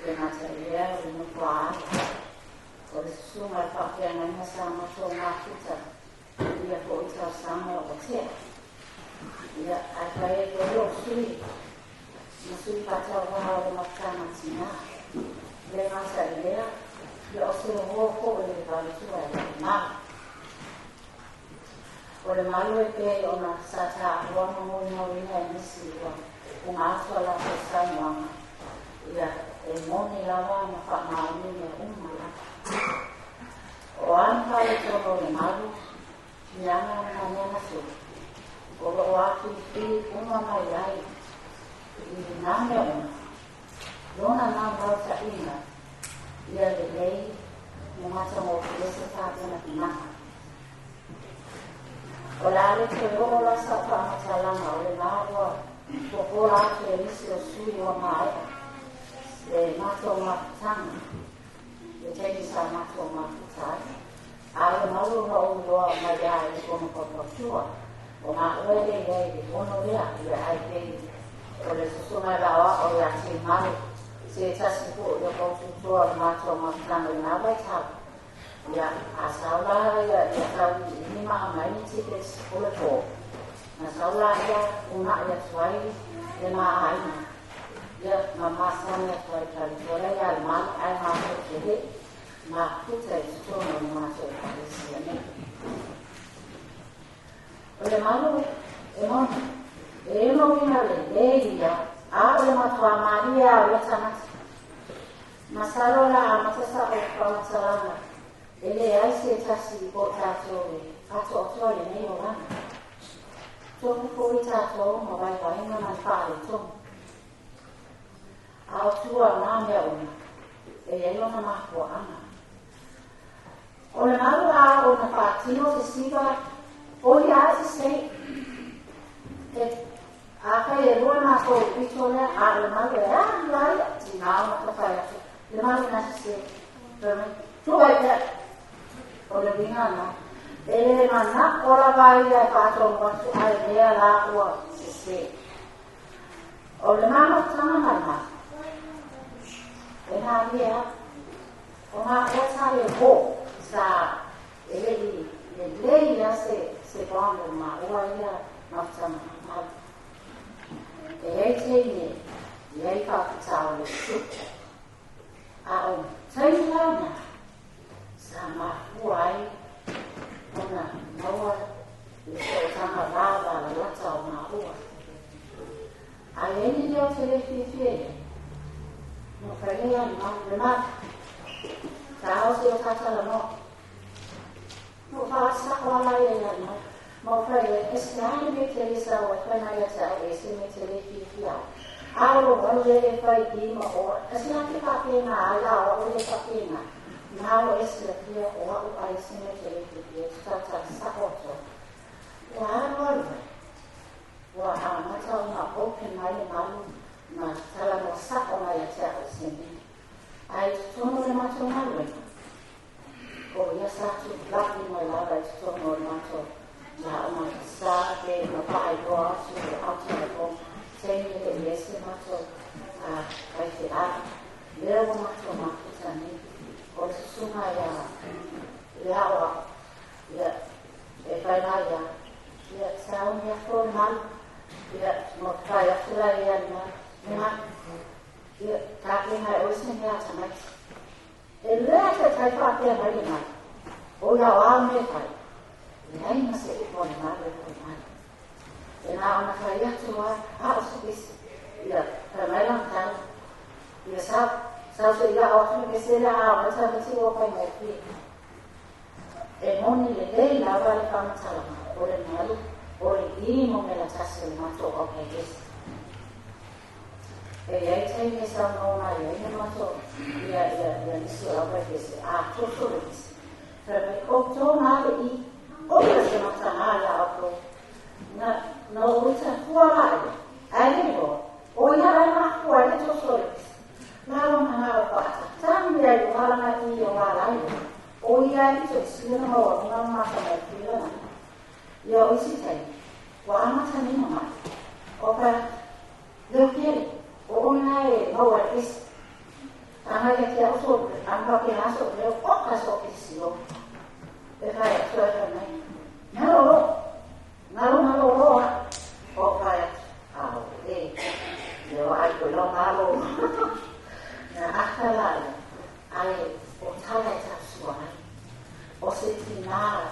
Le gata i lea o le nofo a alo. O le susuga i le faafeagaiga sa matou mafuta i ia foi talosaga ua tea. Ia, ae fai ai foi lou sui ma sui faatauvaa o le mafutaga tina. Le gata i lea, ia o se uo foi le faletua e maumau. O le malu e pei ona sa taua ma molimauina e nisi ua uga atu a latou saunoaga, ia, e moni lava ma faamaoni mea uma lava. O a ni faaletonu o le malu, ni aga ma mea na tupu, o loo afifī uma mai ai i nā mea uma, lona naunautaiga ia lelei ma matagofie se tapenapenaga. O le a le toe oo la sau faamatalaga o lena ua popola atu e nisi o sui ua maea le matou mafutaga, le taimi sa matou mafuta ai. A o le malu na ou iloa mai lava i le fono faufautua, o maua e le i ai i le fono lea, ia ae pei o le susuga i le aoao ia Timalu, se tasi foi o faututua o le matou mafutaga i lena vaitau. Ia, a sau la ia, ia tau iliili ma aumai ni tickets o le po, na sau la ia uunai atu ai le ma aiga, ia, ma masani atu ai i le faletua lea ia le malu, ae matou te le i mafuta i totonu o le matou ekalesia nei. O le malu e moni, e ono uiga lelei ia, a o le matua malie lava o ia tagata. Masalo o le a amata sa'u faamatalaga e leai se tasi o tatou e atoatoa i lenei olaga. Tofu foi tatou ma vaivaiga ma le faaletonu. A o tua o nā mea uma, e i ai lona mafuaaga. O le malu a ona faatino se siva, o ia ae se sei. E afai e lua matou i le pito lea, a o le malu e alu a ia, tiga ona ta fai atu, le malu na sese, fai mai, tuu ai pea. O le uiga lena, e le manao lava ia e faatonu atu ae lea la ua sese. O le mamautaga ma le malu, e malie lava. O ngā ota le ho sa e le i lelei lava se se bond o maua ia mafutaga malu. E i ai teine e i ai faafitauli tupu. A o taimi la na sa mafua ai ona maua le sootaga vavalalata o maua. A i ai ni leo te le fiafia i ai, no fai lea le malu le malu. Taao se o talanoa. No faasa'o ala ia ia le malu. Ma o fai ai, e se a le mea te le sau ai fai mai ia te au e se mea te le fiafia ai. A o lou alu lea e fai i ma o a se a te faapena ai a o au le faapena. Na o e silafia o a'u ai se mea te le fiafia ai talatala sa'o atu ai. Ua alualu ai. Ua amata ona open mai le malu ma talanoa sa'o mai ia te a'u i se mea. Ae i totonu o le matou galuega, o ia sa tuula'i mai lava i totonu o le matou aoga sa pe ma faailoa atu i le aotalafo taimi e le i ai se matou faifeau. Lea ua matou mafuta nei, o le susuga ia le aoao, ia, e fai mai ia, ia, sauni atu o le malu, ia, ma fai atu la ia le malu, le malu, ia, tapena e oe se mea a tamaiti. E lea te tai faapea mai le malu, o ia o a mea fai, leai ma se upu a le malu e fai mai. E na ona fai atu a, a o se pese. Ia, fai mai lana tala. Ia sau, sau se ia o atu le pese lea a o mai tamaiti ua faigofie. E moni lelei lava le faamatalaga, o le malu, o le i numera tasi o le matou aufaipese. E i ai taimi e saunoa mai ai le matou, ia, ia, ia nisi o le aufaipese, a toso le pese. Fai mai, outou na le i, o le se mataga ia outou. Na, na ou ita fua la ia, ae le iloa, o ia la e mafua ai le toso o le pese. La lona galo faatatagi ai i luga lana i o la la ia. O ia e pito i sili ona maualuga ma matagofie lana ia o isi taimi, ua amata nei ona mai. O ka leo tele, o oe na e maua i le pese. Agai ia te au so, a faapena so'u leo, oka so'u pese o. E fai atu ai fai mai, Galo loa, galo galo loa. O fai atu, Aole, ia vaai koe lau galo. Na ata la ia, ae o tala e tausua ai. O se tinā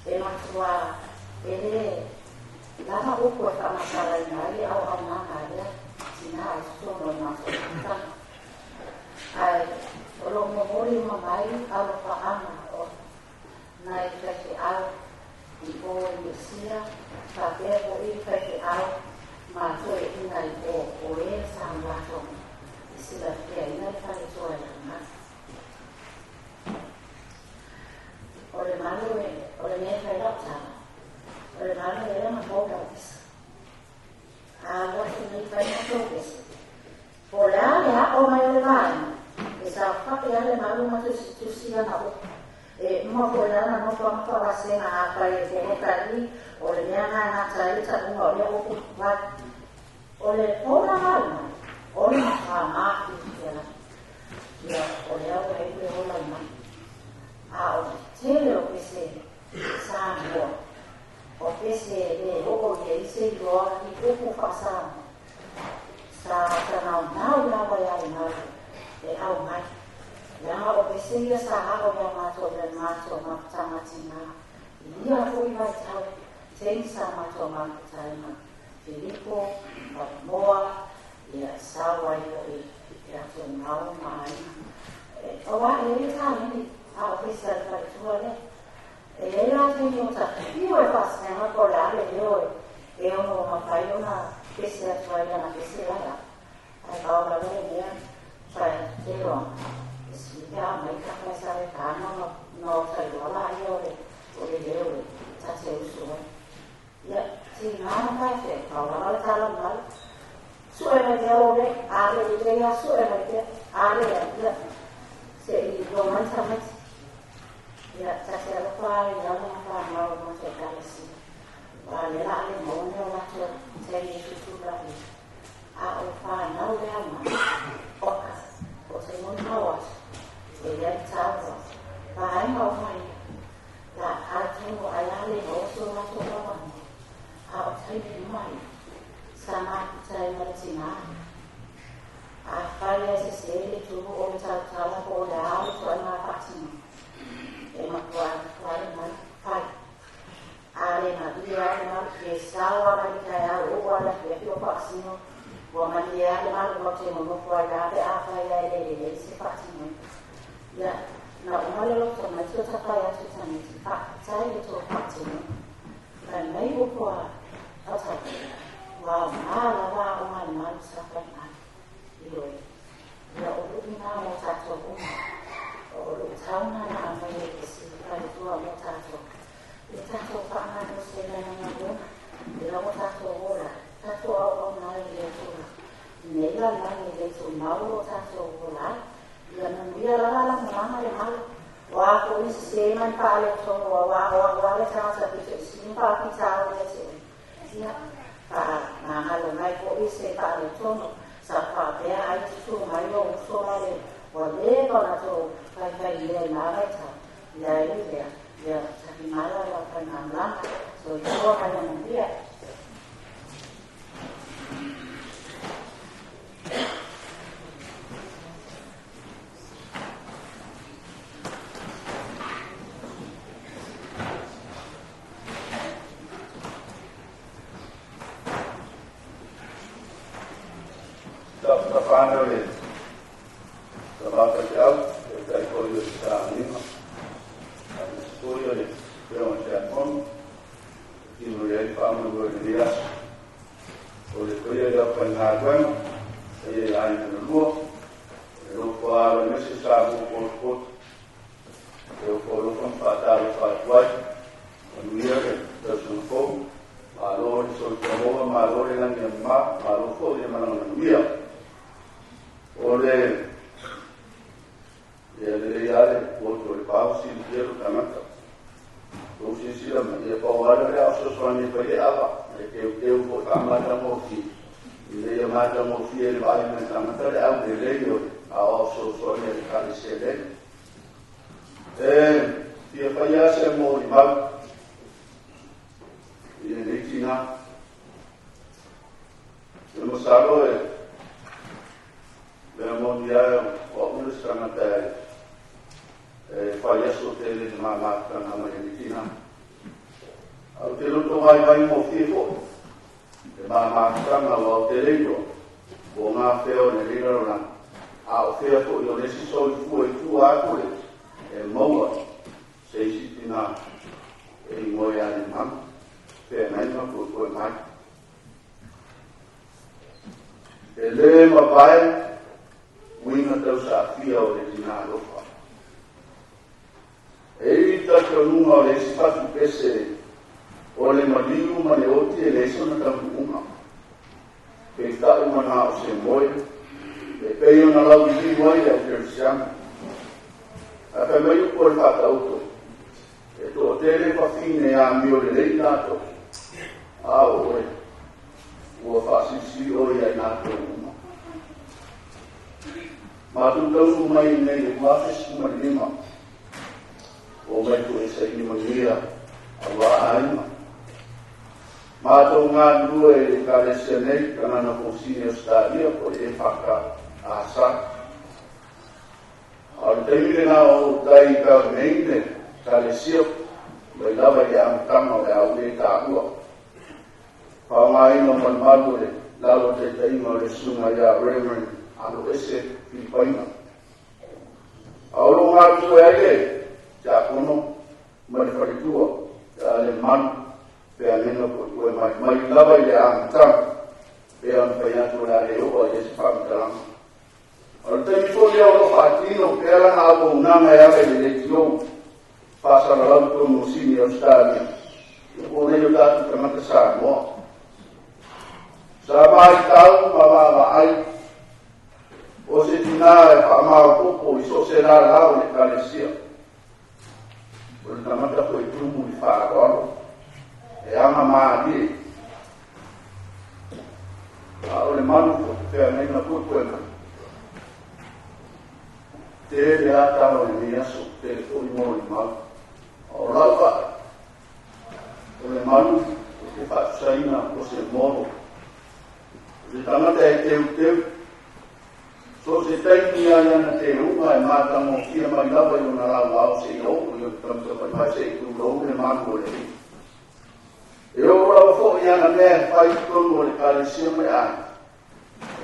e matua e lē lava upu e faamatalaina ai le auaunaga a lea tinā i totonu o le matou amataga. Ae o lo o momoli uma mai alofaaga o nai faifeau i o i Iesia faapea foi faifeau ma toeaiina i o o e sa latou i silafiaina le faletoa i ananafi. O le malu e, o le mea e fai lau tala, o le malu e lana pou lau pesa. A alu atu nei fai matou pesa. Po o le a le aʻo mai o le vaega, e saofai lava le malu ma tusitusi lana upu. E uma foi lana nofoaga faavasega afai e poloka i, o le mea na e gata ai le taʻuga o lea upu vai. O le poula galuga, o le matua mafiafia lava. Ia, o lea ua iu le ola i mai. A o le tele o pese Samoa, o pese e lē oo i ai se iloa i upu faa-Samoa, sa tanaunau lava iā le malu e aumai. Leaga o pese ia sa aʻo iā matou i le matou mafutaga tinā i ia foi vaitau, taimi sa matou mafuta ai ma Filipo, Pamoa, ia sau ai foi e atu gao ma aiga. Auā e iai le taleni, a o pese a le faletua lea. E iai la taimi o tafio e faasinaga po o le a le leo e ono mafai ona pese atu ai lana pese la ia. Ae pau lava le mea fai te loaga, e sili pe a aumai kapa e sa le taga ona ota iloa laia o le leo e ta te usu ai. Ia, tiga ona faifea, pau lava le tala o le malu. Sue mai pea lou leo, a le lelei lava sue mai pea, a le ia, se i iloa mai tamaiti. Ia, ta te alofa ai i alo ma fanau o matou Ekalesia, aua o lea o le a le maua ni o latou taimi e tutulai ai. A o fanau le aumai, oka, o se molimau atu, e i ai le taua, vaega uma ia, la, atonu ai a le maua so latou avanoa, a o taimi uma ia, sa mafuta ai ma le tinā. Afai ae sesē le tulu o le tautala po o le a le ituaiga faatinoga, e matua atu ai mai fai. A le malie lava le malu, e sao lava i le taeao e oo lava i le afiafi o faasino, ua malie lava le malu matou te nonofo ai lava pe afai ae le lelei se faatinoga. Ia, na uma le loto tamaiti o tapai atu i tamaiti, faafetai i le tou faatinoga. Fai mai upu a Faatali, ua aoga lava aoga a le malu sa fai mai. Ioe, ia o luʻu na mo tatou uma. O luʻu tauna na aumai ai e se faletua mo tatou. Ia tatou faagalosi ai lana galuega, ia ua tatou ola, tatou auauna ai i le Atua. Nei lalelagi e le tumau lo tatou ola ai. Ia manuia lava lagolaga le malu. Ua foi sesē ma ni faaletonu auā o a'u lava le tagata pito i sili ma faafitauli ia te oe. Ia, faagagalo mai foi se faaletonu sa faapea ai tutū mai lou uso ma le ua leva ona tou faifai lea i na vaitau. Ia e ui lea, ia tafimala lau faigamalaga, soifua ma ia manuia. Wana o le Tabata te au, e tai koi o te tānima. A te sui o le peo o te akono, tino le ai whaamanu o le riaso. O le koia i au pai ngā tuenga, e ia i aina na lua, e loko alo mese sa mo poto. E o ko loko mwhaataro whaatuai, manuia le tausanga fou, malo le soifua malo le lagi e ma, malo foi le malaga manuia. O le ia lelei lava le poto o le pao silafia lo tagata. Tou silasila mai, ia pau lava lea o fesoasoani e fai le ava, e teuteu foi faamatagofie, ina ia matagofie i le vaai mai tagata le aulelei o le aoao fesoasoani a le Ekalesia nei. E fia fai lava se molimau i lenei tinā. E masalo e mea moni lava o au le isi tagata e fai aso tele i le mamatutaga mai lenei tinā. Ae ou te loto vaivai gofie foi le mamatutaga aua ou te le iloa po o gafea o lenei lalolagi, a o fea foi o le isi soifua i tua atu le e maua se isi tinā e igoa ia Lemanu, feagai ma puepue mai. E le mavae uiga tausaafia o le tinā alofa. E i le talitonuga o le isi fatu pese o le maliu ma le oti e leai sona taunuuga. Peitai mana o se moe e pei ona lauliliu ai le au Kerisiano. Ae fai mai upu o le faataoto, e toatele fafine amio lelei latou, a o oe, ua faasilisili oe ia i latou uma. Matou taunuu mai i nei 2015, o mai foi e saili manuia auā aiga. Matou galulue i le Ekalesia nei, Kanana Kosini Ausetalia po o le EFKAS. A o le taimi lena o ou tai i Balmain le Ekalesia mai lava i le amataga o le a ou le taua. Faaaogaina o malumalu o le lalo o taitaiga o le Susuga ia Reverend Aloese Filipaina. A o lo o galulue ai le Tiakono ma le faletua ia Lemanu Feagaiga Puepue mai mai lava i le amataga pei ona fai atu o le a le oo ai i ai se faamatalaga. O le taimi foi lea o lo o faatino pea lana auaunaga e ala i le leitio faasalalau i totonu o Sini Ausetalia po o nei o tatou tagata Samoa. Sa matau ma vaavaai o se tinā e faamaopoopo i so o se lālā o le Ekalesia. O le tagata foi tumu i faaaloalo, e aga mālie. A o le malu foi, feagaiga puepue mai. Tele a tala o lenei aso, tele foi molimau. A o lau vaai, o le malu ou te faatusaina o se molo. O se tagata e teuteu, So o se taimi lava i ana teuga e matagofie mai lava i ona lauao seia oo i ona tamatapai mai seia tulou le malu o le alii. E oo lava foi i ana mea e fai i totonu o le Ekalesia ma le aiga,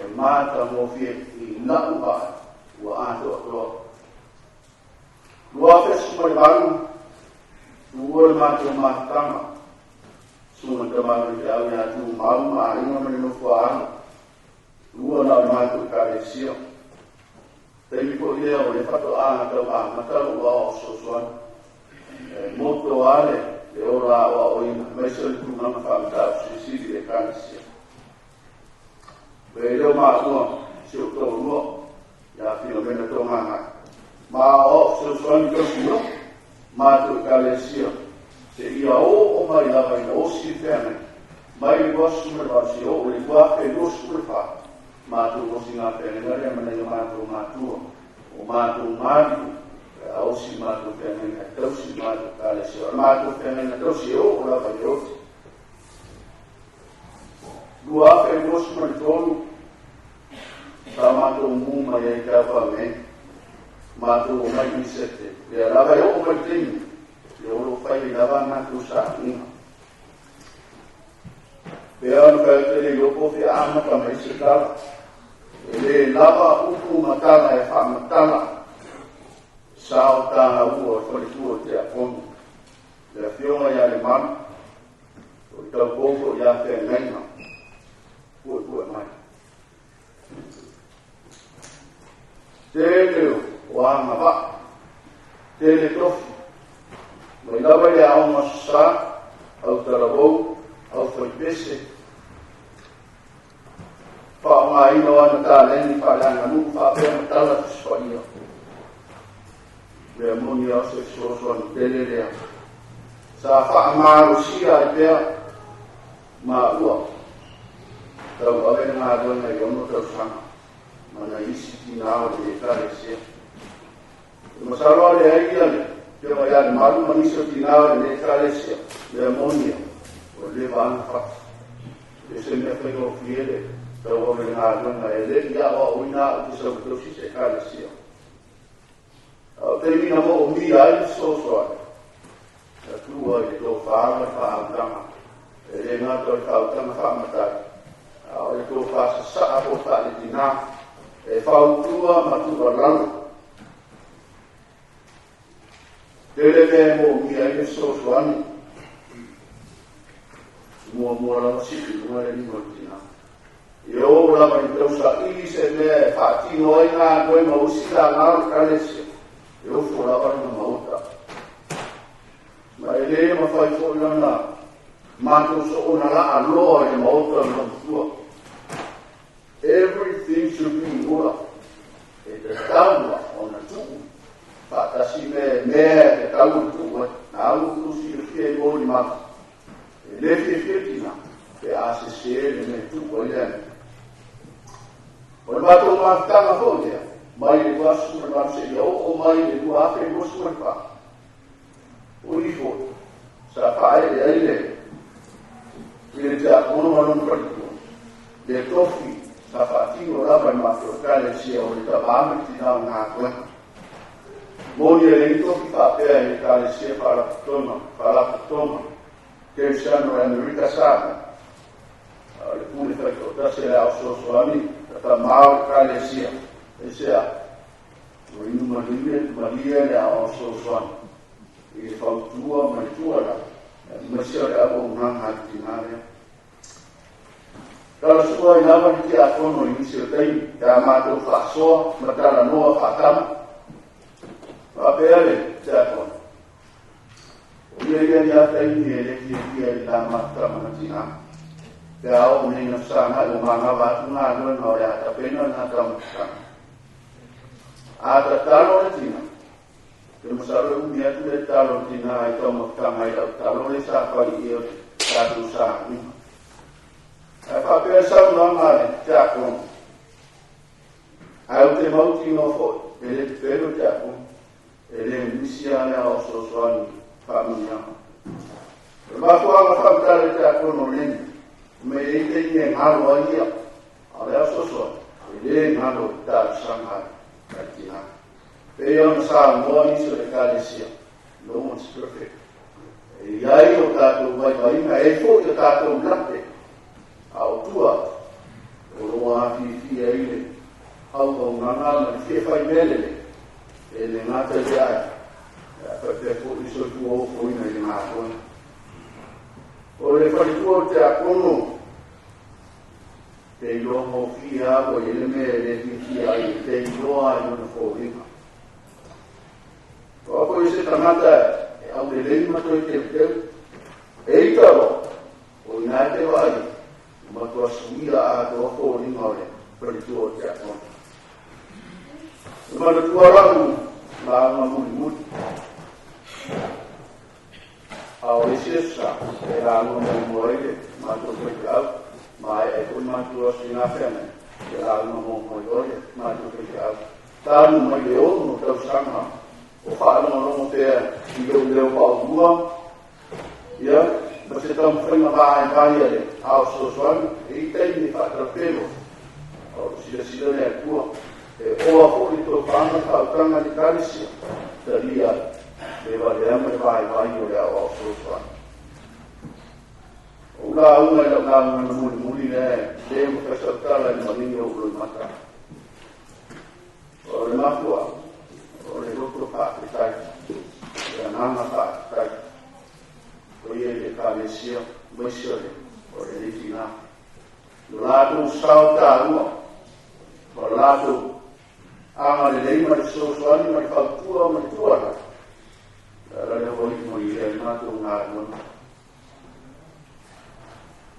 e matagofie i la'u vaai ua atoatoa. 2018, tuua le matou mafutaga, Susuga Tamanuiteau ia Tumau ma Aiga ma le nofo a alo. Lua na o le matou Ekalesia. Taimi foi lea o le faatoaga tau amata lou aoao fesoasoani. E moto lava le le ola aoaoina aemaise o le tulaga faamataupu silisili i le Ekalesia. Pei lea o maua si ou toalua ia Filomena Togagae ma aoao fesoasoani tausi matou Ekalesia seia oo mai lava ina osi le feagai mai le 28 seia oo i le 2024 matou osiga feagaiga lea ma nai o matou matua o matou maliu pe a osi matou feagaiga e tausi le matou Ekalesia. O le matou feagaiga tausi e oo lava i le oti. 2023 sa matou mu mai ai i Taufamē, matou omai i Sete, lea lava e oo mai le taimi, lea o lo o fai ai lava a matou sauniga. Pei ona fai atu e le iloa po o fea amata mai se tala. E lē lava upu ma tala e faamatala sa o tagaua o faletua o tiakono le afioga iā le Malu o le taupou foʻi iā feagaiga puepue mai. Tele o agavaa, tele tofi, mai lava i le aoga sasā, autalavou, aufaipese, faaaogaina o ana taleni faaleaganuu faapea ma tala tusipaia. Lea moni ao se fesoasoani tele lea. Sa faamalosia ai pea maua tauave le galuega i 6 tausaga ma nai isi tinā o le Ekalesia. E masalo a leai ia le afioga ia le Malu ma nisi o tinā o le Ekalesia, lea moni ia, o le leva ana fatu. E se mea faigofie le tauave le galuega e le i aʻoaʻoina aʻu te sau tausi se Ekalesia. A o taimi na moomia ai le fesoasoani, na tua i le tofā ma le faautaga. E lē gata o le faautaga faamatai, a o le tofā sasaa po o faaletinā e fautua ma tuualalo. Tele mea e moomia ai le fesoasoani. Muamua lava sii i luga le lima o le tinā. E oo lava i tausaili se mea e faatino ai galuega o isi lagā o le Ekalesia, e ofo lava lona maota. Ma e lē mafai foʻi ona matou soona laaloa i le maota o le matua. Everything should be in order. E tatau ona tuu faatasi me mea e tatau ona tuu ai. Na au tu silafia i mo ni mata. E lē fiafia tina pe a sesē le mea tuu ai lea. O le matou mafutaga foʻi lea, mai le 28 seia oo mai le 2024. O i foʻi, sa faaee ai le i le tiakono ma lona faletua. Le tofi sa faatino lava i matou Ekalesia o le tavā ma le tinā o galuega. Moni e leai tofi faapea i Ekalesia faalapotopotoga Kerisiano o Amerika Samoa. A o le pule faitoatasi a le ao fesoasoani na tamā o le Ekalesia. Aisea? Ua inu malie le aoao fesoasoani i le fautua ma le tuualalo, aemaise o le auaunaga a le tinā lea. Talasua ai lava le tiakono i nisi o taimi pe a matou faasoa ma talanoa faatama. Faapea le tiakono, o ia ia ia taimi e le fiafia i la mafutaga ma tinā. Pe a oo nei na fesagai ua magava atu galuega o le a tapena lena taumafataga. A tatalo le tina, te masalo e umi atu le tatalo a le tinā i taumafataga i lau tatalo le sa fai i e o tatou saguiga. Ae faapea le saunoaga a le tiakono, ae ou te mautinoa foʻi e le pepelo tiakono, e lē misi a le ao fesoasoani faamanuiaga. O le mafuaaga faamatala i tiakono leni, me e i taimi e galo ai ia, a o le ao fesoasoani, e lē galo i talosaga a le tinā. Pei ona saunoa nisi o le Ekalesia, no one's perfect. E iai o tatou vaivaiga, e ai foʻi o tatou lape, a o tua atu, o loo afiafia ai le auaunaga ma le fia faimea lelei, e le gata i ai, ae faapea foʻi le soifua ofoina i le galuega. O le faletua o le tiakono, te iloa gofie a ua i ai le mea e lē fiafia ai e te iloa ai lona foliga. O a foʻi se tagata e aulelei ma toe teuteu, e ita loa, o inā e te vaai, ua matua suia atoa foliga o le faletua o le tiakono. E manatua lau lauga mulimuli. A o le isi aso sa e lauga muamua ai le matou faifeau, maea ai foʻi matou aso i gafeagai, e lauga muamua ai loa le matou faifeau. Talu mai le 6 tausaga o faalogologo pea i lou leo paulua, ia, ma se taumafaiga vaevae a le ao fesoasoani, e i taimi e faatalapelo, a o le silasila le Atua, e oa foʻi le tofaga le faautaga i le Ekalesia, talia ai le valea ma le vaivai o le aoao fesoasoani. O ou lauga i lau lauga na mulimuli lea, e lē mafai sau tala i le maligi o ou loimata. mafuaaga o le loto faafetai, le agaga faafetai o ia i le Ekalesia aemaise o le o lenei tinā. Lo latou sao taua ma lo latou agalelei ma le fesoasoani ma le fautua ma le tuualalo, le ala lea ua iu mai ai matou galuega.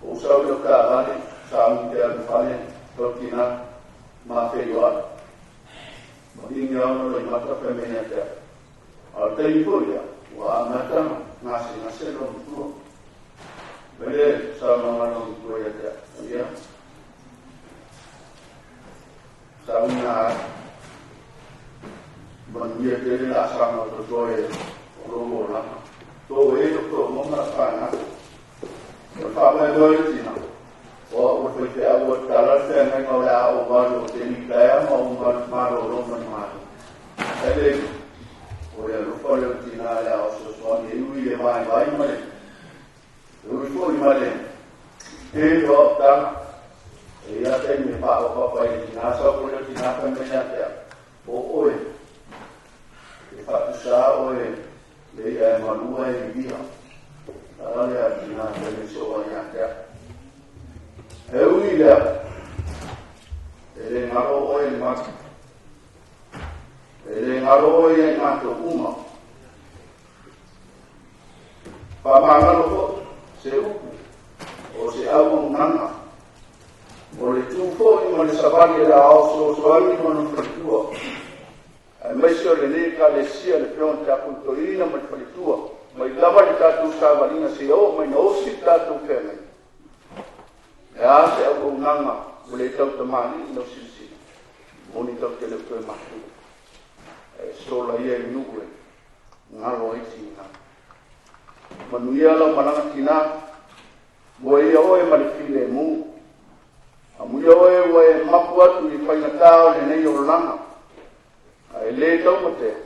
Ou sau i lau taavale, sauni te alu fale, lau tinā, ma feioai. Ma pigi au na loimata fai mai ia te au. A o le taimi foi lea, ua amata ona gasegase lou matua. Mai le saunoaga a lou matua ia te au, ia, sauni na ai. Manuia tele laasaga o totoe o lou olaga. Tou e o toomaga la fanau. O le faamoemoe o le tina, o au o le faifeau ua tatala le feagaiga o le a ou alu ou te litaea ma ou malolo ma le Malo. Ae le o le alofa lea o le tina le a fesoasoani e ui i le vaivai ma le e ui foi ma le tele o autaga. E i ai taimi e paopapa ai le tina, sau foi le tina fai mai ia te au, o oe, e faatusa oe le ia e malua e vivia. Ala lea tina fai mai soo ai ia te au. E ui lea, e le galo oe i le matu. E le galo oe ia i matou uma. Faamagalo foi se upu o se auaunaga o le tu foi ma le savali e le ao fesoasoani ma lona faletua, aemaise o lenei Ekalesia, le Afioga i le Tiakono Toeaina ma le faletua, mai lava le tatou savaliga seia oo mai na osi le tatou feagaiga. E a se auaunaga ua le tautamalii i lau silasila? Moni tatou te le o toe matutua. E sola ia i nuu e galo ai tiga. Manuia lau malaga tinā, mua ia oe ma le filemu. Amuia oe ua e mapu atu i faigata o lenei olaga, a e lē taumatea,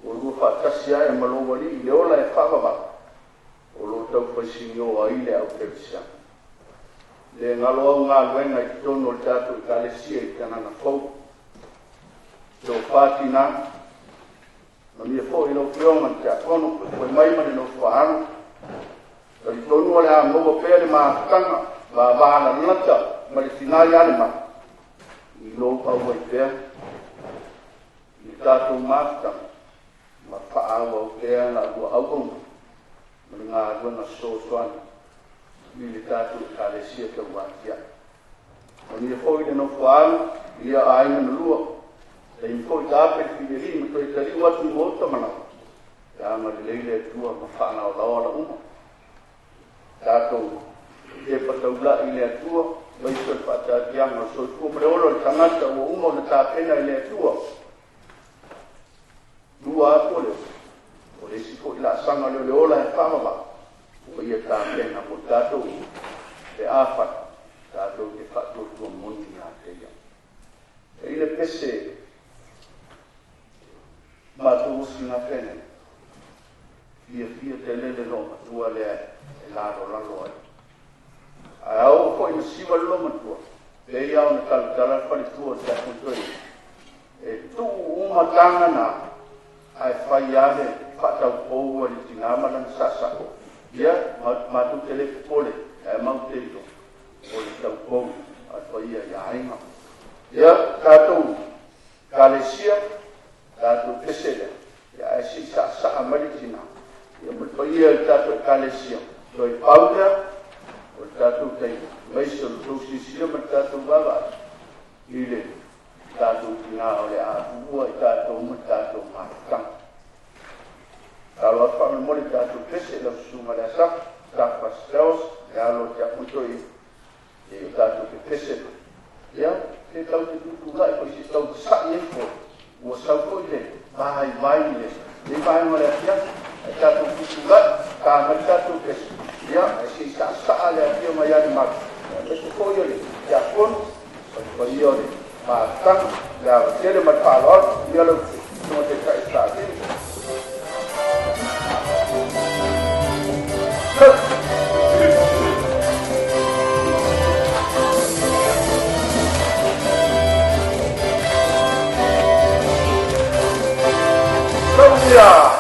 ua lua faatasi ae ma lou alii i le ola e faavavau, o lo o taufaisignō ai le au kerisiano. Le galo au galuega i totonu o le tatou Ekalesia i Kanana Fou. Tofa tinā, Manuia foi lau Afioga i le Tiakono, puipui mai ma le nofoaalo. Talitonu o le a maua pea le mafutaga vavalalata ma le tina ia Lemanu i lou auai pea i le tatou mafutaga ma faaauau pea la lua auauna ma le galuega fesoasoani i le tatou Ekalesia tauatiae. Manuia foi le nofoaalo ia aiga na lua, taimi foi taape le filelii ma toe taliu atu i maota ma lawa, e agalelei le Atua ma faalaolao ala uma. Tatou tepa taula'i i le Atua, aemaise o le faataatiaga o le soifua ma le ola o le tagata ua uma ona tapena i le Atua. Lua atu o le o le isi foi laasaga lea o le ola e faavavau, ua ia tapena mo tatou pe afai tatou te faatuatua moni ia te ia. E i le pese matou osi gafe nei, fiafia tele le loomatua lea e lalolalo ai. Ae a oo foi ina siva le loomatua, pei lava ona talatala le faletua o le Tiakono E tuu uma taga na ae fai lava le faataupou a le tinā ma lana saasaa. Ia, matou te le popole, ae mau te iloa o le taupou a le paia i aiga. Ia, tatou Ekalesia, tatou pese lea, ia ae se i saasaa mai le tinā. Ia ma le paia i le tatou Ekalesia, toe pau lea o le tatou taimi, aemaise o le tou silasila ma le tatou vaavaai i le tatou tinā o le a tuua i tatou ma le tatou mafutaga. Tatalo atu faamolemole i tatou pese i lau susuga i le Asafa, Tafa Stells, le alo o le Tiakono Toeaina, i o tatou pepese mai. Ia, pe tau te tutulai foi se i tau sa'i ai foi, ua sau foi le vaivai i lenei vaega o le afiafi, ae tatou tutulai, ta mai le tatou pese, ia, ae se i saasaa le afioga ia Lemalu, aemaise foi o le Tiakono, O le paia o le mafutaga, le ava tele ma le faaaloalo, ia lau Susuga Taitai Savini. Manuia.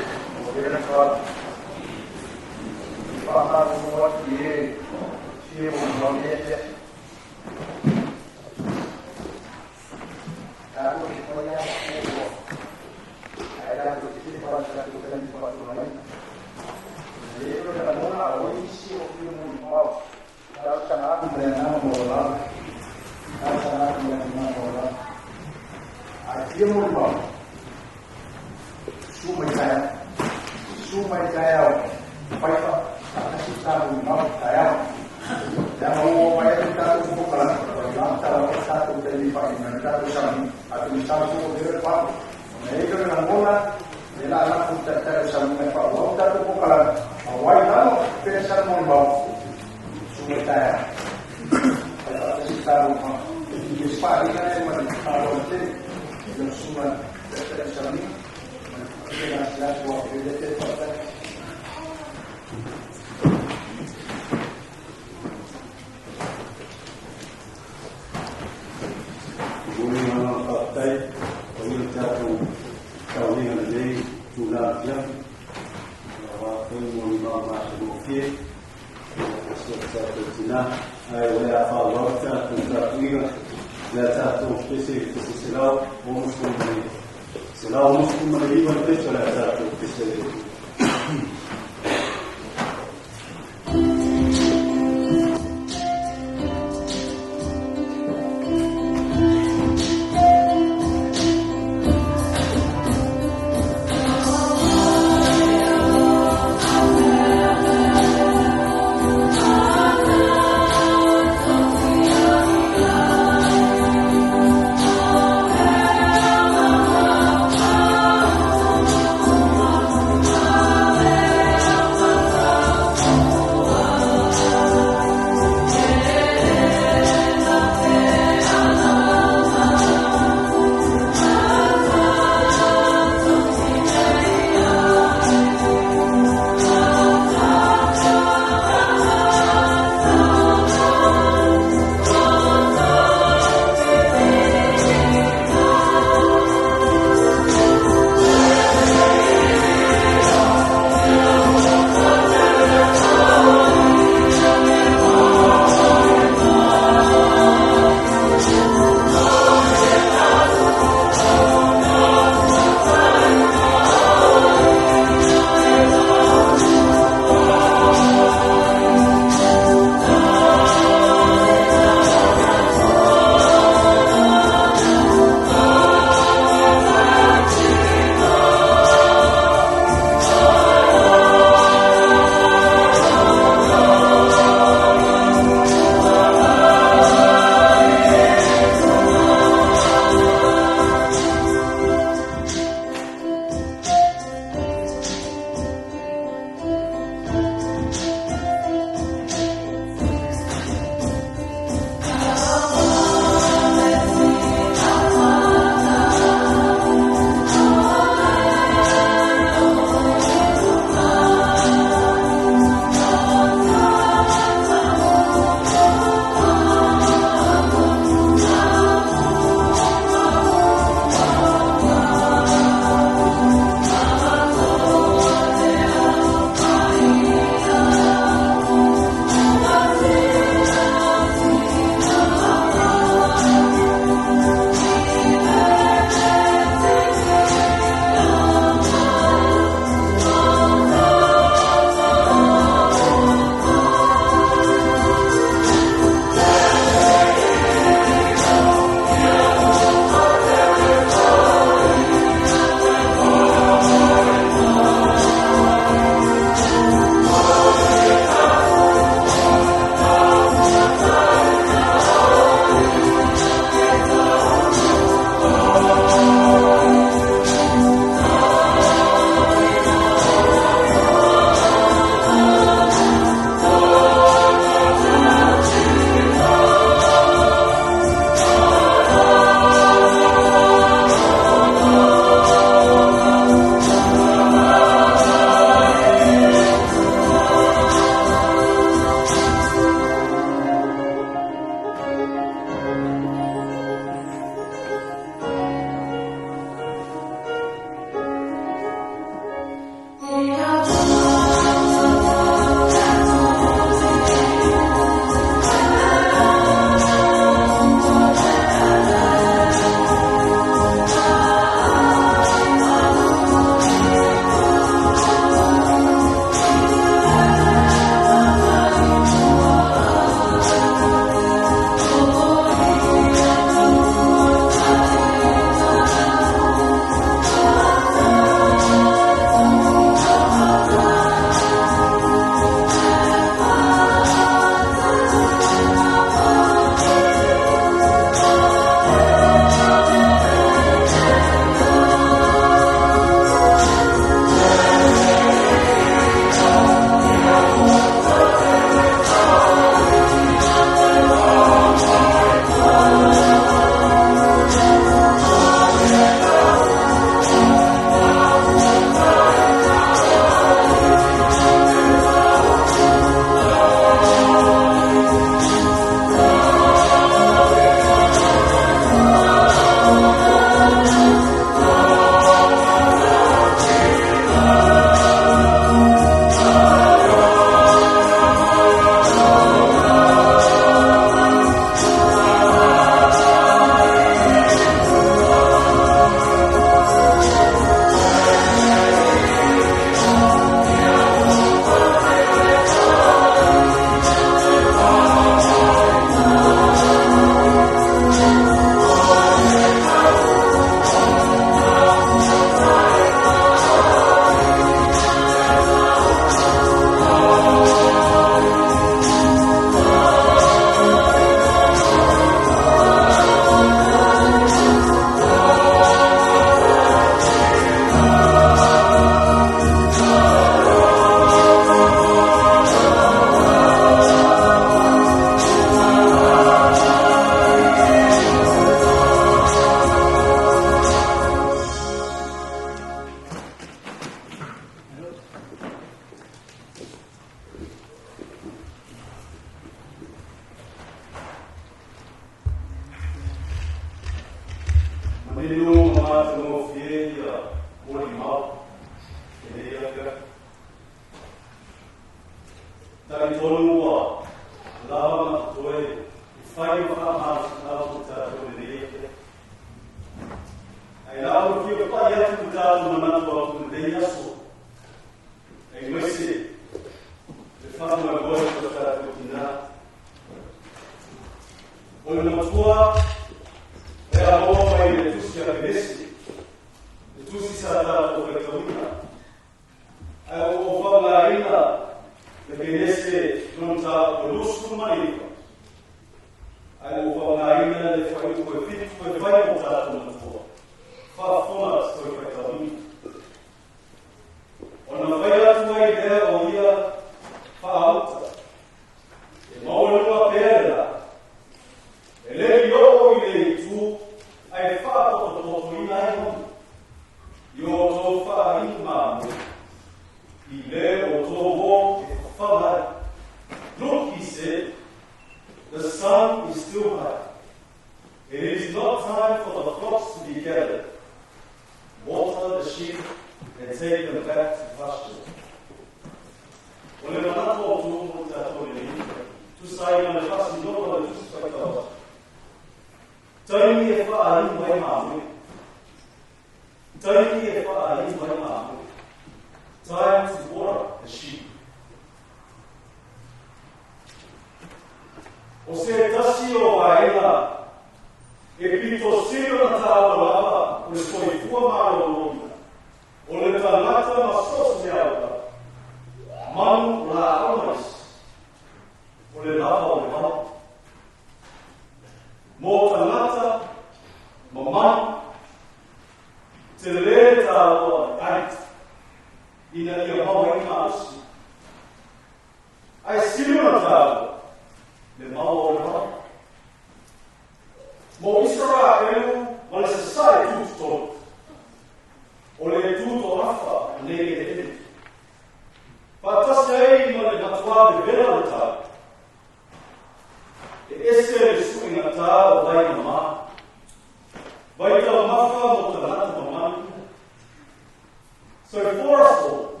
So for us all,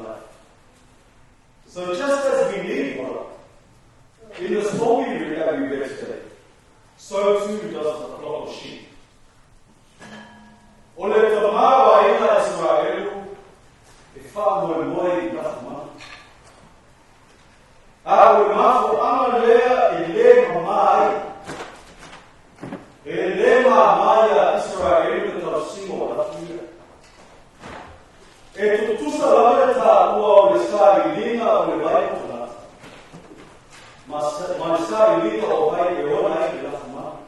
in life. So just as we need water, in the story that we read today, so too does the flock of sheep. O le tamāwaiga Israelu e whaamoemoe i lafumanu. A o le mafuaaga lea e lē mamā ai. E lē māmā iā Iseraelu le tausiga o lafu ia. E tutusa lava le tāua o le sailiga o le vai mo tagata, ma le sailiga o ai e ola ai le lafumanu.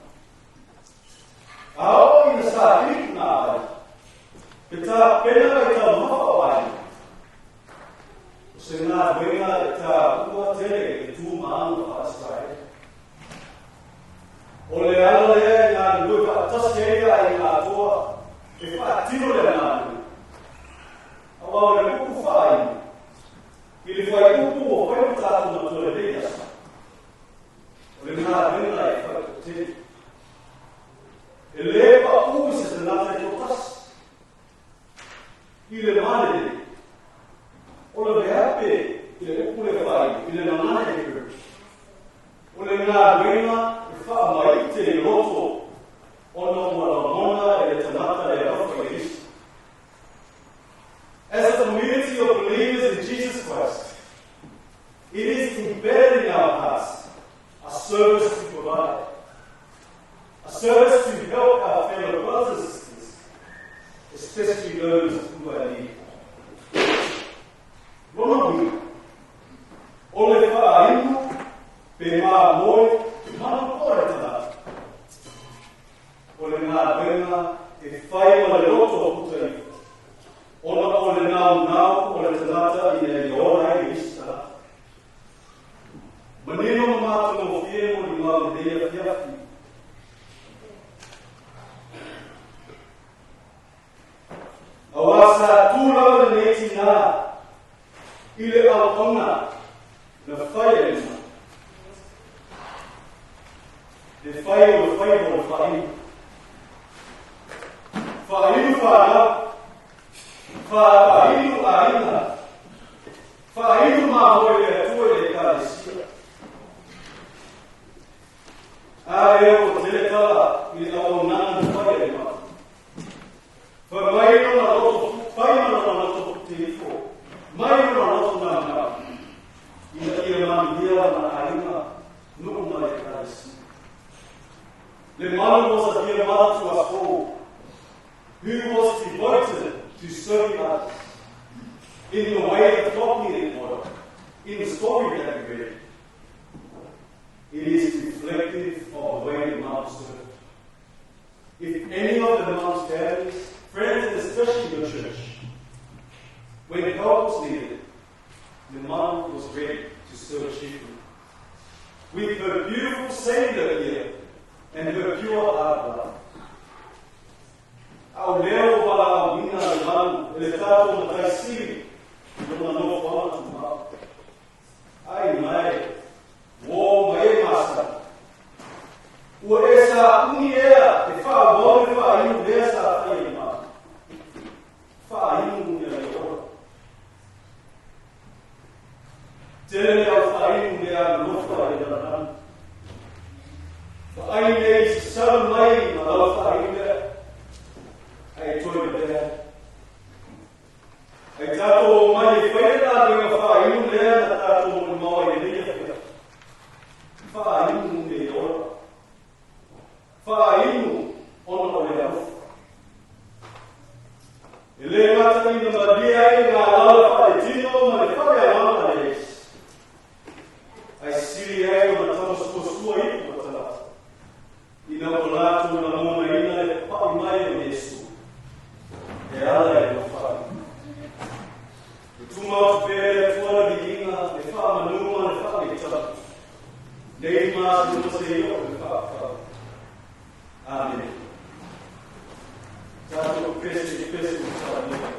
A oo ina saili punāvai, he tāpenaga i taumafa o aiga. O se galuega e tāua tele i le tu ma aga faa-Iseraele. O le ala lea e galulue faatasi ai aiga atoa e faatino lea galuega. Aua o le upu faainu, i le fuaiupu ua fai ma tatou matua i lenei aso, o le galuega e faaitoatele. E lē paʻū i se tagata e toatasi. I le malele, o le veape i le upu lea faainu, i le gagana Hebrew, o le galuega e faamaite i loto ona ua lagona e le tagata le alofa i le isi. As a community of believers in Jesus Christ, it is embedded in our hearts a service to provide, a service to help our fellow brothers and sisters, especially those who are in need. Lona uiga, o le faainu pe mamoe mana koa le tagata. O le galuega e fai ma le loto o puta ifo, ona o le naunau o le tagata ina ia ola ai le isi tagata. Manino ma matagofie molimau i lenei afiafi. Auā sa tū lava lenei tinā i le auauna na fai e le mana. Le fai o le faiva o le faainu. Faainu fanau, faainu aiga, faainu mamoe le Atua i le Ekalesia. A lea ua tele tala i le auaunaga na fai e le mana. Fai mai lona loto, fai ma lona loto pute ifo, mai lona loto naunau, ina ia manuia lana aiga, nuu ma le Ekalesia. Lemalu was a dear mother to us all, who was devoted to serving others in the way the flock needed water, in the story that we read. It is reflective of the way the mom served. If any of the mom's families, friends, and especially the church, when help was needed, the mom was ready to serve cheerfully. With her beautiful Savior here and her pure heart love. A o lea ua valaauina Lemalu e le tatou Matai Sili i lona nofoaga tumau. Ai mai, uō ma e masani. Ua e sauni ea e faaauau le faainu lea sa fai e Lemalu. Faainu ina ia ola. Tele le au faainu lea alofa i le lalolagi. Vaai nei sasala mai ma lau faainu lea, ae toe lavea ai. Ai tatou omai e fai le galuega faainu lea na tatou molimau ai i lenei afiafi. Faainu ina ia ola. Faainu ona o le alofa. E lē gata ina malie ai ngā lala faaletino ma le faleagaga a le isi, ae sili ai ona tausuasua ipu o tagata, ina ua latou lagonaina le papaʻi mai o Iesu e ala i lona faainu. E tuma atu pea e le Atua le viiga, le faamanu ma le faaletau, nei ma atunuu seia oo i le faapafau. Amene. Tatou pese i pese o talanoa.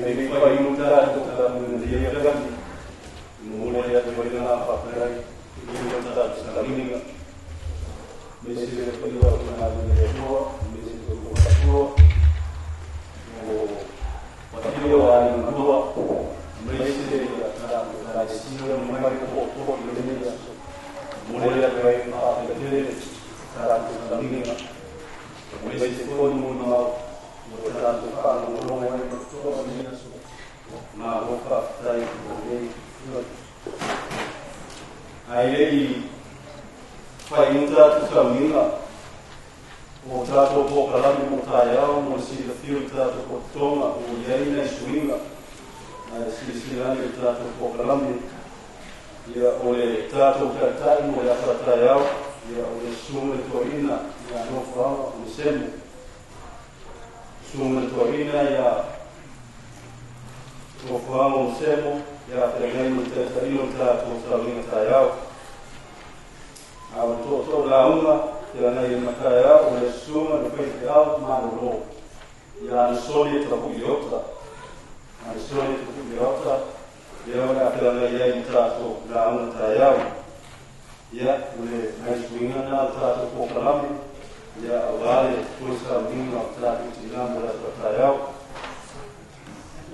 Ae fai inu tatou tapuaiga nei afiafi, momoli atu ai le agaga faafetai i le tatou sauniga, aemaise le paia o le galuega a le Atua, aemaise foi o faatua, o paia o aiga lua, aemaise ia tatou Ekalesia ma mai popoto i lenei aso. Momoli atu ai le faafetai tele i tatou sauniga, aemaise foi molimau ua tatou faalogologo ai ma totoa i lenei aso. Malo faafetai mo lenei. Ae le i faiina tatou sauniga o tatou polokalame mo taeao mo le silafia o le tatou pototoga ua i ai nai suiga ae silasila ane i le tatou polokalame. Ia, o le tatou taitai mo le aso a taeao, ia, o le susuga i le toeaina ia Nofoaga Onesemo. Susuga i le toeaina ia Nofoaga Onesemo, ia feagai ma le taitaiina o le tatou sauniga taeao. A o le tootoo lauga feagai ai ma taeao, o le susuga i le faifeau malolo ia Anesoni e Tapui Leota. Anesoni e Tapui Leota, ia o le a feagai ai ma tatou lauga taeao. Ia, o le nai suiga na o le tatou polokalame, ia, aua le toe sauniga o tatou tina mo le aso a taeao.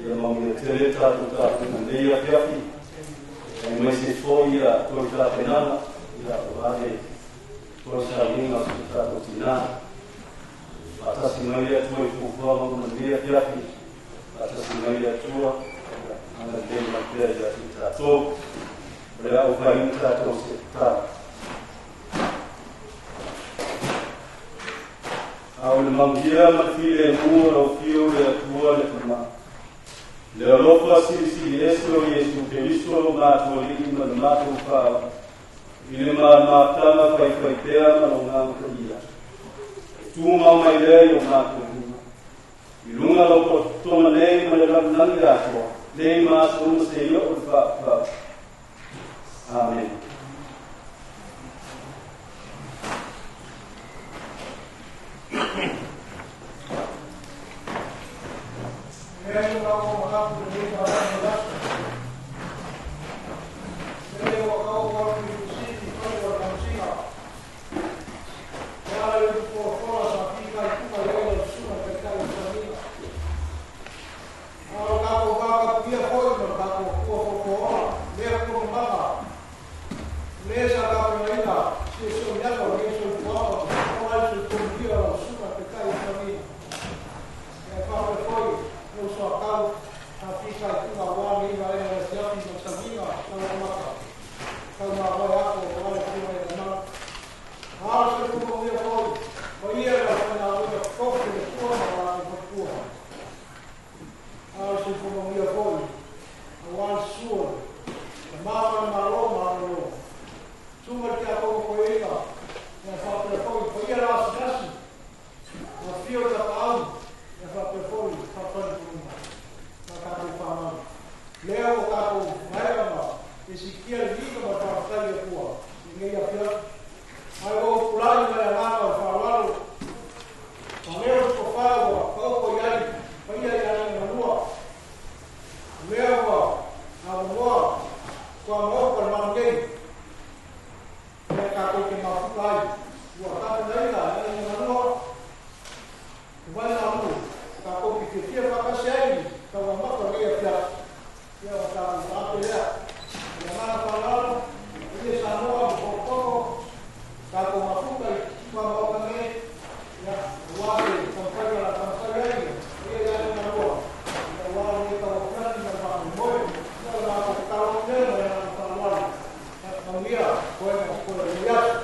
Ia manuia tele tatou tapuaiga i lenei afiafi, aemaise foi ia toe tapenaga, ia, aua le toe sauniga o si o tatou tina. Faatasi mai le Atua i fuafuaga uma i lenei afiafi, faatasi mai le Atua, ia, agalelei mai pea ia te tatou. O le a ou faiina tatou se tatalo. A o le manuia ma le filemu o lau Afio le Atua le Tama, le alofa silisili ese o Iesu Keriso lo matou Alii ma le matou Faaola, i le malamaftanga faifaipea ma le Agaga Paia, e tumau mai lea i o matou lima, i luga lau pototoga nei ma le lalolagi atoa, nei ma aso uma seia oo i le faavavau. Amene. A o tatou vatapuia foi ma lo tatou Atua foafoaola, lea ua mamana, le sa tapenaina siosioniaga o lenei soifuaga ma ola ai le soifua manuia o lau Susuga i le Taitai o le Sauniga. Ia e faapea foi lou soatau sa fika i tuga aua lenei vaega o le afiafi ma le sauniga tau amata tau mavae atu aua le Afioga ia Lemanu. A o le soifua manuia foi paia i le aufaigaluega totofi o le Atua ma o latou faletua. A o le soifua manuia foi aua le susu o le Tama ma le Malo malolo. Susu mai le Tiakono Toeaina, ia faapea foi paia la asiasi, le afio o le Tapaau, ia faapea foi faafalitonuga ma tatou fanau. Lea ua tatou maea ma e sikia le viiga ma le faafetai i le Atua i lenei afiafi. Ae ua ou tulai ma le agaga o le faaaloalo, faaleo le tofa ua taoto i ai paia i aiga na lua. O lea ua avanoa tuamaota le mana nei, lea tatou te mafuta ai, ua tapenaina e aiga na lua, le vai malu tatou te fiafia faatasi ai i tauamata o lenei afiafi. Ia ona tatou taape lea. O le agaga faaaloalo, paia Samoa ma potopoto, tatou mafuta i tuamaota nei, ia, aua se taumafaiga o le a taumafai ai paia i aiga na lua, ia aua lenei tauafiafi ma le faamoemoe. Ia o le matou tatalo atu lea ma le agaga faaaloalo. Ia, manuia toega o totoe o lenei aso.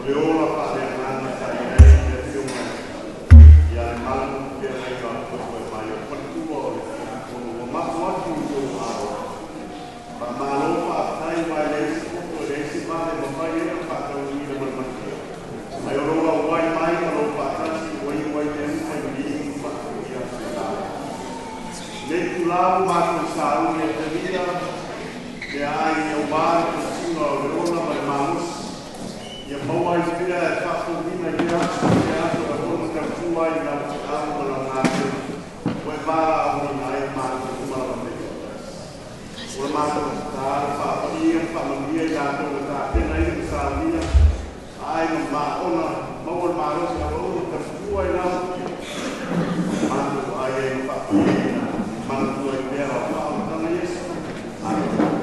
le ola faaleagaga sa i ai le afioga ia Lemalu feagaiga Puepuemai, o le faletua o le Tiakono. Ua mapu atu i lou ao. Faamalo faafetai ma e leai se poto e leai se vale e mafai ai ona faataunuuina ma le manuia. Ae o lou auai mai ma lou faatasi ua iu ai mea uma i le viiga ma faatoia le la. Nei itulā ua matou sauni e talia meaai aua le tausiga o le ola ma le malosi ia maua ai pea e faafouina i lea aso ma lea aso e ona tautua ai i lau feau ma lau galuega ua e valaauina ai matou uma lava mea toatasi. O le matou tatalo, faapaia ma faamanuia i latou na tapena ai le masaunia ae ma maona maua le malosi auauna tautua i lau matou ai ai ma faapaia i latou. Manatua ai pea lau faaolataga Iesu. Amene.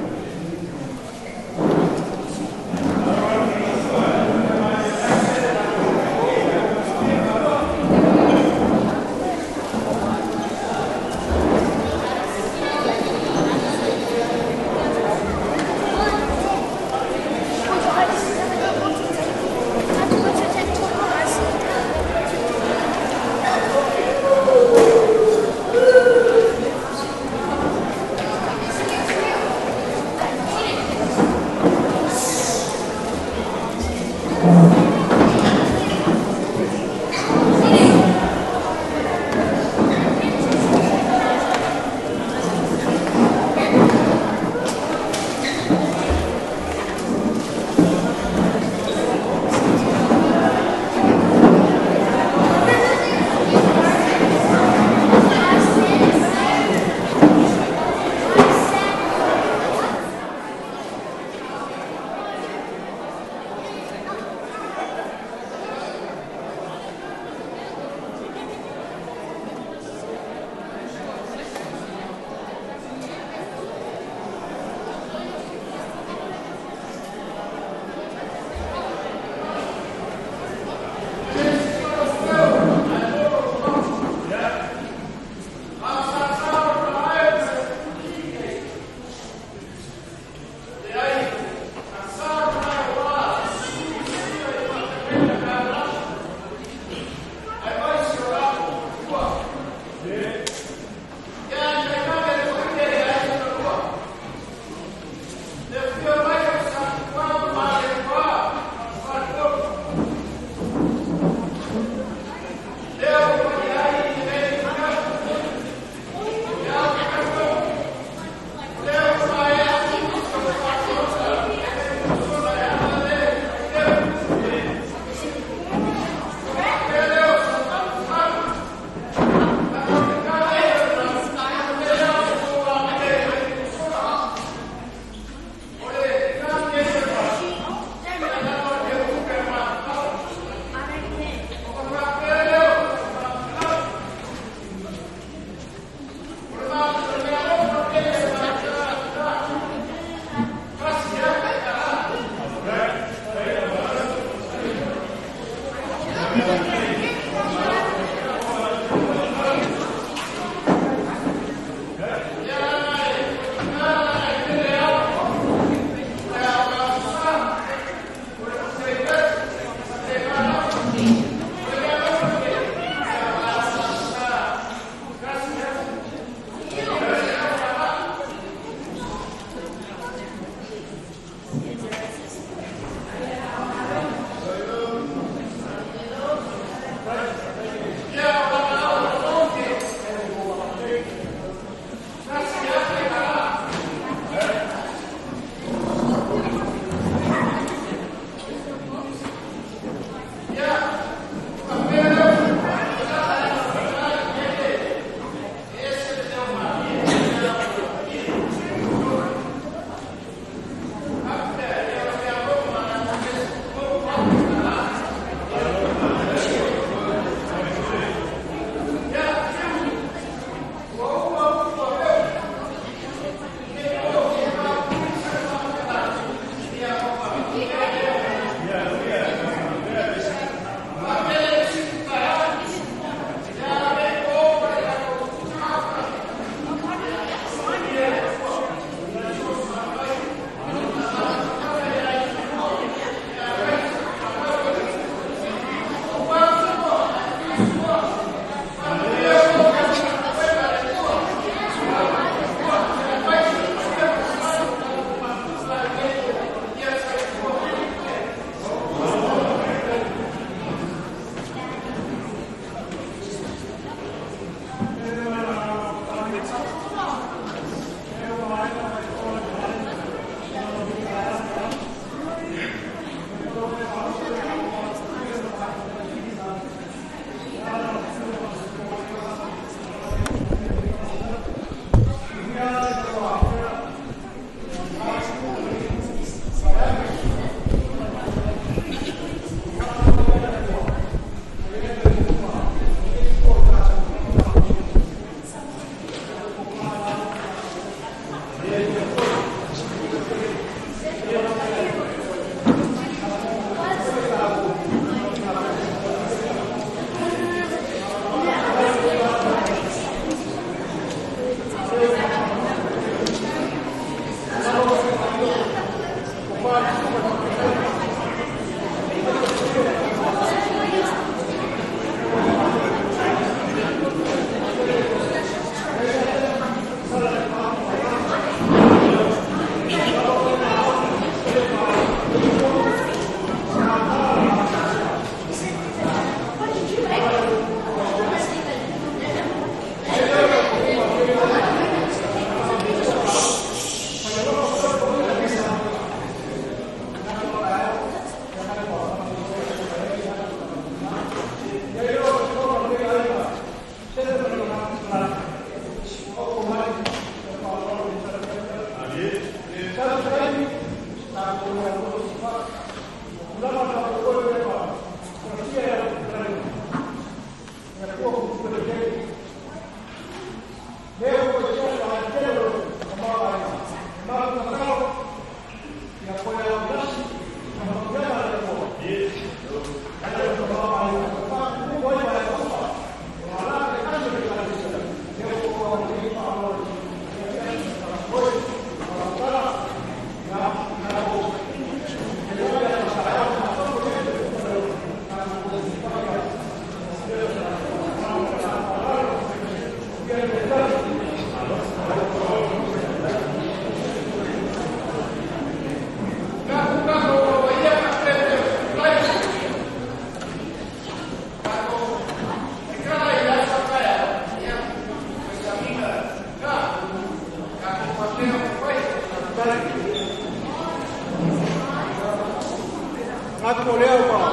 ua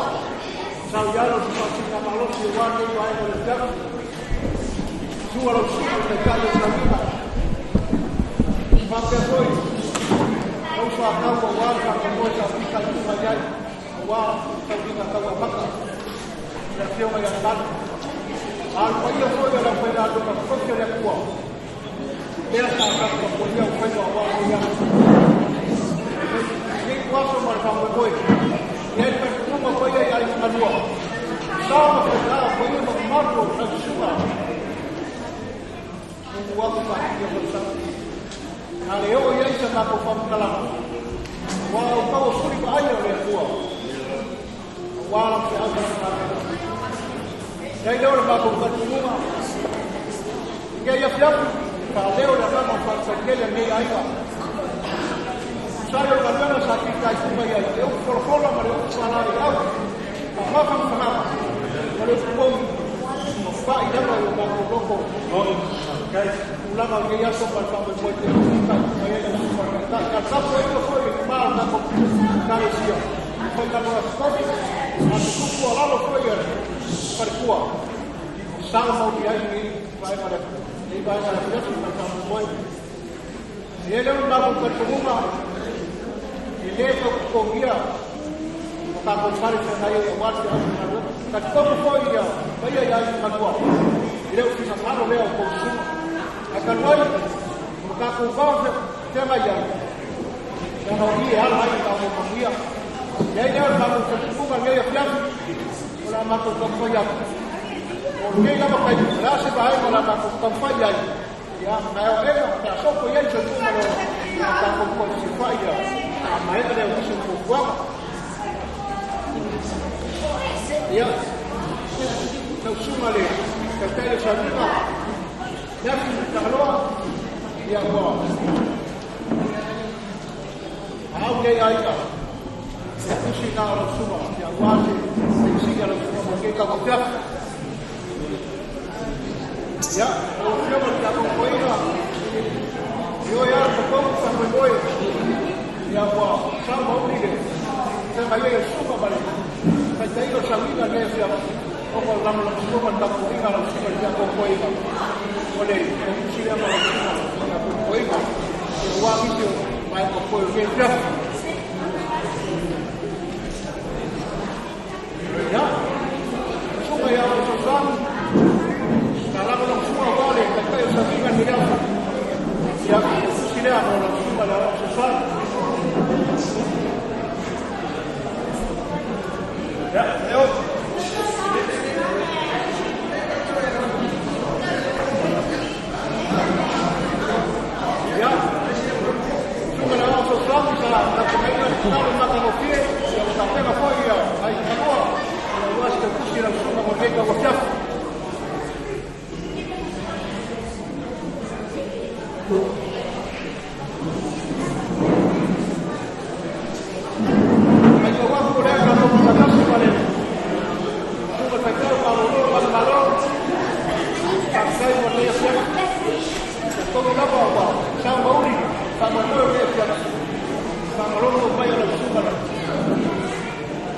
sau i alo se faasiliga malosi auā lenei vaega o le afiafi. Sua lau susuga i le Taitai o sauiga. Faapea foi lau uso a tau auā le faamoemoe sa fitaituga i ai auā tauiga tauamata le Afioga ia Lemalu. A o le paia foi o le aufaigaluega totofi a le Atua lea sa tapuapuaia o faiva auā lenei aso. Lenei ituaso ma le faamoemoe, e i ai le talitonuga paia i aiga galua, sa ma faiga o paia ma mamalu o lau susuga mumu atu faatuia tausaga. Na le oo i ai sa matou faamatalaga, aua o outou o suli vaaia o le Atua, aua lau feau ma lau galuega. E ai lea o le matou talitonuga, i lenei afiafi, faaleo le agaga o faafetai tele a lenei aiga. Tusa ai o le galuega sa fitaituga i ai, le upu folafola ma le upu faalaeiau, faamafanafanaga ma le upu moni, ua pai lava i o matou loto tulaga o lenei aso ma le faamoemoe tele o fitaituga i ai lau Susuga i le Taitai. A o le tapuaiga foi e mama o le tatou Ekalesia, e faigaluega totofi, a o se tuutuualalo foi a le faletua, e sao mauli ai lenei vaega o le lenei vaega o le afiafi ma le faamoemoe. E i ai lea o le matou talitonuga, e le tau totogia o tatou fale feagai ai aua le feau ma galuega. Talitonu foi ia paia ia aiga malua, e le o finagalo lea o tou susuga. Ae talu ai, o lo tatou vao feagai ai, leaga o i e ala ai le tatou manuia. E i ai lea o le matou talitonuga i lenei afiafi, o le a matou taumafai atu. O lenei lava taimi, o le a se vaega o le a matou taumafai i ai, ia, na e oega, pe a sopo i ai le soifua ma le ola, ona tatou toe fesilafai lea, a maea lea o nisi o fuafuaga. Ia, lau susuga le Taitai o Sauniga, Leafi Tagaloa, ia ua au nei aiga, e tusi na o lau susuga, ia aua se penisini a lau susuga mo lenei tauafiafi. Ia, lau Afioga i le Tiakono Toeaina, e oe lava le tatou faamoemoe, ia ua sau mauli le feagai ai o le susuga ma le taitaiga o le sauiga i lenei afiafi, ona o le lagolagosua ma le tapuaiga a lau susuga i le Tiakono Toeaina, o le tautusi lea ma lau susuga i le Tiakono Toeaina, ia aua nisi o vaega o totoe o lenei afiafi. Ia, susuga ia Olo Fesoasoani, sa lagolagosua aua le taitai o le sauiga i lenei aso. Ia, tautusi lea mo lau susuga ia Olo Fesoasoani. Ia, leo. Ia, susuga ia Olo Fesoasoani sa tapenaina le tatalo matagofie, ia ua tapena foi ia aiga malua, ia aua se tautusi i lau susuga mo lenei tauafiafi. Matau atu o lea tatou faatasi ma le susuga i le faitau malolo o le Malo. Faafetai mo lenei afiafi. Talitonu lava ua sao mauli faamoemoe o lenei afiafi. Faamalolo mai o lau susuga le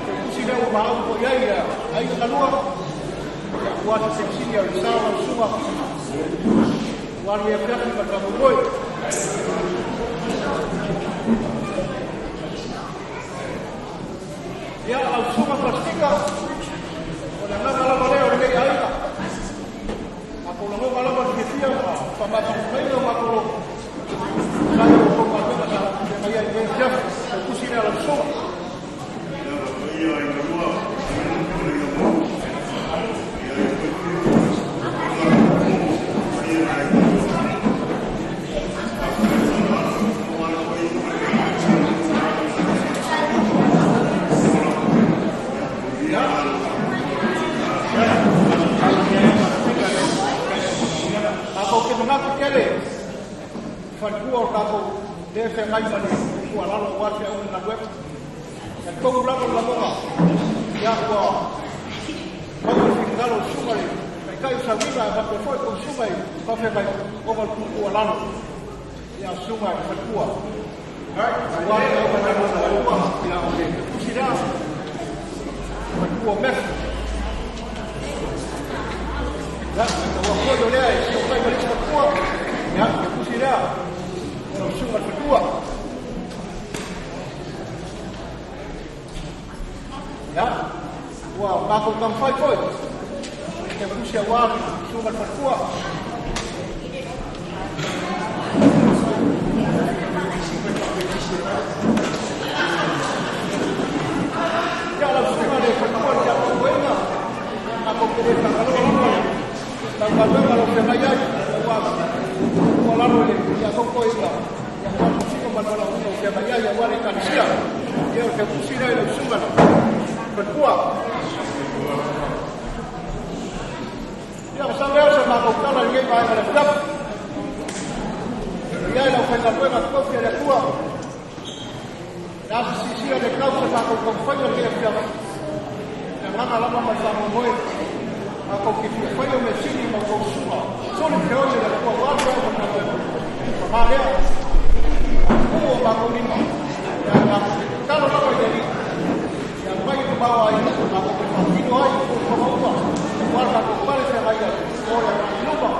tautusi lea ua maau foi ai aiga galua. Ia, aua se penisini a le sao lau susuga. Aua lenei afiafi ma le faamoemoe. Ia, lau susuga Pasefika, o le agaga lava lea o lenei aiga. Matou lagona lava le fiafia ma faamafanafanaina o matou loto. Tusa ai o la outou galuega sa feagai ai i lenei afiafi. Tautusi lea lau susuga. Matou te manatu tele i faletua o tatou lea e feagai ma le tuualalo aua le feauga i galuega. Talitonu lava le lagona, ia ua maua le finagalo o le susuga i le Taitai o Sauiga e faapea foi tou susuga i faafeagai ona o le tuutuualalo ia susuga i faletua. Aua le feauga i galuega, ia o le tusi lea. Faletua o Matthew. Ia, maitaua foi o lea e sio mai ma le isi faletua. Ia, le tusi lea o lau susuga i le faletua. Ia, ua matou taumafai foi i te tusi aua le susuga i le faletua. Ia, lau susuga i le faletua i le tiakono toeaina, matou te le faagaloa lava le taugaluega o lo o feagai ai, aua tuualalo i le tiakono toeaina, ia aua le tausiga ma le valaauina o feagai ai aua le Ekalesia. Ia, o le tautusi lea i lau susuga i le faletua. Ia, masalo lea o se matou tala i lenei vaega o le afiafi. Ia i lau faigaluega totofi a le Atua, le a se sisia le tau se matou taumafaiga i lenei afiafi. Le agaga lava ma le faamoemoe, matou te fia faia mea sili ma outou susuga, soli feoi e le Atua aua le feau ma le galuega. Paga lea, pupuu o matou lima, ia matou te tatalo lava i le Alii, ia aumai le tamaoaiga, matou te faatino ai fuafuaga uma, aua le tatou fale feagai ai, mo le agai i luma.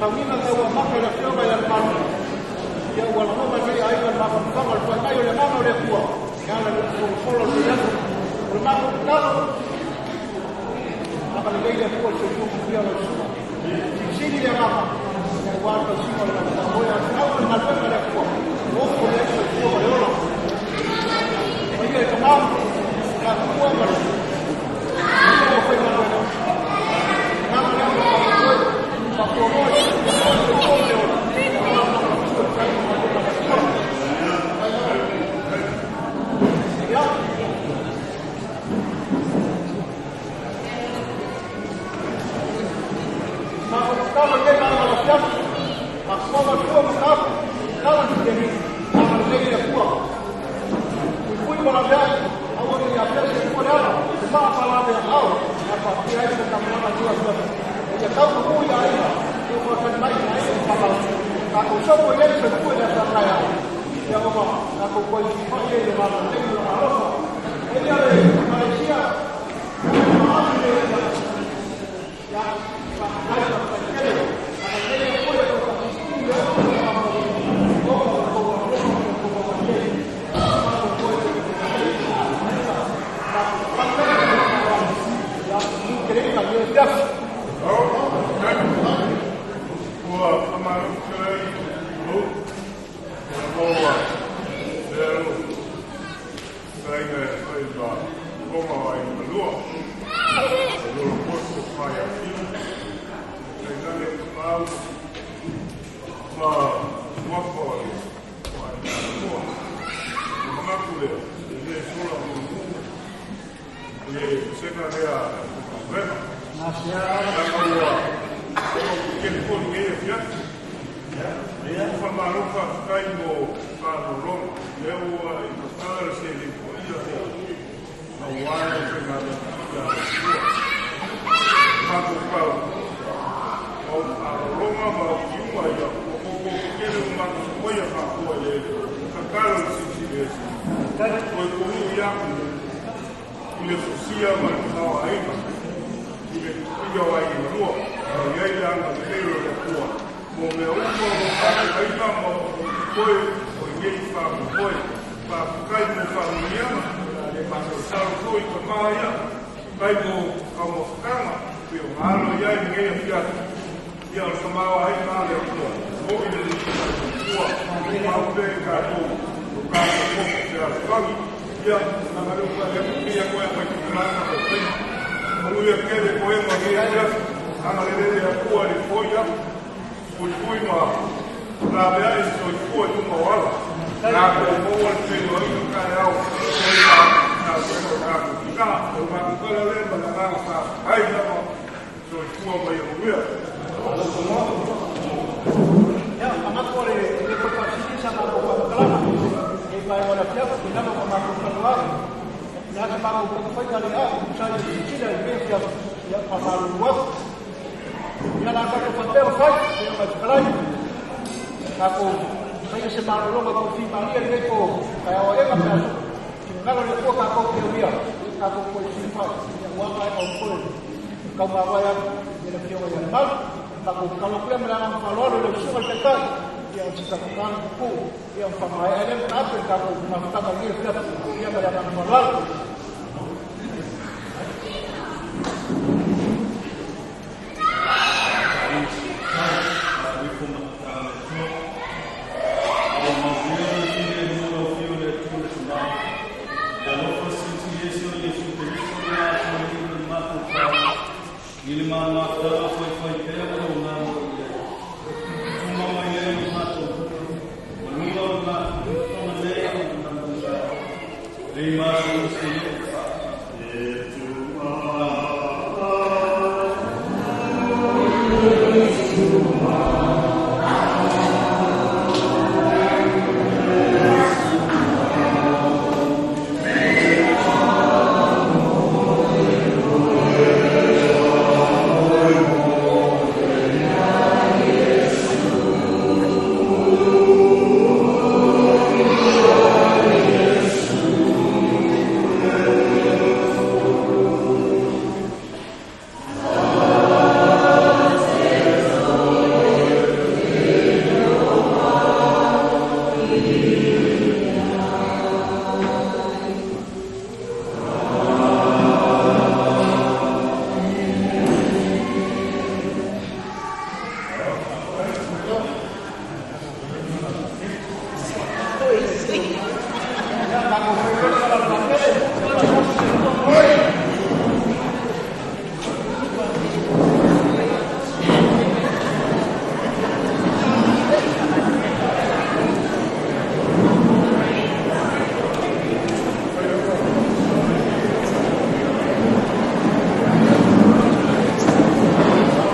Sauniga tau amaka i le afioga ia Lemalu. Ia ua lagoma nei aiga le mafafaga o le faimai o le agaga o le Atua e ala i le solosolo o le aso. O le matou tatalo, agalelei le Atua i le soifua manuia o lau susuga. Silisili le agaga ia aua le tausiga o le faamoemoe a le au ma le galuega a le Atua. Ua ofo i ai le soifua ma le ola. Paia i tama, tatua ma le paia o faigaluega. Agaga lea o le faamoemoe, faafualoa i le soifua ma le ola. Aua le lagolagosia o le fai ma galuega a le Atua. Ia. Matou tatalo i lenei vaega o le afiafi, mafuama tua ma tapu, tala ni filemu, agalelei le Atua. Fuifui ma laveai, aua ne i afea se Atua le ala, le maa palave aao, a faapea ai se tamalama i afiafi. E ia tau mamu i aiga, e o whakani mai i aiga ma whakau. Tātou sopo i ai soifua i le asa taeao. Ia oma, tātou koe sifai e le magalelei o lona alofa. E ia le Malaysia, maasi le ia, whakakai whakakai agalelei le Atua i le whakasisi le o le o o o alofa ma le kou agalelei. Mātou koe te Ua whamaru kei o o moa leo kainga e whai ma koma ai malua o lolo poto whai a whina kei nane pau ma wapa o le whai malua o mangaku lea e le sola o mu le sena lea o wena Nanga ua kele kolu e fiati. Ia whamaro whakakai mo whanolonga. Lea ua i patala le se le po ia lea. Na wae o whenga le ia ua. Mātou pau. Au whanolonga ma au kiunga ia. O koko kele o mātou sokoia whakoa le kakalo le sisi le esi. Koe kohu i aku i le fusia ma le mawa aina. I le ia o ai i malua. Ma iai le anga le leo le kua. Mo mea uma o kāi aina ma o koe o i ngei whaku koe. Whaku mo whamuniana. Le mātou salo toi ka maia. Kai mo ka mo whakanga. Pe o ngālo iai ni ngei a fiatu. Ia o le kamawa ai mā le kua. Mo i le kua. Mau pe ka tō. O kā ka koko te ala. Ia, nanga leo ka leo pia koe mai ki te langa o te. Manuia kele koe ma ngei a fiatu. Anga le lele a kua le foia. Pui pui ma nā mea e soi kua i tunga o ala. Nā koe mōa le te o ina kai au. Koe nā nā koe o kā ko ki nā. O ngā kukala le ma nā ngā wha hai nama soi kua mai o mea. Ia, amatu o le le koe whasiti sa mātou whakakalana. E mai o le fiafu, i nama ma mātou kanoa. Nā te mātou whakawhaita le a, sa i sitila i mea fiafu. Ia, whamaru atu. Ia nā tātou whapea o whai, ia mai whakalai. Tātou whaia se malolonga ko whimaria le nei po, kai awa ega pe aso. Ki ngalo le kua kākou te uia, tātou koe sifai. Ia ua mai au koe. Kau mawai atu, ia le fioga ia le malu. Tātou kalo pea me le anga whaloalo le usuga le taitai. Ia o tita kukana kuku. Ia o whamae ele mta ape tātou mafutanga i le fiafu. Ia me le anga whaloalo.